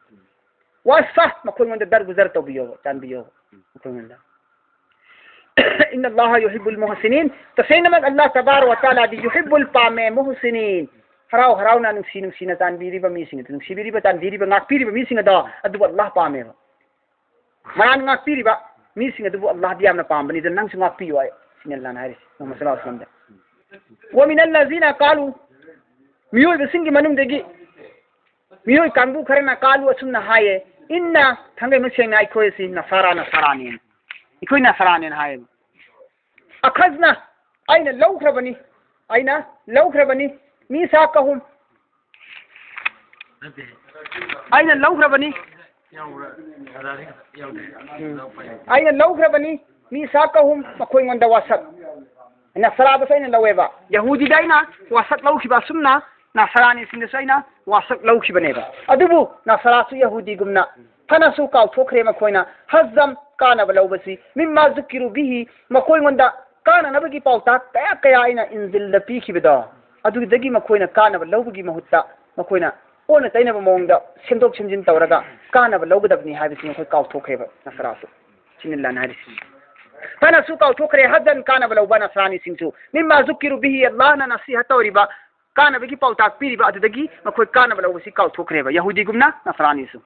ꯋꯥꯁꯐꯥ, ꯃꯈꯣꯏꯉꯣꯟꯗ ꯗꯔꯒꯨꯖꯔ ꯇꯧꯕꯤꯌꯣꯕ, ꯆꯥꯟꯕꯤꯌꯣꯕ꯫ ꯃꯈꯣꯏꯉꯣꯟꯗ꯫ "Inna Allaha yuhibbul muhsinin." ꯇꯁꯦꯡꯅꯃꯛ ꯑꯜꯂꯥꯍ ꯇꯕꯥꯔꯛ ꯋ ꯇꯥꯂꯥꯗꯤ "yuhibbul" ꯄꯥꯝꯃꯦ, "muhsinin", ꯍꯔꯥꯎ ꯍꯔꯥꯎꯅ, ꯅꯨꯡꯁꯤ ꯅꯨꯡꯁꯤꯅ ꯆꯥꯟꯕꯤꯔꯤꯕ ꯃꯤꯁꯤꯡ ꯑꯗꯨ, ꯅꯨꯡꯁꯤꯕꯤꯔꯤꯕ, ꯆꯥꯟꯕꯤꯔꯤꯕ, ꯉꯥꯛꯄꯤꯔꯤꯕ ꯃꯤꯁꯤꯡ ꯑꯗꯣ, ꯑꯗꯨꯕꯨ ꯑꯜꯂꯥꯍ ꯄꯥꯝꯃꯦꯕ꯫ ꯃꯔꯥꯟ ꯉꯥꯛꯄꯤꯔꯤꯕ ꯃꯤꯁꯤꯡ ꯑꯗꯨꯕꯨ ꯑꯜꯂꯥꯍꯗꯤ ꯌꯥꯝꯅ ꯄꯥꯝꯕꯅꯤ, ꯑꯗꯨꯅ ꯅꯪꯁꯨ ꯉꯥꯛꯄꯤꯌꯨ ꯍꯥꯏ ꯁꯤꯅꯤ ꯑꯜꯂꯥꯍꯅ ꯍꯥꯏꯔꯤꯁꯤ ꯃꯨꯍꯝꯃꯗ ꯁꯜꯂꯜꯂꯥꯍꯨ ꯑꯂꯥꯏꯍꯤ ꯋꯁꯜꯂꯝꯗ꯫ "Wa min alladhina qalu", ꯃꯤꯑꯣꯏꯕꯁꯤꯡꯒꯤ ꯃꯅꯨꯡꯗꯒꯤ ꯃꯤꯑꯣꯏ ꯀꯥꯡꯕꯨ ꯈꯔꯅ "qalu", ꯑꯁꯨꯝꯅ ꯍꯥꯏꯌꯦ, "inna", ꯊꯥꯡꯒꯩ ꯃꯁꯦꯡꯅ ꯑꯩꯈꯣꯏ ꯑꯁꯤ "nasara", ꯅꯁꯥꯔꯥꯅꯦꯅ, ꯑꯩꯈꯣꯏ ꯅꯁꯥꯔꯥꯅꯦꯅ ꯍꯥꯏꯌꯦꯕ꯫ "Akhadhna", ꯑꯩꯅ ꯂꯧꯈ꯭ꯔꯕꯅꯤ, ꯑꯩꯅ ꯂꯧꯈ꯭ꯔꯕꯅꯤ, "mithaqahum", ꯑꯩꯅ ꯂꯧꯈ꯭ꯔꯕꯅꯤ, ꯎꯝ꯫ "ꯑꯩꯅ ꯂꯧꯈ꯭ꯔꯕꯅꯤ, mithaqahum", ꯃꯈꯣꯏꯉꯣꯟꯗ ꯋꯥꯁꯛ꯫ ꯅꯁꯥꯔꯥꯗꯁꯨ ꯑꯩꯅ ꯂꯧꯋꯦꯕ, ꯌꯍꯨꯗꯤꯗ ꯑꯩꯅ ꯋꯥꯁꯛ ꯂꯧꯈꯤꯕ ꯑꯁꯨꯝꯅ ꯅꯁꯥꯔꯥꯅꯤꯁꯤꯡꯗꯁꯨ ꯑꯩꯅ ꯋꯥꯁꯛ ꯂꯧꯈꯤꯕꯅꯦꯕ꯫ ꯑꯗꯨꯕꯨ ꯅꯁꯥꯔꯥꯁꯨ ꯌꯍꯨꯗꯤꯒꯨꯝꯅ ꯐꯅꯁꯨ ꯀꯥꯎꯊꯣꯛꯈ꯭ꯔꯦ ꯃꯈꯣꯏꯅ, "hazzan", ꯀꯥꯟꯅꯕ ꯂꯧꯕꯁꯤ, "mimma zukkiru bihi", ꯃꯈꯣꯏꯉꯣꯟꯗ ꯀꯥꯟꯅꯅꯕꯒꯤ ꯄꯥꯎꯇꯥꯛ ꯀꯌꯥ ꯀꯌꯥ ꯑꯩꯅ ꯏꯟꯖꯤꯜꯗ ꯄꯤꯈꯤꯕꯗꯣ, ꯑꯗꯨꯗꯒꯤ ꯃꯈꯣꯏꯅ ꯀꯥꯟꯅꯕ ꯂꯧꯕꯒꯤ ꯃꯍꯨꯠꯇ ꯃꯈꯣꯏꯅ ꯑꯣꯟꯅ ꯇꯩꯅꯕ ꯃꯑꯣꯡꯗ ꯁꯦꯝꯗꯣꯛ ꯁꯦꯝꯖꯤꯟ ꯇꯧꯔꯒ ꯀꯥꯟꯅꯕ ꯂꯧꯒꯗꯕꯅꯤ ꯍꯥꯏꯕꯁꯤ ꯃꯈꯣꯏ ꯀꯥꯎꯊꯣꯛꯈ꯭ꯔꯦꯕ ꯅꯁꯥꯔꯥꯁꯨ꯫ ꯁꯤꯅꯤ ꯑꯜꯂꯥꯍꯅ ꯍꯥꯏꯔꯤꯁꯤ꯫ ꯐꯅꯁꯨ ꯀꯥꯎꯊꯣꯛꯈ꯭ꯔꯦ, "hazzan", ꯀꯥꯟꯅꯕ ꯂꯧꯕ, ꯅꯁꯥꯔꯥꯅꯤꯁꯤꯡꯁꯨ, "mimma zukkiru bihi", ꯑꯜꯂꯥꯍꯅ ꯅꯁꯤꯍꯠ ꯇꯧꯔꯤꯕ, ꯀꯥꯟꯅꯕꯒꯤ ꯄꯥꯎꯇꯥꯛ ꯄꯤꯔꯤꯕ ꯑꯗꯨꯗꯒꯤ ꯃꯈꯣꯏ ꯀꯥꯟꯅꯕ ꯂꯧꯕꯁꯤ ꯀꯥꯎꯊꯣꯛꯈ꯭ꯔꯦꯕ, ꯌꯍꯨꯗꯤꯒꯨꯝꯅ ꯅꯁꯥꯔꯥꯅꯤꯁꯨ꯫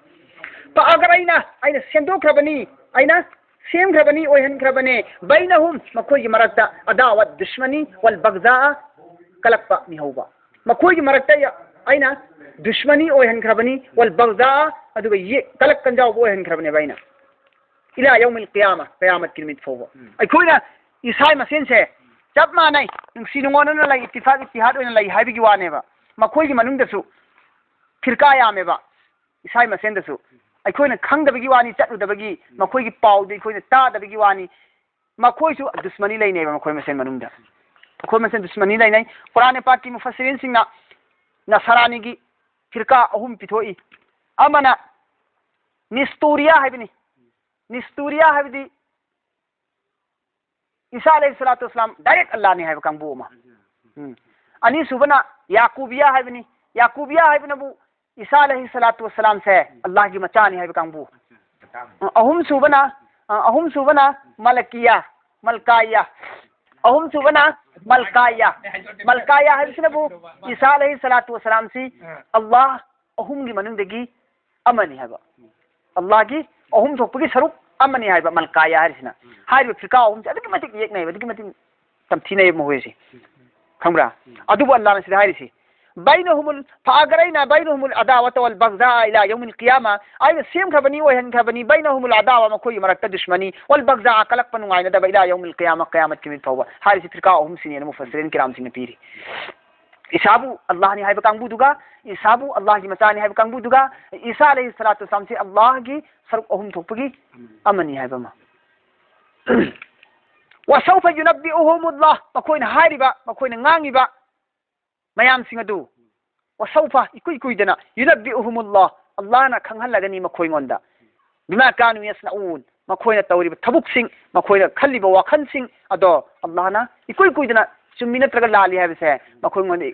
"Fa aghrayna", ꯑꯩꯅ ꯁꯦꯝꯗꯣꯛꯈ꯭ꯔꯕꯅꯤ, ꯑꯩꯅ ꯁꯦꯝꯈ꯭ꯔꯕꯅꯤ, ꯑꯣꯏꯍꯟꯈ꯭ꯔꯕꯅꯤ, "baynahum", ꯃꯈꯣꯏꯒꯤ ꯃꯔꯛꯇ, "adawat", ꯗꯨꯁꯃꯅꯤ, "wal baghdaa", ꯀꯂꯛꯄ ꯃꯤꯍꯧꯕ꯫ ꯃꯈꯣꯏꯒꯤ ꯃꯔꯛꯇ ꯑꯩꯅ ꯗꯨꯁꯃꯅꯤ ꯑꯣꯏꯍꯟꯈ꯭ꯔꯕꯅꯤ, "wal baghdaa", ꯑꯗꯨꯒ ꯌꯦꯛ, ꯀꯂꯛ ꯀꯟꯖꯥꯎꯕ ꯑꯣꯏꯍꯟꯈ꯭ꯔꯕꯅꯦꯕ ꯑꯩꯅ꯫ "Ila yawmil qiyamah", ꯀꯌꯥꯃꯠꯀꯤ ꯅꯨꯃꯤꯠ ꯐꯥꯎꯕ꯫ ꯎꯝ꯫ ꯑꯩꯈꯣꯏꯅ ꯏꯁꯥ ꯃꯁꯦꯟꯁꯦ ꯆꯞ ꯃꯥꯟꯅꯩ, ꯅꯨꯡꯁꯤ ꯅꯨꯡꯉꯣꯟꯅꯅ ꯂꯩ, ꯏꯠꯇꯤꯐꯥꯛ ꯏꯠꯇꯤꯍꯥꯗ ꯑꯣꯏꯅ ꯂꯩ ꯍꯥꯏꯕꯒꯤ ꯋꯥꯅꯦꯕ꯫ ꯃꯈꯣꯏꯒꯤ ꯃꯅꯨꯡꯗꯁꯨ ꯐꯤꯔꯀꯥ ꯌꯥꯝꯃꯦꯕ, ꯏꯁꯥ ꯃꯁꯦꯟꯗꯁꯨ꯫ ꯑꯩꯈꯣꯏꯅ ꯈꯪꯗꯕꯒꯤ ꯋꯥꯅꯤ, ꯆꯠꯂꯨꯗꯕꯒꯤ, ꯃꯈꯣꯏꯒꯤ ꯄꯥꯎꯗꯤ ꯑꯩꯈꯣꯏꯅ ꯇꯥꯗꯕꯒꯤ ꯋꯥꯅꯤ꯫ ꯃꯈꯣꯏꯁꯨ ꯗꯨꯁꯃꯅꯤ ꯂꯩꯅꯩꯕ, ꯃꯈꯣꯏ ꯃꯁꯦꯟ ꯃꯅꯨꯡꯗ꯫ ꯃꯈꯣꯏ ꯃꯁꯦꯟ ꯗꯨꯁꯃꯅꯤ ꯂꯩꯅꯩ꯫ ꯀꯨꯔꯥꯟ ꯄꯥꯛꯀꯤ ꯃꯨꯐꯁꯤꯔꯤꯟꯁꯤꯡꯅ ꯅꯁꯥꯔꯥꯅꯤꯒꯤ ꯐꯤꯔꯀꯥ ꯑꯍꯨꯝ ꯄꯤꯊꯣꯛꯏ꯫ ꯑꯃꯅ ꯅꯤꯁꯇꯨꯔꯤꯌꯥ ꯍꯥꯏꯕꯅꯤ꯫ ꯅꯤꯁꯇꯨꯔꯤꯌꯥ ꯍꯥꯏꯕꯗꯤ ꯏꯁꯥ ꯑꯂꯩꯍꯤ ꯁꯂꯥꯇꯨ ꯋꯁꯂꯥꯝ direct ꯑꯜꯂꯥꯅꯤ ꯍꯥꯏꯕ ꯀꯥꯡꯕꯨ ꯑꯃ꯫ ꯎꯝ꯫ ꯑꯅꯤꯁꯨꯕꯅ ꯌꯥꯀꯨꯕꯤꯌꯥ ꯍꯥꯏꯕꯅꯤ꯫ ꯌꯥꯀꯨꯕꯤꯌꯥ ꯍꯥꯏꯕꯅꯕꯨ ꯏꯁꯥ ꯑꯂꯩꯍꯤ ꯁꯂꯥꯇꯨ ꯋꯁꯂꯥꯝꯁꯦ ꯑꯜꯂꯥꯍꯒꯤ ꯃꯆꯥꯅꯤ ꯍꯥꯏꯕ ꯀꯥꯡꯕꯨ꯫ ꯑ, ꯑꯍꯨꯝꯁꯨꯕꯅ, ꯑ, ꯑꯍꯨꯝꯁꯨꯕꯅ ꯃꯂꯀꯤꯌꯥ꯫ ꯃꯜꯀꯥꯌꯥ꯫ ꯑꯍꯨꯝꯁꯨꯕꯅ ꯃꯜꯀꯥꯌꯥ꯫ ꯃꯜꯀꯥꯌꯥ ꯍꯥꯏꯕꯁꯤꯅꯕꯨ ꯏꯁꯥ ꯑꯂꯩꯍꯤ ꯁꯂꯥꯇꯨ ꯋꯁꯁꯂꯥꯝꯁꯤ ꯑꯜꯂꯥꯍ ꯑꯍꯨꯝꯒꯤ ꯃꯅꯨꯡꯗꯒꯤ ꯑꯃꯅꯤ ꯍꯥꯏꯕ꯫ ꯑꯜꯂꯥꯍꯒꯤ ꯑꯍꯨꯝ ꯊꯣꯛꯄꯒꯤ ꯁꯔꯨꯛ ꯑꯃꯅꯤ ꯍꯥꯏꯕ ꯃꯜꯀꯥꯌꯥ ꯍꯥꯏꯔꯤꯁꯤꯅ꯫ ꯍꯥꯏꯔꯤꯕ ꯐꯤꯔꯀꯥ ꯑꯍꯨꯝꯁꯦ ꯑꯗꯨꯛꯀꯤ ꯃꯇꯤꯛ ꯌꯦꯛꯅꯩꯕ, ꯑꯗꯨꯛꯀꯤ ꯃꯇꯤꯛ ꯇꯝꯊꯤꯅꯩꯕ ꯃꯈꯣꯏꯁꯦ꯫ ꯈꯪꯕ꯭ꯔꯥ? ꯑꯗꯨꯕꯨ ꯑꯜꯂꯥꯍꯅ ꯁꯤꯗ ꯍꯥꯏꯔꯤꯁꯤ, "ꯕꯩꯅꯍꯨꯃꯨꯜ, ꯐꯥꯒꯔꯩꯅ ꯕꯩꯅꯍꯨꯃꯨꯜ ꯑꯗꯥꯋꯥꯇ ꯋꯥꯜ ꯕꯒꯗꯥ ꯏꯂꯥ ꯌꯧꯃꯤꯜ ꯀꯤꯌꯥꯃꯥ"꯫ ꯑꯩꯅ ꯁꯦꯝꯈ꯭ꯔꯕꯅꯤ, ꯑꯣꯏꯍꯟꯈ꯭ꯔꯕꯅꯤ, "ꯕꯩꯅꯍꯨꯃꯨꯜ ꯑꯗꯥꯋꯥ", ꯃꯈꯣꯏꯒꯤ ꯃꯔꯛꯇ ꯗꯨꯁꯃꯅꯤ, "ꯋꯥꯜ ꯕꯒꯗꯥ", ꯀꯂꯛꯄ ꯅꯨꯡꯉꯥꯏꯅꯗꯕ, "ꯏꯂꯥ ꯌꯧꯃꯤꯜ ꯀꯤꯌꯥꯃꯥ", ꯀꯤꯌꯥꯃꯠꯀꯤ ꯅꯨꯃꯤꯠ ꯐꯥꯎꯕ꯫ ꯍꯥꯏꯔꯤꯁꯤ ꯐꯤꯔꯀꯥ ꯑꯍꯨꯝꯁꯤꯅꯦꯅ ꯃꯨꯐꯁꯤꯔꯤꯟ ꯀꯤꯔꯥꯝꯁꯤꯡꯅ ꯄꯤꯔꯤ꯫ ꯏꯁꯥꯕꯨ ꯑꯜꯂꯥꯍꯅꯤ ꯍꯥꯏꯕ ꯀꯥꯡꯕꯨꯗꯨꯒ, ꯏꯁꯥꯕꯨ ꯑꯜꯂꯥꯍꯒꯤ ꯃꯆꯥꯅꯤ ꯍꯥꯏꯕ ꯀꯥꯡꯕꯨꯗꯨꯒ, ꯏꯁꯥ ꯑꯂꯩꯍꯤ ꯁꯂꯥꯇꯨ ꯋꯁꯁꯂꯥꯝꯁꯤ ꯑꯜꯂꯥꯍꯒꯤ ꯁꯔꯨꯛ ꯑꯍꯨꯝ ꯊꯣꯛꯄꯒꯤ ꯑꯃꯅꯤ ꯍꯥꯏꯕ ꯑꯃ꯫ "ꯋꯁꯧꯐ ꯌꯨꯅꯕꯤꯎꯍꯨꯃꯨꯜꯂꯥꯍ", ꯃꯈꯣꯏꯅ ꯍꯥꯏꯔꯤꯕ, ꯃꯈꯣꯏꯅ ꯉꯥꯡꯉꯤꯕ ꯃꯌꯥꯝꯁꯤꯡ ꯑꯗꯨ, "ꯋꯁꯧꯐ", ꯏꯀꯨꯏ ꯀꯨꯏꯗꯅ, "ꯌꯨꯅꯕꯤꯎꯍꯨꯃꯨꯜꯂꯥꯍ", ꯑꯜꯂꯥꯍꯅ ꯈꯪꯍꯜꯂꯒꯅꯤ ꯃꯈꯣꯏꯉꯣꯟꯗ, "ꯕꯤꯃꯥ ꯀꯥꯅꯨ ꯌꯁꯅꯎꯟ", ꯃꯈꯣꯏꯅ ꯇꯧꯔꯤꯕ ꯊꯕꯛꯁꯤꯡ, ꯃꯈꯣꯏꯅ ꯈꯜꯂꯤꯕ ꯋꯥꯈꯜꯁꯤꯡ ꯑꯗꯣ ꯑꯜꯂꯥꯍꯅ ꯏꯀꯨꯏ ꯀꯨꯏꯗꯅ ꯆꯨꯝꯃꯤ ꯅꯠꯇ꯭ꯔꯒ ꯂꯥꯜꯂꯤ ꯍꯥꯏꯕꯁꯦ ꯃꯈꯣꯏꯉꯣꯟꯗ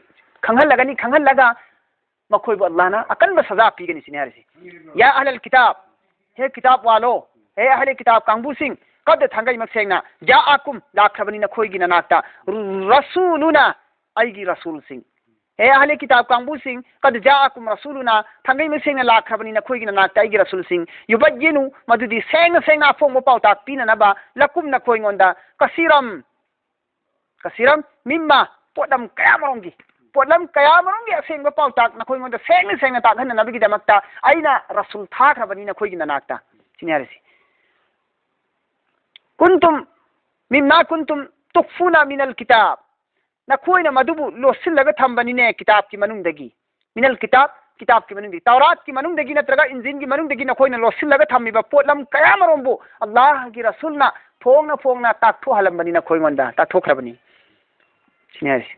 ꯈꯪꯍꯜꯂꯒꯅꯤ, ꯈꯪꯍꯜꯂꯒ ꯃꯈꯣꯏꯕꯨ ꯑꯜꯂꯥꯍꯅ ꯑꯀꯟꯕ ꯁꯖꯥ ꯄꯤꯒꯅꯤ ꯁꯤꯅꯤ ꯍꯥꯏꯔꯤꯁꯤ꯫ "ꯌꯥ ꯑꯍꯂꯜ ꯀꯤꯇꯥꯕ", ꯍꯦ ꯀꯤꯇꯥꯕ ꯋꯥꯂꯣ, ꯍꯦ ꯑꯍꯂꯦ ꯀꯤꯇꯥꯕ ꯀꯥꯡꯕꯨꯁꯤꯡ, "ꯀꯗ", ꯊꯥꯡꯒꯩ ꯃꯁꯦꯡꯅ, "ꯖꯥꯑꯥꯀꯨꯝ", ꯂꯥꯛꯈ꯭ꯔꯕꯅꯤ ꯅꯈꯣꯏꯒꯤ ꯅꯅꯥꯛꯇ, "ꯔꯁꯨꯂꯨꯅꯥ", ꯑꯩꯒꯤ ꯔꯁꯨꯜꯁꯤꯡ꯫ ꯍꯦ ꯑꯍꯂꯦ ꯀꯤꯇꯥꯕ ꯀꯥꯡꯕꯨꯁꯤꯡ, "ꯀꯗ ꯖꯥꯑꯥꯀꯨꯝ ꯔꯁꯨꯂꯨꯅꯥ", ꯊꯥꯡꯒꯩ ꯃꯁꯦꯡꯅ ꯂꯥꯛꯈ꯭ꯔꯕꯅꯤ ꯅꯈꯣꯏꯒꯤ ꯅꯅꯥꯛꯇ ꯑꯩꯒꯤ ꯔꯁꯨꯜꯁꯤꯡ, "ꯌꯨꯕꯌꯤꯅꯨ", ꯃꯗꯨꯗꯤ ꯁꯦꯡꯅ ꯁꯦꯡꯅ ꯑꯐꯣꯡꯕ ꯄꯥꯎꯇꯥꯛ ꯄꯤꯅꯅꯕ, "ꯂꯀꯨꯝ", ꯅꯈꯣꯏꯉꯣꯟꯗ, "ꯀꯁꯤꯔꯝ", ꯀꯁꯤꯔꯝ, "ꯃꯤꯝꯃꯥ", ꯄꯣꯠꯂꯝ ꯀꯌꯥ ꯃꯔꯨꯝꯒꯤ, ꯄꯣꯠꯂꯝ ꯀꯌꯥ ꯃꯔꯨꯝꯒꯤ ꯑꯁꯦꯡꯕ ꯄꯥꯎꯇꯥꯛ ꯅꯈꯣꯏꯉꯣꯟꯗ ꯁꯦꯡꯅ ꯁꯦꯡꯅ ꯇꯥꯛꯍꯟꯅꯅꯕꯒꯤꯗꯃꯛꯇ ꯑꯩꯅ ꯔꯁꯨꯜ ꯊꯥꯈ꯭ꯔꯕꯅꯤ ꯅꯈꯣꯏꯒꯤ ꯅꯅꯥꯛꯇ꯫ ꯁꯤꯅꯤ ꯍꯥꯏꯔꯤꯁꯤ꯫ "ꯀꯨꯟꯇꯨꯝ ꯃꯤꯝꯃꯥ ꯀꯨꯟꯇꯨꯝ ꯇꯨꯈꯐꯨꯅꯥ ꯃꯤꯅꯜ ꯀꯤꯇꯥꯕ", ꯅꯈꯣꯏꯅ ꯃꯗꯨꯕꯨ ꯂꯣꯠꯁꯤꯜꯂꯒ ꯊꯝꯕꯅꯤꯅꯦ ꯀꯤꯇꯥꯕꯀꯤ ꯃꯅꯨꯡꯗꯒꯤ꯫ "ꯃꯤꯅꯜ ꯀꯤꯇꯥꯕ", ꯀꯤꯇꯥꯕꯀꯤ ꯃꯅꯨꯡꯗꯒꯤ, ꯇꯧꯔꯥꯠꯀꯤ ꯃꯅꯨꯡꯗꯒꯤ ꯅꯠꯇ꯭ꯔꯒ ꯏꯟꯖꯤꯜꯒꯤ ꯃꯅꯨꯡꯗꯒꯤ ꯅꯈꯣꯏꯅ ꯂꯣꯠꯁꯤꯜꯂꯒ ꯊꯝꯃꯤꯕ ꯄꯣꯠꯂꯝ ꯀꯌꯥ ꯃꯔꯨꯝꯕꯨ ꯑꯜꯂꯥꯍꯒꯤ ꯔꯁꯨꯜꯅ ꯐꯣꯡꯅ ꯐꯣꯡꯅ ꯇꯥꯛꯊꯣꯛꯍꯜꯂꯝꯕꯅꯤ ꯅꯈꯣꯏꯉꯣꯟꯗ, ꯇꯥꯛꯊꯣꯛꯈ꯭ꯔꯕꯅꯤ꯫ ꯁꯤꯅꯤ ꯍꯥꯏꯔꯤꯁꯤ꯫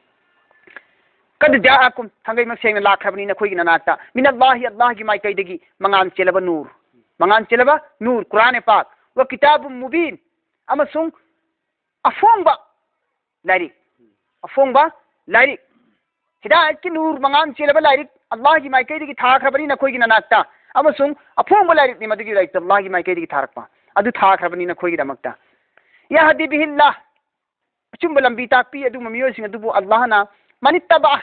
"ꯀꯗ ꯖꯥꯑꯥꯀꯨꯝ", ꯊꯥꯡꯒꯩ ꯃꯁꯦꯡꯅ ꯂꯥꯛꯈ꯭ꯔꯕꯅꯤ ꯅꯈꯣꯏꯒꯤ ꯅꯅꯥꯛꯇ, "ꯃꯤꯅꯜꯂꯥꯍꯤ", ꯑꯜꯂꯥꯍꯒꯤ ꯃꯥꯏꯀꯩꯗꯒꯤ ꯃꯉꯥꯜ ꯆꯦꯜꯂꯕ ꯅꯨꯔ, ꯃꯉꯥꯜ ꯆꯦꯜꯂꯕ ꯅꯨꯔ, ꯀꯨꯔꯥꯟ ꯄꯥꯛ, "ꯋ ꯀꯤꯇꯥꯕꯨꯝ ꯃꯨꯕꯤꯟ", ꯑꯃꯁꯨꯡ ꯑꯐꯣꯡꯕ ꯂꯥꯏꯔꯤꯛ, ꯑꯐꯣꯡꯕ ꯂꯥꯏꯔꯤꯛ, ꯍꯤꯗꯥꯌꯠꯀꯤ ꯅꯨꯔ, ꯃꯉꯥꯜ ꯆꯦꯜꯂꯕ ꯂꯥꯏꯔꯤꯛ ꯑꯜꯂꯥꯍꯒꯤ ꯃꯥꯏꯀꯩꯗꯒꯤ ꯊꯥꯈ꯭ꯔꯕꯅꯤ ꯅꯈꯣꯏꯒꯤ ꯅꯅꯥꯛꯇ, ꯑꯃꯁꯨꯡ ꯑꯐꯣꯡꯕ ꯂꯥꯏꯔꯤꯛꯅꯤ ꯃꯗꯨꯒꯤ ꯂꯥꯏꯔꯤꯛꯇ ꯑꯜꯂꯥꯍꯒꯤ ꯃꯥꯏꯀꯩꯗꯒꯤ ꯊꯥꯔꯛꯄ ꯑꯗꯨ ꯊꯥꯈ꯭ꯔꯕꯅꯤ ꯅꯈꯣꯏꯒꯤꯗꯃꯛꯇ꯫ ꯌꯍꯗꯤ ꯕꯤꯍꯤꯜꯂꯥꯍ, ꯑꯆꯨꯝꯕ ꯂꯝꯕꯤ ꯇꯥꯛꯄꯤ ꯑꯗꯨꯒꯨꯝꯕ ꯃꯤꯑꯣꯏꯁꯤꯡ ꯑꯗꯨꯕꯨ ꯑꯜꯂꯥꯍꯅ, ꯃꯅꯤꯠꯇꯕ,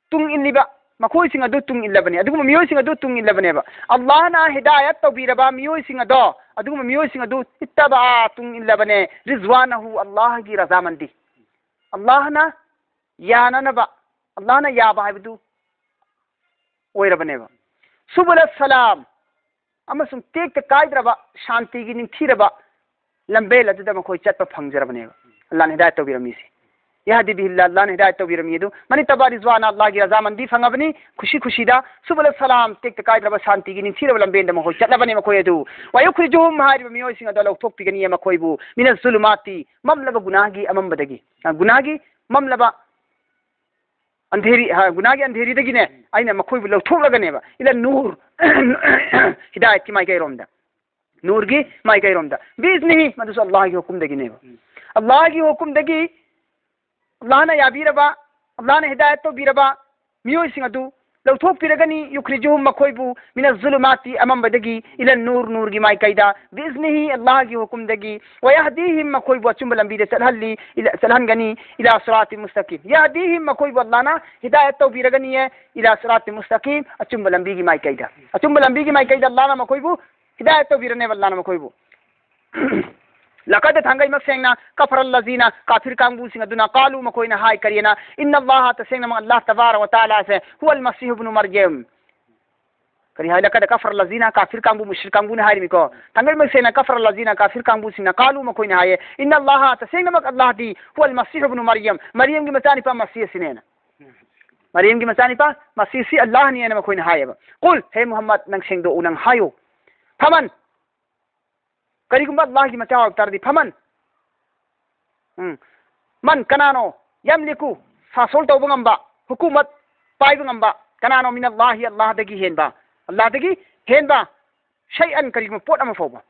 ꯇꯨꯡ ꯏꯜꯂꯤꯕ, ꯃꯈꯣꯏꯁꯤꯡ ꯑꯗꯨ ꯇꯨꯡ ꯏꯜꯂꯕꯅꯤ, ꯑꯗꯨꯒꯨꯝꯕ ꯃꯤꯑꯣꯏꯁꯤꯡ ꯑꯗꯨ ꯇꯨꯡ ꯏꯜꯂꯕꯅꯦꯕ꯫ ꯑꯜꯂꯥꯍꯅ ꯍꯤꯗꯥꯌꯠ ꯇꯧꯕꯤꯔꯕ ꯃꯤꯑꯣꯏꯁꯤꯡ ꯑꯗꯣ, ꯑꯗꯨꯒꯨꯝꯕ ꯃꯤꯑꯣꯏꯁꯤꯡ ꯑꯗꯨ ꯏꯠꯇꯕꯥ, ꯇꯨꯡ ꯏꯜꯂꯕꯅꯦ, ꯔꯤꯖꯋꯥꯅꯍꯨ, ꯑꯜꯂꯥꯍꯒꯤ ꯔꯖꯥꯃꯟꯗꯤ, ꯑꯜꯂꯥꯍꯅ ꯌꯥꯅꯅꯕ, ꯑꯜꯂꯥꯍꯅ ꯌꯥꯕ ꯍꯥꯏꯕꯗꯨ ꯑꯣꯏꯔꯕꯅꯦꯕ꯫ ꯁꯨꯕꯨꯂ ꯁꯂꯥꯝ, ꯑꯃꯁꯨꯡ ꯇꯦꯛꯇ ꯀꯥꯏꯗ꯭ꯔꯕ ꯁꯥꯟꯇꯤꯒꯤ ꯅꯤꯡꯊꯤꯔꯕ ꯂꯝꯕꯦꯜ ꯑꯗꯨꯗ ꯃꯈꯣꯏ ꯆꯠꯄ ꯐꯪꯖꯔꯕꯅꯦꯕ꯫ ꯑꯜꯂꯥꯍꯅ ꯍꯤꯗꯥꯌꯠ ꯇꯧꯕꯤꯔꯝꯃꯤꯁꯦ꯫ ꯌꯍꯗꯤ ꯕꯤꯍꯤꯜꯂꯥꯍ, ꯑꯜꯂꯥꯍꯅ ꯍꯤꯗꯥꯌꯠ ꯇꯧꯕꯤꯔꯝꯃꯤ ꯑꯗꯨ, ꯃꯅꯤꯠꯇꯕ ꯔꯤꯖꯋꯥꯅ, ꯑꯜꯂꯥꯍꯒꯤ ꯔꯖꯥꯃꯟꯗꯤ ꯐꯪꯉꯕꯅꯤ, ꯈꯨꯁꯤ ꯈꯨꯁꯤꯗ, ꯁꯨꯕꯨꯂ ꯁꯂꯥꯝ, ꯇꯦꯛꯇ ꯀꯥꯏꯗ꯭ꯔꯕ ꯁꯥꯟꯇꯤꯒꯤ ꯅꯤꯡꯊꯤꯔꯕ ꯂꯝꯕꯦꯟꯗ ꯃꯈꯣꯏ ꯆꯠꯂꯕꯅꯤ ꯃꯈꯣꯏ ꯑꯗꯨ꯫ ꯋꯌꯨꯈ꯭ꯔꯤꯖꯨꯍꯨꯝ ꯍꯥꯏꯔꯤꯕ ꯃꯤꯑꯣꯏꯁꯤꯡ ꯑꯗꯣ ꯂꯧꯊꯣꯛꯄꯤꯒꯅꯤꯌꯦ ꯃꯈꯣꯏꯕꯨ, ꯃꯤꯅ ꯖꯨꯂꯨꯃꯥꯇꯤ, ꯃꯝꯂꯕ ꯒꯨꯅꯥꯍꯒꯤ ꯑꯃꯝꯕꯗꯒꯤ, ꯑ, ꯒꯨꯅꯥꯍꯒꯤ ꯃꯝꯂꯕ ꯑꯟꯙꯦꯔꯤ, ꯍꯥ, ꯒꯨꯅꯥꯒꯤ ꯑꯟꯙꯦꯔꯤꯗꯒꯤꯅꯦ, ꯑꯩꯅ ꯃꯈꯣꯏꯕꯨ ꯂꯧꯊꯣꯛꯂꯒꯅꯦꯕ, ꯏꯂ ꯅꯨꯔ, ꯍꯤꯗꯥꯌꯠꯀꯤ ꯃꯥꯏꯀꯩꯔꯣꯝꯗ, ꯅꯨꯔꯒꯤ ꯃꯥꯏꯀꯩꯔꯣꯝꯗ, ꯕꯤꯏꯖꯅꯤꯍꯤ, ꯃꯗꯨꯁꯨ ꯑꯜꯂꯥꯍꯒꯤ ꯍꯨꯀꯨꯝꯗꯒꯤꯅꯦꯕ꯫ ꯎꯝ꯫ ꯑꯜꯂꯥꯍꯒꯤ ꯍꯨꯀꯨꯝꯗꯒꯤ, ꯑꯜꯂꯥꯍꯅ ꯌꯥꯕꯤꯔꯕ, ꯑꯜꯂꯥꯍꯅ ꯍꯤꯗꯥꯌꯠ ꯇꯧꯕꯤꯔꯕ ꯃꯤꯑꯣꯏꯁꯤꯡ ꯑꯗꯨ ꯂꯧꯊꯣꯛꯄꯤꯔꯒꯅꯤ, ꯌꯨꯈ꯭ꯔꯤꯖꯨꯍꯨꯝ, ꯃꯈꯣꯏꯕꯨ, ꯃꯤꯅ ꯖꯨꯂꯨꯃꯥꯇꯤ, ꯑꯃꯝꯕꯗꯒꯤ, ꯏꯂ ꯅꯨꯔ, ꯅꯨꯔꯒꯤ ꯃꯥꯏꯀꯩꯗ, ꯕꯤꯏꯖꯅꯤꯍꯤ, ꯑꯜꯂꯥꯍꯒꯤ ꯍꯨꯀꯨꯝꯗꯒꯤ, ꯋꯌꯍꯗꯤꯍꯤꯝ, ꯃꯈꯣꯏꯕꯨ ꯑꯆꯨꯝꯕ ꯂꯝꯕꯤꯗ ꯆꯠꯍꯜꯂꯤ, ꯏꯂ-, ꯆꯠꯍꯟꯒꯅꯤ, ꯏꯂꯥ ꯁꯤꯔꯥꯇꯤ ꯃꯨꯁꯇꯀꯤꯝ, ꯌꯍꯗꯤꯍꯤꯝ, ꯃꯈꯣꯏꯕꯨ ꯑꯜꯂꯥꯍꯅ ꯍꯤꯗꯥꯌꯠ ꯇꯧꯕꯤꯔꯒꯅꯤꯌꯦ, ꯏꯂꯥ ꯁꯤꯔꯥꯇꯤ ꯃꯨꯁꯇꯀꯤꯝ, ꯑꯆꯨꯝꯕ ꯂꯝꯕꯤꯒꯤ ꯃꯥꯏꯀꯩꯗ, ꯑꯆꯨꯝꯕ ꯂꯝꯕꯤꯒꯤ ꯃꯥꯏꯀꯩꯗ ꯑꯜꯂꯥꯍꯅ ꯃꯈꯣꯏꯕꯨ ꯍꯤꯗꯥꯌꯠ ꯇꯧꯕꯤꯔꯅꯦꯕ, ꯑꯜꯂꯥꯍꯅ ꯃꯈꯣꯏꯕꯨ꯫ ꯂꯀꯗ, ꯊꯥꯡꯒꯩꯃꯛ ꯁꯦꯡꯅ, ꯀꯐꯔ ꯂꯖꯤꯅ, ꯀꯥꯐꯤꯔ ꯀꯥꯡꯕꯨꯁꯤꯡ ꯑꯗꯨꯅ, ꯀꯥꯂꯨ, ꯃꯈꯣꯏꯅ ꯍꯥꯏ, ꯀꯔꯤꯅ, ꯏꯟꯅ ꯑꯜꯂꯥꯍ, ꯇꯁꯦꯡꯅꯃꯛ ꯑꯜꯂꯥꯍ ꯇꯕꯥꯔꯛ ꯋ ꯇꯥꯂꯥꯁꯦ, ꯍꯨꯋꯜ ꯃꯁꯤꯍ ꯏꯕꯅꯨ ꯃꯔꯌꯝ, ꯀꯔꯤ ꯍꯥꯏ? ꯂꯀꯗ ꯀꯐꯔ ꯂꯖꯤꯅ, ꯀꯥꯐꯤꯔ ꯀꯥꯡꯕꯨ, ꯃꯨꯁ꯭ꯔꯤꯛ ꯀꯥꯡꯕꯨꯅ ꯍꯥꯏꯔꯤꯃꯤꯀꯣ꯫ ꯊꯥꯡꯒꯩꯃꯛ ꯁꯦꯡꯅ, ꯀꯐꯔ ꯂꯖꯤꯅ, ꯀꯥꯐꯤꯔ ꯀꯥꯡꯕꯨꯁꯤꯡꯅ, ꯀꯥꯂꯨ, ꯃꯈꯣꯏꯅ ꯍꯥꯏꯌꯦ, ꯏꯟꯅ ꯑꯜꯂꯥꯍ, ꯇꯁꯦꯡꯅꯃꯛ ꯑꯜꯂꯥꯍꯗꯤ, ꯍꯨꯋꯜ ꯃꯁꯤꯍ ꯏꯕꯅꯨ ꯃꯔꯌꯝ, ꯃꯔꯤꯌꯝꯒꯤ ꯃꯆꯥꯅꯤꯄꯥ ꯃꯁꯤꯍ ꯑꯁꯤꯅꯦꯅ꯫ ꯃꯔꯤꯌꯝꯒꯤ ꯃꯆꯥꯅꯤꯄꯥ ꯃꯁꯤꯍ ꯑꯁꯤ ꯑꯜꯂꯥꯍꯅꯤ ꯍꯥꯏꯅ ꯃꯈꯣꯏꯅ ꯍꯥꯏꯌꯦꯕ꯫ ꯀꯨꯜ, ꯍꯦ ꯃꯨꯍꯝꯃꯗ, ꯅꯪ ꯁꯦꯡꯗꯣꯛꯎ, ꯅꯪ ꯍꯥꯏꯌꯨ꯫ ꯐꯃꯟ, ꯀꯔꯤꯒꯨꯝꯕ ꯑꯜꯂꯥꯍꯒꯤ ꯃꯆꯥ ꯑꯣꯏꯕ ꯇꯥꯔꯗꯤ, ꯐꯃꯟ, ꯎꯝ, ꯃꯟ, ꯀꯅꯥꯅꯣ, ꯌꯝꯂꯤꯀꯨ, ꯁꯥꯁꯣꯜ ꯇꯧꯕ ꯉꯝꯕ, ꯍꯨꯀꯨꯃꯠ ꯄꯥꯏꯕ ꯉꯝꯕ, ꯀꯅꯥꯅꯣ, ꯃꯤꯅ ꯑꯜꯂꯥꯍꯤ, ꯑꯜꯂꯥꯍꯗꯒꯤ ꯍꯦꯟꯕ, ꯑꯜꯂꯥꯍꯗꯒꯤ ꯍꯦꯟꯕ, ꯁꯩꯑꯟ, ꯀꯔꯤꯒꯨꯝꯕ ꯄꯣꯠ ꯑꯃ ꯐꯥꯎꯕ,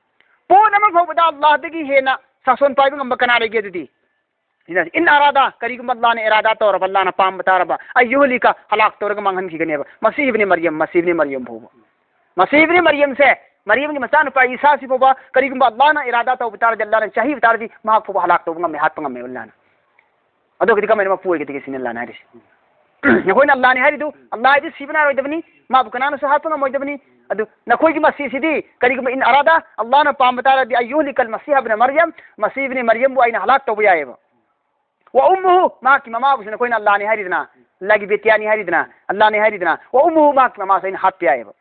ꯄꯣꯠ ꯑꯃ ꯐꯥꯎꯕꯗ ꯑꯜꯂꯥꯍꯗꯒꯤ ꯍꯦꯟꯅ ꯁꯥꯁꯣꯟ ꯄꯥꯏꯕ ꯉꯝꯕ ꯀꯅꯥ ꯂꯩꯒꯦ ꯑꯗꯨꯗꯤ? ꯏꯟ ꯑꯔꯥꯗꯥ, ꯀꯔꯤꯒꯨꯝꯕ ꯑꯜꯂꯥꯍꯅ ꯏꯔꯥꯗꯥ ꯇꯧꯔꯕ, ꯑꯜꯂꯥꯍꯅ ꯄꯥꯝꯕ ꯇꯥꯔꯕ, ꯑꯌꯨꯍꯂꯤꯀ, ꯍꯂꯥꯛ ꯇꯧꯔꯒ ꯃꯥꯡꯍꯟꯈꯤꯒꯅꯦꯕ꯫ ꯃꯁꯤꯍ ꯏꯕꯅꯤ ꯃꯔꯤꯌꯝ, ꯃꯁꯤꯍ ꯏꯕꯅꯤ ꯃꯔꯤꯌꯝ ꯐꯥꯎꯕ꯫ ꯃꯁꯤꯍ ꯏꯕꯅꯤ ꯃꯔꯤꯌꯝꯁꯦ ꯃꯔꯤꯌꯝꯒꯤ ꯃꯆꯥꯅꯨꯄꯥ ꯏꯁꯥꯁꯤ ꯐꯥꯎꯕ ꯀꯔꯤꯒꯨꯝꯕ ꯑꯜꯂꯥꯍꯅ ꯏꯔꯥꯗꯥ ꯇꯧꯕ ꯇꯥꯔꯗꯤ, ꯑꯜꯂꯥꯍꯅ ꯆꯥꯍꯤꯕ ꯇꯥꯔꯗꯤ, ꯃꯍꯥꯛ ꯐꯥꯎꯕ ꯍꯂꯥꯛ ꯇꯧꯕ ꯉꯝꯃꯦ, ꯍꯥꯠꯄ ꯉꯝꯃꯦ ꯑꯜꯂꯥꯍꯅ꯫ ꯑꯗꯨ ꯑꯣꯏꯔꯒꯗꯤ ꯀꯃꯥꯏꯅ ꯃꯄꯨ ꯑꯣꯏꯒꯗꯒꯦ ꯁꯤꯅꯤ ꯑꯜꯂꯥꯍꯅ ꯍꯥꯏꯔꯤꯁꯦ꯫ ꯅꯈꯣꯏꯅ ꯑꯜꯂꯥꯍꯅꯤ ꯍꯥꯏꯔꯤꯗꯨ, ꯑꯜꯂꯥꯍ ꯍꯥꯏꯗꯤ ꯁꯤꯕ ꯅꯥꯏꯔꯣꯏꯗꯕꯅꯤ, ꯃꯥꯕꯨ ꯀꯅꯥꯅꯁꯨ ꯍꯥꯠꯄ ꯉꯝꯃꯣꯏꯗꯕꯅꯤ꯫ ꯑꯗꯨ ꯅꯈꯣꯏꯒꯤ ꯃꯁꯤꯁꯤꯗꯤ ꯀꯔꯤꯒꯨꯝꯕ ꯏꯟ ꯑꯔꯥꯗꯥ, ꯑꯜꯂꯥꯍꯅ ꯄꯥꯝꯕ ꯇꯥꯔꯗꯤ, ꯑꯟ ꯌꯨꯍꯂꯤꯀꯜ ꯃꯁꯤꯍ ꯏꯕꯅ ꯃꯔꯤꯌꯝ, ꯃꯁꯤꯍ ꯏꯕꯅ ꯃꯔꯤꯌꯝꯕꯨ ꯑꯩꯅ ꯍꯂꯥꯛ ꯇꯧꯕ ꯌꯥꯏꯑꯕ꯫ ꯋ ꯎꯝꯃꯨꯍꯨ, ꯃꯍꯥꯛꯀꯤ ꯃꯃꯥꯕꯨꯁꯨ ꯅꯈꯣꯏꯅ ꯑꯜꯂꯥꯍꯅꯤ ꯍꯥꯏꯔꯤꯗꯅ, ꯑꯜꯂꯥꯍꯒꯤ ꯕꯦꯇꯤꯌꯥꯅꯤ ꯍꯥꯏꯔꯤꯗꯅ, ꯑꯜꯂꯥꯍꯅꯤ ꯍꯥꯏꯔꯤꯗꯅ, ꯋ ꯎꯝꯃꯨꯍꯨ, ꯃꯍꯥꯛꯀꯤ ꯃꯃꯥꯁꯨ ꯑꯩꯅ ꯍꯥꯠꯄ ꯌꯥꯏꯑꯕ꯫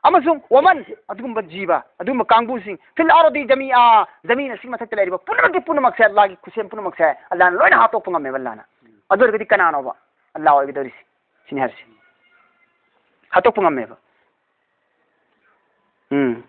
ꯑꯃꯁꯨꯡ ꯋꯃꯟ, ꯑꯗꯨꯒꯨꯝꯕ ꯖꯤꯕ, ꯑꯗꯨꯒꯨꯝꯕ ꯀꯥꯡꯕꯨꯁꯤꯡ, ꯐꯤꯜ ꯑꯔꯗꯤ ꯖꯃꯤꯑꯥ, ꯖꯃꯤꯟ ꯑꯁꯤꯒꯤ ꯃꯊꯛꯇ ꯂꯩꯔꯤꯕ ꯄꯨꯝꯅꯃꯛꯀꯤ ꯄꯨꯝꯅꯃꯛꯁꯦ, ꯑꯜꯂꯥꯍꯒꯤ ꯈꯨꯠꯁꯦꯝ ꯄꯨꯝꯅꯃꯛꯁꯦ ꯑꯜꯂꯥꯍꯅ ꯂꯣꯏꯅ ꯍꯥꯠꯇꯣꯛꯄ ꯉꯝꯃꯦꯕ ꯑꯜꯂꯥꯍꯅ꯫ ꯑꯗꯨ ꯑꯣꯏꯔꯒꯗꯤ ꯀꯅꯥꯅꯣꯕ ꯑꯜꯂꯥꯍ ꯑꯣꯏꯒꯗꯧꯔꯤꯁꯤ? ꯁꯤꯅꯤ ꯍꯥꯏꯔꯤꯁꯤ꯫ ꯍꯥꯠꯇꯣꯛꯄ ꯉꯝꯃꯦꯕ꯫ ꯎꯝ꯫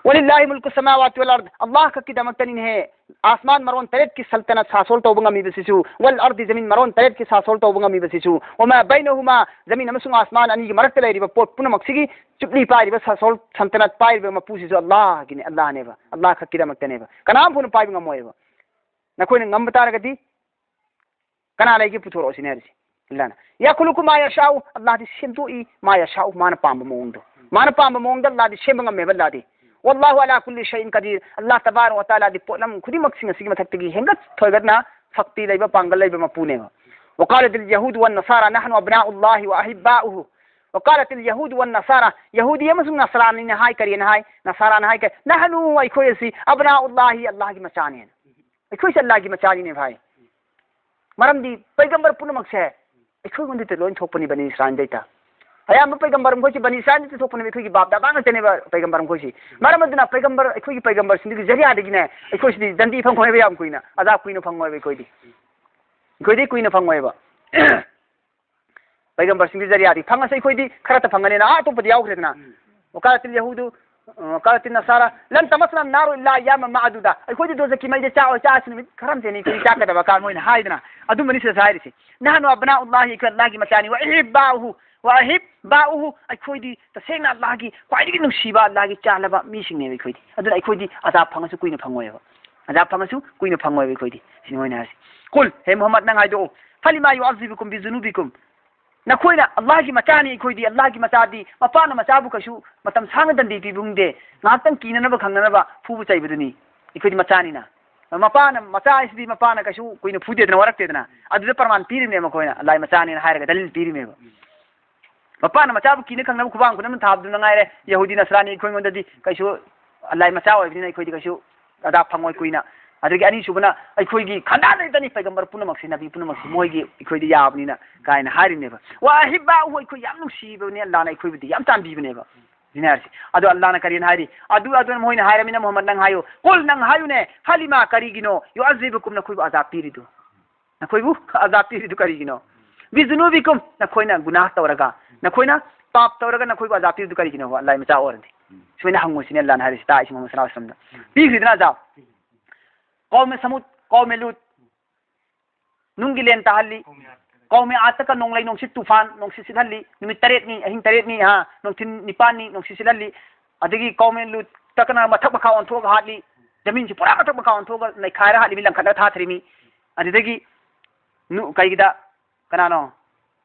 ولله ملك السماوات والأرض, ꯑꯜꯂꯥꯍ ꯈꯛꯀꯤꯗꯃꯛꯇꯅꯤꯅꯦꯍꯦ ꯑꯥꯁꯃꯥꯟ ꯃꯔꯣꯟ ꯇꯔꯦꯠꯀꯤ ꯁꯜꯇꯅꯠ ꯁꯥꯁꯣꯜ ꯇꯧꯕ ꯉꯝꯃꯤꯕꯁꯤꯁꯨ, والأرض, ꯖꯃꯤꯟ ꯃꯔꯣꯟ ꯇꯔꯦꯠꯀꯤ ꯁꯥꯁꯣꯜ ꯇꯧꯕ ꯉꯝꯃꯤꯕꯁꯤꯁꯨ, وما بينهما, ꯖꯃꯤꯟ ꯑꯃꯁꯨꯡ ꯑꯥꯁꯃꯥꯟ ꯑꯅꯤꯒꯤ ꯃꯔꯛꯇ ꯂꯩꯔꯤꯕ ꯄꯣꯠ ꯄꯨꯝꯅꯃꯛꯁꯤꯒꯤ ꯆꯨꯞꯂꯤ ꯄꯥꯏꯔꯤꯕ ꯁꯥꯁꯣꯜ ꯁꯜꯇꯅꯠ ꯄꯥꯏꯔꯤꯕ ꯃꯄꯨꯁꯤꯁꯨ ꯑꯜꯂꯥꯍꯒꯤꯅꯦ, ꯑꯜꯂꯥꯍꯅꯦꯕ, ꯑꯜꯂꯥꯍ ꯈꯛꯀꯤꯗꯃꯛꯇꯅꯦꯕ꯫ ꯀꯅꯥꯝ ꯐꯥꯎꯅ ꯄꯥꯏꯕ ꯉꯝꯃꯣꯏꯕ꯫ ꯅꯈꯣꯏꯅ ꯉꯝꯕ ꯇꯥꯔꯒꯗꯤ ꯀꯅꯥ ꯂꯩꯒꯦ ꯄꯨꯊꯣꯔꯛꯑꯣ ꯁꯤꯅꯦ ꯍꯥꯏꯔꯤꯁꯦ꯫ ꯑꯜꯂꯥꯍꯅ يخلق ما يشاء, ꯑꯜꯂꯥꯍꯗꯤ ꯁꯦꯝꯗꯣꯛꯏ, ما يشاء, ꯃꯥꯅ ꯄꯥꯝꯕ ꯃꯑꯣꯡꯗꯣ꯫ ꯃꯥꯅ ꯄꯥꯝꯕ ꯃꯑꯣꯡꯗ ꯑꯜꯂꯥꯍꯗꯤ ꯁꯦꯝꯕ ꯉꯝꯃꯦꯕ ꯑꯜꯂꯥꯍꯗꯤ꯫ والله على كل شيء قدير, ꯑꯜꯂꯥꯍ ꯇꯕꯥꯔꯛ ꯋ ꯇꯥꯂꯥꯗꯤ ꯄꯣꯠꯂꯝ ꯈꯨꯗꯤꯡꯃꯛꯁꯤꯡ ꯑꯁꯤꯒꯤ ꯃꯊꯛꯇꯒꯤ ꯍꯦꯟꯒꯠ ꯊꯣꯏꯒꯠꯅ ꯁꯛꯇꯤ ꯂꯩꯕ, ꯄꯥꯡꯒꯜ ꯂꯩꯕ ꯃꯄꯨꯅꯦꯕ꯫ وقالت اليهود والنصارى نحن أبناء الله وأحباؤه. وقالت اليهود والنصارى, ꯌꯍꯨꯗꯤ ꯑꯃꯁꯨꯡ ꯅꯁꯔꯥꯅꯤꯅ ꯍꯥꯏ, ꯀꯔꯤꯅ ꯍꯥꯏ? ꯅꯁꯔꯥꯅ ꯍꯥꯏ, ꯀꯔꯤ? نحن, ꯑꯩꯈꯣꯏ ꯑꯁꯤ, أبناء الله, ꯑꯜꯂꯥꯍꯒꯤ ꯃꯆꯥꯅꯦꯅ꯫ ꯑꯩꯈꯣꯏꯁꯦ ꯑꯜꯂꯥꯍꯒꯤ ꯃꯆꯥꯅꯤꯅꯦ ꯚꯥꯏ꯫ ꯃꯔꯝꯗꯤ ꯄꯩꯒꯝꯕꯔ ꯄꯨꯝꯅꯃꯛꯁꯦ ꯑꯩꯈꯣꯏꯉꯣꯟꯗꯗꯤ ꯂꯣꯏ ꯊꯣꯛꯄꯅꯤ ꯕꯅꯤ ꯏꯁꯔꯥꯏꯜꯗꯩꯗ꯫ ꯑꯌꯥꯝꯕ ꯄꯩꯒꯝꯕꯔ ꯃꯈꯣꯏꯁꯤ ꯕꯅꯤ ꯏꯁꯔꯥꯏꯜꯗꯒꯤ ꯊꯣꯛꯄꯅꯦꯕ, ꯑꯩꯈꯣꯏꯒꯤ ꯕꯥꯞ ꯗꯥꯗꯥ ꯉꯥꯛꯇꯅꯦꯕ ꯄꯩꯒꯝꯕꯔ ꯃꯈꯣꯏꯁꯤ꯫ ꯃꯔꯝ ꯑꯗꯨꯅ ꯄꯩꯒꯝꯕꯔ, ꯑꯩꯈꯣꯏꯒꯤ ꯄꯩꯒꯝꯕꯔꯁꯤꯡꯗꯨꯒꯤ ꯖꯔꯤꯌꯥꯗꯒꯤꯅꯦ ꯑꯩꯈꯣꯏꯁꯤꯗꯤ ꯗꯟꯗꯤ ꯐꯪꯉꯣꯏꯕ ꯌꯥꯝ ꯀꯨꯏꯅ, ꯑꯖꯥꯕ ꯀꯨꯏꯅ ꯐꯪꯉꯣꯏꯕ ꯑꯩꯈꯣꯏꯗꯤ꯫ ꯑꯩꯈꯣꯏꯗꯤ ꯀꯨꯏꯅ ꯐꯪꯉꯣꯏꯕ꯫ ꯄꯩꯒꯝꯕꯔꯁꯤꯡꯒꯤ ꯖꯔꯤꯌꯥꯗꯤ ꯐꯪꯉꯁꯨ ꯑꯩꯈꯣꯏꯗꯤ ꯈꯔꯇ ꯐꯪꯒꯅꯤꯅ ꯑꯥ ꯑꯇꯣꯞꯄꯗꯤ ꯌꯥꯎꯈ꯭ꯔꯦꯗꯅ꯫ ꯎꯝ꯫ وقالت اليهود, وقالت النصارى لن تمسنا النار إلا أياما معدودة. ꯑꯩꯈꯣꯏꯗꯤ ꯗꯣꯖꯈꯀꯤ ꯃꯩꯗ ꯆꯥꯛꯑꯣꯏ, ꯆꯥꯛꯑꯁꯨ ꯅꯨꯃꯤꯠ ꯈꯔ ꯑꯃꯇꯅꯤ ꯑꯩꯈꯣꯏꯗꯤ ꯆꯥꯛꯀꯗꯕ ꯀꯥꯟ ꯃꯣꯏꯅ ꯍꯥꯏꯗꯅ꯫ ꯑꯗꯨꯝꯕꯅꯤ ꯁꯤꯗꯁꯨ ꯍꯥꯏꯔꯤꯁꯤ꯫ نحن أبناء الله, ꯑꯩꯈꯣꯏ ꯑꯜꯂꯥꯍꯒꯤ ꯃꯆꯥꯅꯤ꯫ وأحباؤه, وأحباؤه, ꯑꯩꯈꯣꯏꯗꯤ ꯇꯁꯦꯡꯅ ꯑꯜꯂꯥꯍꯒꯤ ꯈ꯭ꯋꯥꯏꯗꯒꯤ ꯅꯨꯡꯁꯤꯕ, ꯑꯜꯂꯥꯍꯒꯤ ꯆꯥꯜꯂꯕ ꯃꯤꯁꯤꯡꯅꯦꯕ ꯑꯩꯈꯣꯏꯗꯤ꯫ ꯑꯗꯨꯅ ꯑꯩꯈꯣꯏꯗꯤ ꯑꯖꯥꯕ ꯐꯪꯉꯁꯨ ꯀꯨꯏꯅ ꯐꯪꯉꯣꯏꯕ꯫ ꯑꯖꯥꯕ ꯐꯪꯉꯁꯨ ꯀꯨꯏꯅ ꯐꯪꯉꯣꯏꯕ ꯑꯩꯈꯣꯏꯗꯤ꯫ ꯁꯤꯅꯤ ꯃꯣꯏꯅ ꯍꯥꯏꯔꯤꯁꯤ꯫ قل, ꯍꯦ ꯃꯨꯍꯝꯃꯗ, ꯅꯪ ꯍꯥꯏꯗꯣꯛꯑꯣ꯫ فلم يعذبكم بذنوبكم. ꯅꯈꯣꯏꯅ ꯑꯜꯂꯥꯍꯒꯤ ꯃꯆꯥꯅꯤ, ꯑꯩꯈꯣꯏꯗꯤ ꯑꯜꯂꯥꯍꯒꯤ ꯃꯆꯥꯗꯤ ꯃꯄꯥꯅ ꯃꯆꯥꯕꯨ ꯀꯩꯁꯨ ꯃꯇꯝ ꯁꯥꯡꯅ ꯗꯟꯗꯤ ꯄꯤꯕ ꯈꯪꯗꯦ, ꯉꯥꯏꯍꯥꯛꯇꯪ ꯀꯤꯅꯅꯕ ꯈꯪꯅꯅꯕ ꯐꯨꯕ ꯆꯩꯕꯗꯨꯅꯤ꯫ ꯑꯩꯈꯣꯏꯗꯤ ꯃꯆꯥꯅꯤꯅ꯫ ꯃꯄꯥꯅ, ꯃꯆꯥ ꯍꯥꯏꯁꯤꯗꯤ ꯃꯄꯥꯅ ꯀꯩꯁꯨ ꯀꯨꯏꯅ ꯐꯨꯗꯦꯗꯅ, ꯋꯥꯔꯛꯇꯦꯗꯅ꯫ ꯑꯗꯨꯗ ꯄ꯭ꯔꯃꯥꯟ ꯄꯤꯔꯤꯕꯅꯦ ꯃꯈꯣꯏꯅ, ꯑꯜꯂꯥꯍꯒꯤ ꯃꯆꯥꯅꯤꯅ ꯍꯥꯏꯔꯒ ꯗꯂꯤꯜ ꯄꯤꯔꯤꯃꯦꯕ꯫ ꯃꯄꯥꯅ ꯃꯆꯥꯕꯨ ꯀꯤꯅ ꯈꯪꯅꯕ ꯈꯨꯕꯥꯡ ꯈꯨꯅꯝ ꯊꯥꯕꯗꯨ ꯃꯉꯥꯏꯔꯦ꯫ ꯌꯍꯨꯗꯤ ꯅꯁꯔꯥꯅꯤ ꯑꯩꯈꯣꯏꯉꯣꯟꯗꯗꯤ ꯀꯩꯁꯨ, ꯑꯜꯂꯥꯍꯒꯤ ꯃꯆꯥ ꯑꯣꯏꯕꯅꯤꯅ ꯑꯩꯈꯣꯏꯗꯤ ꯀꯩꯁꯨ ꯑꯗꯥ ꯐꯪꯉꯣꯏ ꯀꯨꯏꯅ꯫ ꯑꯗꯒꯤ ꯑꯅꯤꯁꯨꯕꯅ, ꯑꯩꯈꯣꯏꯒꯤ ꯈꯟꯗꯥ ꯂꯩꯇꯅꯤ ꯄꯩꯒꯝꯕꯔ ꯄꯨꯝꯅꯃꯛꯁꯤ, ꯅꯕꯤ ꯄꯨꯝꯅꯃꯛꯁꯤ ꯃꯣꯏꯒꯤ, ꯑꯩꯈꯣꯏꯗꯤ ꯌꯥꯕꯅꯤꯅ ꯀꯥꯏꯅ ꯍꯥꯏꯔꯤꯅꯦꯕ꯫ "ꯋꯥ ꯑꯍꯤꯕꯥꯎ", ꯑꯩꯈꯣꯏ ꯌꯥꯝ ꯅꯨꯡꯁꯤꯕꯅꯤ, ꯑꯜꯂꯥꯍꯅ ꯑꯩꯈꯣꯏꯕꯨꯗꯤ ꯌꯥꯝ ꯆꯥꯟꯕꯤꯕꯅꯦꯕ꯫ ꯁꯤꯅꯦ ꯍꯥꯏꯔꯤꯁꯤ꯫ ꯑꯗꯣ ꯑꯜꯂꯥꯍꯅ ꯀꯔꯤꯅ ꯍꯥꯏꯔꯤ? ꯑꯗꯨ, ꯑꯗꯨꯅ ꯃꯣꯏꯅ ꯍꯥꯏꯔꯃꯤꯅ, "ꯃꯨꯍꯝꯃꯗ, ꯅꯪ ꯍꯥꯏꯌꯨ꯫ ꯀꯨꯜ", ꯅꯪ ꯍꯥꯏꯌꯨꯅꯦ, "ꯐꯂꯤꯃꯥ", ꯀꯔꯤꯒꯤꯅꯣ? "ꯌꯨꯑꯥꯖꯤꯕꯨꯀꯨꯝ", ꯅꯈꯣꯏꯕꯨ ꯑꯖꯥꯕ ꯄꯤꯔꯤꯗꯨ, ꯅꯈꯣꯏꯕꯨ ꯑꯖꯥꯕ ꯄꯤꯔꯤꯗꯨ ꯀꯔꯤꯒꯤꯅꯣ? "ꯕꯤꯖꯨꯅꯨꯕꯤꯀꯨꯝ", ꯅꯈꯣꯏꯅ ꯒꯨꯅꯥꯍ ꯇꯧꯔꯒ, ꯅꯈꯣꯏꯅ ꯄꯥꯞ ꯇꯧꯔꯒ ꯅꯈꯣꯏꯕꯨ ꯑꯖꯥꯕ ꯄꯤꯔꯤꯗꯨ ꯀꯔꯤꯒꯤꯅꯣꯕ? ꯑꯜꯂꯥꯍꯒꯤ ꯃꯆꯥ ꯑꯣꯏꯔꯗꯤ꯫ ꯁꯨꯃꯥꯏꯅ ꯍꯪꯉꯨ ꯁꯤꯅꯦ ꯑꯜꯂꯥꯍꯅ ꯍꯥꯏꯔꯤꯁꯤ, ꯇꯥꯛꯏꯁꯤ ꯃꯨꯍꯝꯃꯗ ꯁꯜꯂꯜꯂꯥꯍꯨ ꯑꯂꯥꯏꯍꯤ ꯋꯥꯁꯜꯂꯝꯗ꯫ ꯄꯤꯈ꯭ꯔꯤꯗꯅ ꯑꯖꯥꯕ꯫ ꯀꯧꯃꯦ ꯁꯃꯨꯗ, ꯀꯧꯃꯦ ꯂꯨꯠ, ꯅꯨꯡꯒꯤ ꯂꯦꯟ ꯇꯥꯍꯜꯂꯤ꯫ ꯀꯧꯃꯦ ꯑꯥꯗꯀ ꯅꯣꯡꯂꯩ ꯅꯨꯡꯁꯤꯠ ꯇꯨꯐꯥꯟ, ꯅꯨꯡꯁꯤꯠ ꯁꯤꯠꯍꯜꯂꯤ꯫ ꯅꯨꯃꯤꯠ ꯇꯔꯦꯠꯅꯤ, ꯑꯍꯤꯡ ꯇꯔꯦꯠꯅꯤ, ꯍꯥ, ꯅꯨꯡꯊꯤꯟ ꯅꯤꯄꯥꯟꯅꯤ ꯅꯨꯡꯁꯤꯠ ꯁꯤꯠꯍꯜꯂꯤ꯫ ꯑꯗꯒꯤ ꯀꯧꯃꯦ ꯂꯨꯠꯇꯀꯅ ꯃꯊꯛ ꯃꯈꯥ ꯑꯣꯟꯊꯣꯛꯑꯒ ꯍꯥꯠꯂꯤ꯫ ꯖꯃꯤꯟꯁꯤ ꯄꯨꯔꯥ ꯃꯊꯛ ꯃꯈꯥ ꯑꯣꯟꯊꯣꯛꯑꯒ ꯅꯩꯈꯥꯏꯔ ꯍꯥꯠꯂꯤꯃꯤ, ꯂꯪꯈꯠꯂꯒ ꯊꯥꯊꯔꯤꯃꯤ꯫ ꯑꯗꯨꯗꯒꯤ ꯅꯨ-, ꯀꯩꯒꯤꯗ, ꯀꯅꯥꯅꯣ?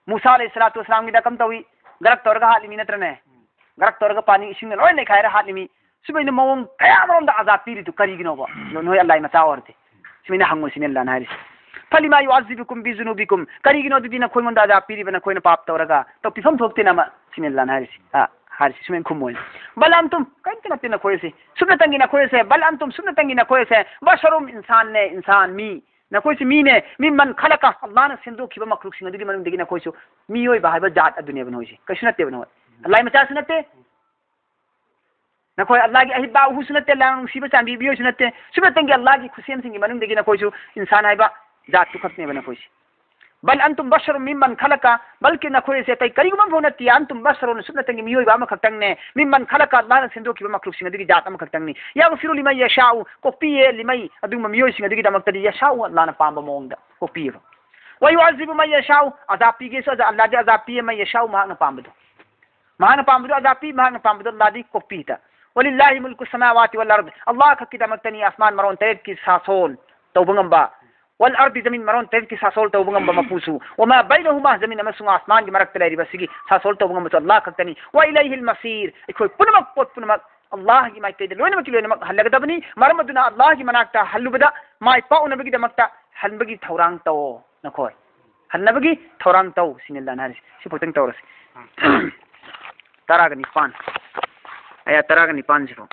ꯃꯨꯁꯥ ꯑꯂꯩꯍꯤ ꯁꯂꯥꯇꯨ ꯋꯁꯂꯥꯝꯒꯤꯗ ꯀꯝ ꯇꯧꯏ? ꯒꯔꯛ ꯇꯧꯔꯒ ꯍꯥꯠꯂꯤꯃꯤ ꯅꯠꯇ꯭ꯔꯅꯦ? ꯒꯔꯛ ꯇꯧꯔꯒ ꯄꯥꯅꯤ ꯏꯁꯤꯡꯅ ꯂꯣꯏ ꯅꯩꯈꯥꯏꯔ ꯍꯥꯠꯂꯤꯃꯤ꯫ ꯁꯨꯃꯥꯏꯅ ꯃꯑꯣꯡ ꯀꯌꯥ ꯑꯃꯔꯣꯝꯗ ꯑꯖꯥꯕ ꯄꯤꯔꯤꯗꯨ ꯀꯔꯤꯒꯤꯅꯣꯕ? ꯑꯗꯣ ꯅꯣꯏ ꯑꯜꯂꯥꯍꯒꯤ ꯃꯆꯥ ꯑꯣꯏꯔꯗꯤ꯫ ꯁꯨꯃꯥꯏꯅ ꯍꯪꯉꯨ ꯁꯤꯅꯦ ꯑꯜꯂꯥꯍꯅ ꯍꯥꯏꯔꯤꯁꯦ꯫ "ꯐꯂꯤꯃꯥ ꯌꯨꯑꯥꯖꯤꯕꯨꯀꯨꯝ ꯕꯤꯖꯨꯅꯨꯕꯤꯀꯨꯝ", ꯀꯔꯤꯒꯤꯅꯣ ꯑꯗꯨꯗꯤ ꯅꯈꯣꯏꯉꯣꯟꯗ ꯑꯖꯥꯕ ꯄꯤꯔꯤꯕ ꯅꯈꯣꯏꯅ ꯄꯥꯞ ꯇꯧꯔꯒ? ꯇꯧ, ꯄꯤꯐꯝ ꯊꯣꯛꯇꯦꯅ ꯑꯃ, ꯁꯤꯅꯦ ꯑꯜꯂꯥꯍꯅ ꯍꯥꯏꯔꯤꯁꯤ꯫ ꯑ, ꯍꯥꯏꯔꯤꯁꯤ ꯁꯨꯃꯥꯏꯅ ꯈꯨꯝꯃꯣꯏꯅ꯫ "ꯕꯜ ꯑꯟꯇꯨꯝ", ꯀꯔꯤꯝꯇ ꯅꯠꯇꯦ ꯅꯈꯣꯏꯁꯦ꯫ ꯁꯨꯞꯅꯇꯪꯒꯤ ꯅꯈꯣꯏꯁꯦ, "ꯕꯜ ꯑꯟꯇꯨꯝ", ꯁꯨꯞꯅꯇꯪꯒꯤ ꯅꯈꯣꯏꯁꯦ, "ꯕꯁꯔꯨꯝ", ꯏꯟꯁꯥꯟꯅꯦ, ꯏꯟꯁꯥꯟ, ꯃꯤ꯫ ꯅꯈꯣꯏꯁꯨ ꯃꯤꯅꯦ꯫ "ꯃꯤꯃꯟ ꯈꯂꯀ", ꯑꯜꯂꯥꯍꯅ ꯁꯦꯝꯗꯣꯛꯈꯤꯕ ꯃꯈꯂꯨꯛꯁꯤꯡ ꯑꯗꯨꯒꯤ ꯃꯅꯨꯡꯗꯒꯤ ꯅꯈꯣꯏꯁꯨ ꯃꯤꯑꯣꯏꯕ ꯍꯥꯏꯕ ꯖꯥꯠ ꯑꯗꯨꯅꯦꯕ ꯅꯈꯣꯏꯁꯦ꯫ ꯀꯩꯁꯨ ꯅꯠꯇꯦꯕ ꯅꯈꯣꯏ꯫ ꯑꯜꯂꯥꯍꯒꯤ ꯃꯆꯥꯁꯨ ꯅꯠꯇꯦ꯫ ꯅꯈꯣꯏ ꯑꯜꯂꯥꯍꯒꯤ ꯑꯍꯤꯕꯥꯎꯍꯨꯁꯨ ꯅꯠꯇꯦ, ꯑꯜꯂꯥꯍꯅ ꯅꯨꯡꯁꯤꯕ ꯆꯥꯟꯕꯤꯕ ꯃꯤꯑꯣꯏꯁꯨ ꯅꯠꯇꯦ꯫ ꯁꯨꯞꯅꯇꯪꯒꯤ ꯑꯜꯂꯥꯍꯒꯤ ꯈꯨꯠꯁꯦꯝꯁꯤꯡꯒꯤ ꯃꯅꯨꯡꯗꯒꯤ ꯅꯈꯣꯏꯁꯨ ꯏꯟꯁꯥꯟ ꯍꯥꯏꯕ ꯖꯥꯠꯇꯨ ꯈꯛꯅꯦꯕ ꯅꯈꯣꯏꯁꯦ꯫ "ꯕꯜ ꯑꯟꯇꯨꯝ ꯕꯁꯔꯨꯝ ꯃꯤꯃꯟ ꯈꯂꯀ", ꯕꯜꯀꯤ ꯅꯈꯣꯏ ꯑꯁꯦ ꯑꯇꯩ ꯀꯔꯤꯒꯨꯝꯕ ꯑꯃꯐꯥꯎ ꯅꯠꯇꯦ, "ꯑꯟꯇꯨꯝ ꯕꯁꯔꯨꯟ", ꯁꯨꯞꯅꯇꯪꯒꯤ ꯃꯤꯑꯣꯏꯕ ꯑꯃꯈꯛꯇꯪꯅꯦ, "ꯃꯤꯃꯟ ꯈꯂꯀ", ꯑꯜꯂꯥꯍꯅ ꯁꯦꯝꯗꯣꯛꯈꯤꯕ ꯃꯈꯂꯨꯛꯁꯤꯡ ꯑꯗꯨꯒꯤ ꯖꯥꯠ ꯑꯃꯈꯛꯇꯪꯅꯤ꯫ "ꯌꯥꯒꯐꯤꯔꯨ ꯂꯤꯃꯟ ꯌꯁꯥꯎ", ꯀꯣꯛꯄꯤꯌꯦ, ꯂꯤꯃꯩ, ꯑꯗꯨꯒꯨꯝꯕ ꯃꯤꯑꯣꯏꯁꯤꯡ ꯑꯗꯨꯒꯤꯗꯃꯛꯇꯗꯤ ꯌꯁꯥꯎ, ꯑꯜꯂꯥꯍꯅ ꯄꯥꯝꯕ ꯃꯑꯣꯡꯗ ꯀꯣꯛꯄꯤꯌꯦꯕ꯫ "ꯋꯌꯨꯑꯥꯖꯤꯕꯨ ꯃꯟ ꯌꯁꯥꯎ", ꯑꯖꯥꯕ ꯄꯤꯒꯦꯁꯨ ꯑꯖꯥ-, ꯑꯜꯂꯥꯍꯗꯤ ꯑꯖꯥꯕ ꯄꯤꯌꯦ, "ꯃꯟ ꯌꯁꯥꯎ", ꯃꯍꯥꯛꯅ ꯄꯥꯝꯕꯗꯣ꯫ ꯃꯍꯥꯛꯅ ꯄꯥꯝꯕꯗꯣ ꯑꯖꯥꯕ ꯄꯤ, ꯃꯍꯥꯛꯅ ꯄꯥꯝꯕꯗꯣ ꯑꯜꯂꯥꯍꯗꯤ ꯀꯣꯛꯄꯤꯗ꯫ "ꯋꯂꯤꯜꯂꯥꯍꯤ ꯃꯨꯜꯀꯨ ꯁꯃꯥꯋꯥꯇꯤ ꯋꯜ ꯑꯔꯗ", ꯑꯜꯂꯥꯍ ꯈꯛꯀꯤꯗꯃꯛꯇꯅꯤ ꯑꯁꯃꯥꯟ ꯃꯔꯣꯟ ꯇꯔꯦꯠꯀꯤ ꯁꯥꯁꯣꯟ ꯇꯧꯕ ꯉꯝꯕ꯫ والأرض, ꯖꯃꯤꯟ ꯃꯔꯣꯟ ꯇꯔꯦꯠꯀꯤ ꯁꯥꯁꯣꯜ ꯇꯧꯕ ꯉꯝꯕ ꯃꯄꯨꯁꯨ, وما بينهما, ꯖꯃꯤꯟ ꯑꯃꯁꯨꯡ ꯑꯁꯃꯥꯟꯒꯤ ꯃꯔꯛꯇ ꯂꯩꯔꯤꯕ ꯑꯁꯤꯒꯤ ꯁꯥꯁꯣꯜ ꯇꯧꯕ ꯉꯝꯕꯁꯨ ꯑꯜꯂꯥꯍ ꯈꯛꯇꯅꯤ. وإليه المصير, ꯑꯩꯈꯣꯏ ꯄꯨꯝꯅꯃꯛ, ꯄꯣꯠ ꯄꯨꯝꯅꯃꯛ ꯑꯜꯂꯥꯍꯒꯤ ꯃꯥꯏꯀꯩꯗ ꯂꯣꯏꯅꯃꯛꯀꯤ ꯂꯣꯏꯅꯃꯛ ꯍꯜꯂꯒꯗꯕꯅꯤ. ꯃꯔꯝ ꯑꯗꯨꯅ ꯑꯜꯂꯥꯍꯒꯤ ꯃꯅꯥꯛꯇ ꯍꯜꯂꯨꯕꯗ ꯃꯥꯏ ꯄꯥꯛꯅꯕꯒꯤꯗꯃꯛꯇ ꯍꯟꯕꯒꯤ ꯊꯧꯔꯥꯡ ꯇꯧꯑꯣ ꯅꯈꯣꯏ. ꯍꯟꯅꯕꯒꯤ ꯊꯧꯔꯥꯡ ꯇꯧ ꯁꯤꯅꯤ ꯑꯜꯂꯥꯍꯅ ꯍꯥꯏꯔꯤꯁꯤ. ꯁꯤ ꯐꯥꯎꯇꯪ ꯇꯧꯔꯁꯤ. ꯇꯔꯥꯒ ꯅꯤꯄꯥꯟ, ꯑꯌꯥ ꯇꯔꯥꯒ ꯅꯤꯄꯥꯟꯁꯤꯐꯥꯎ.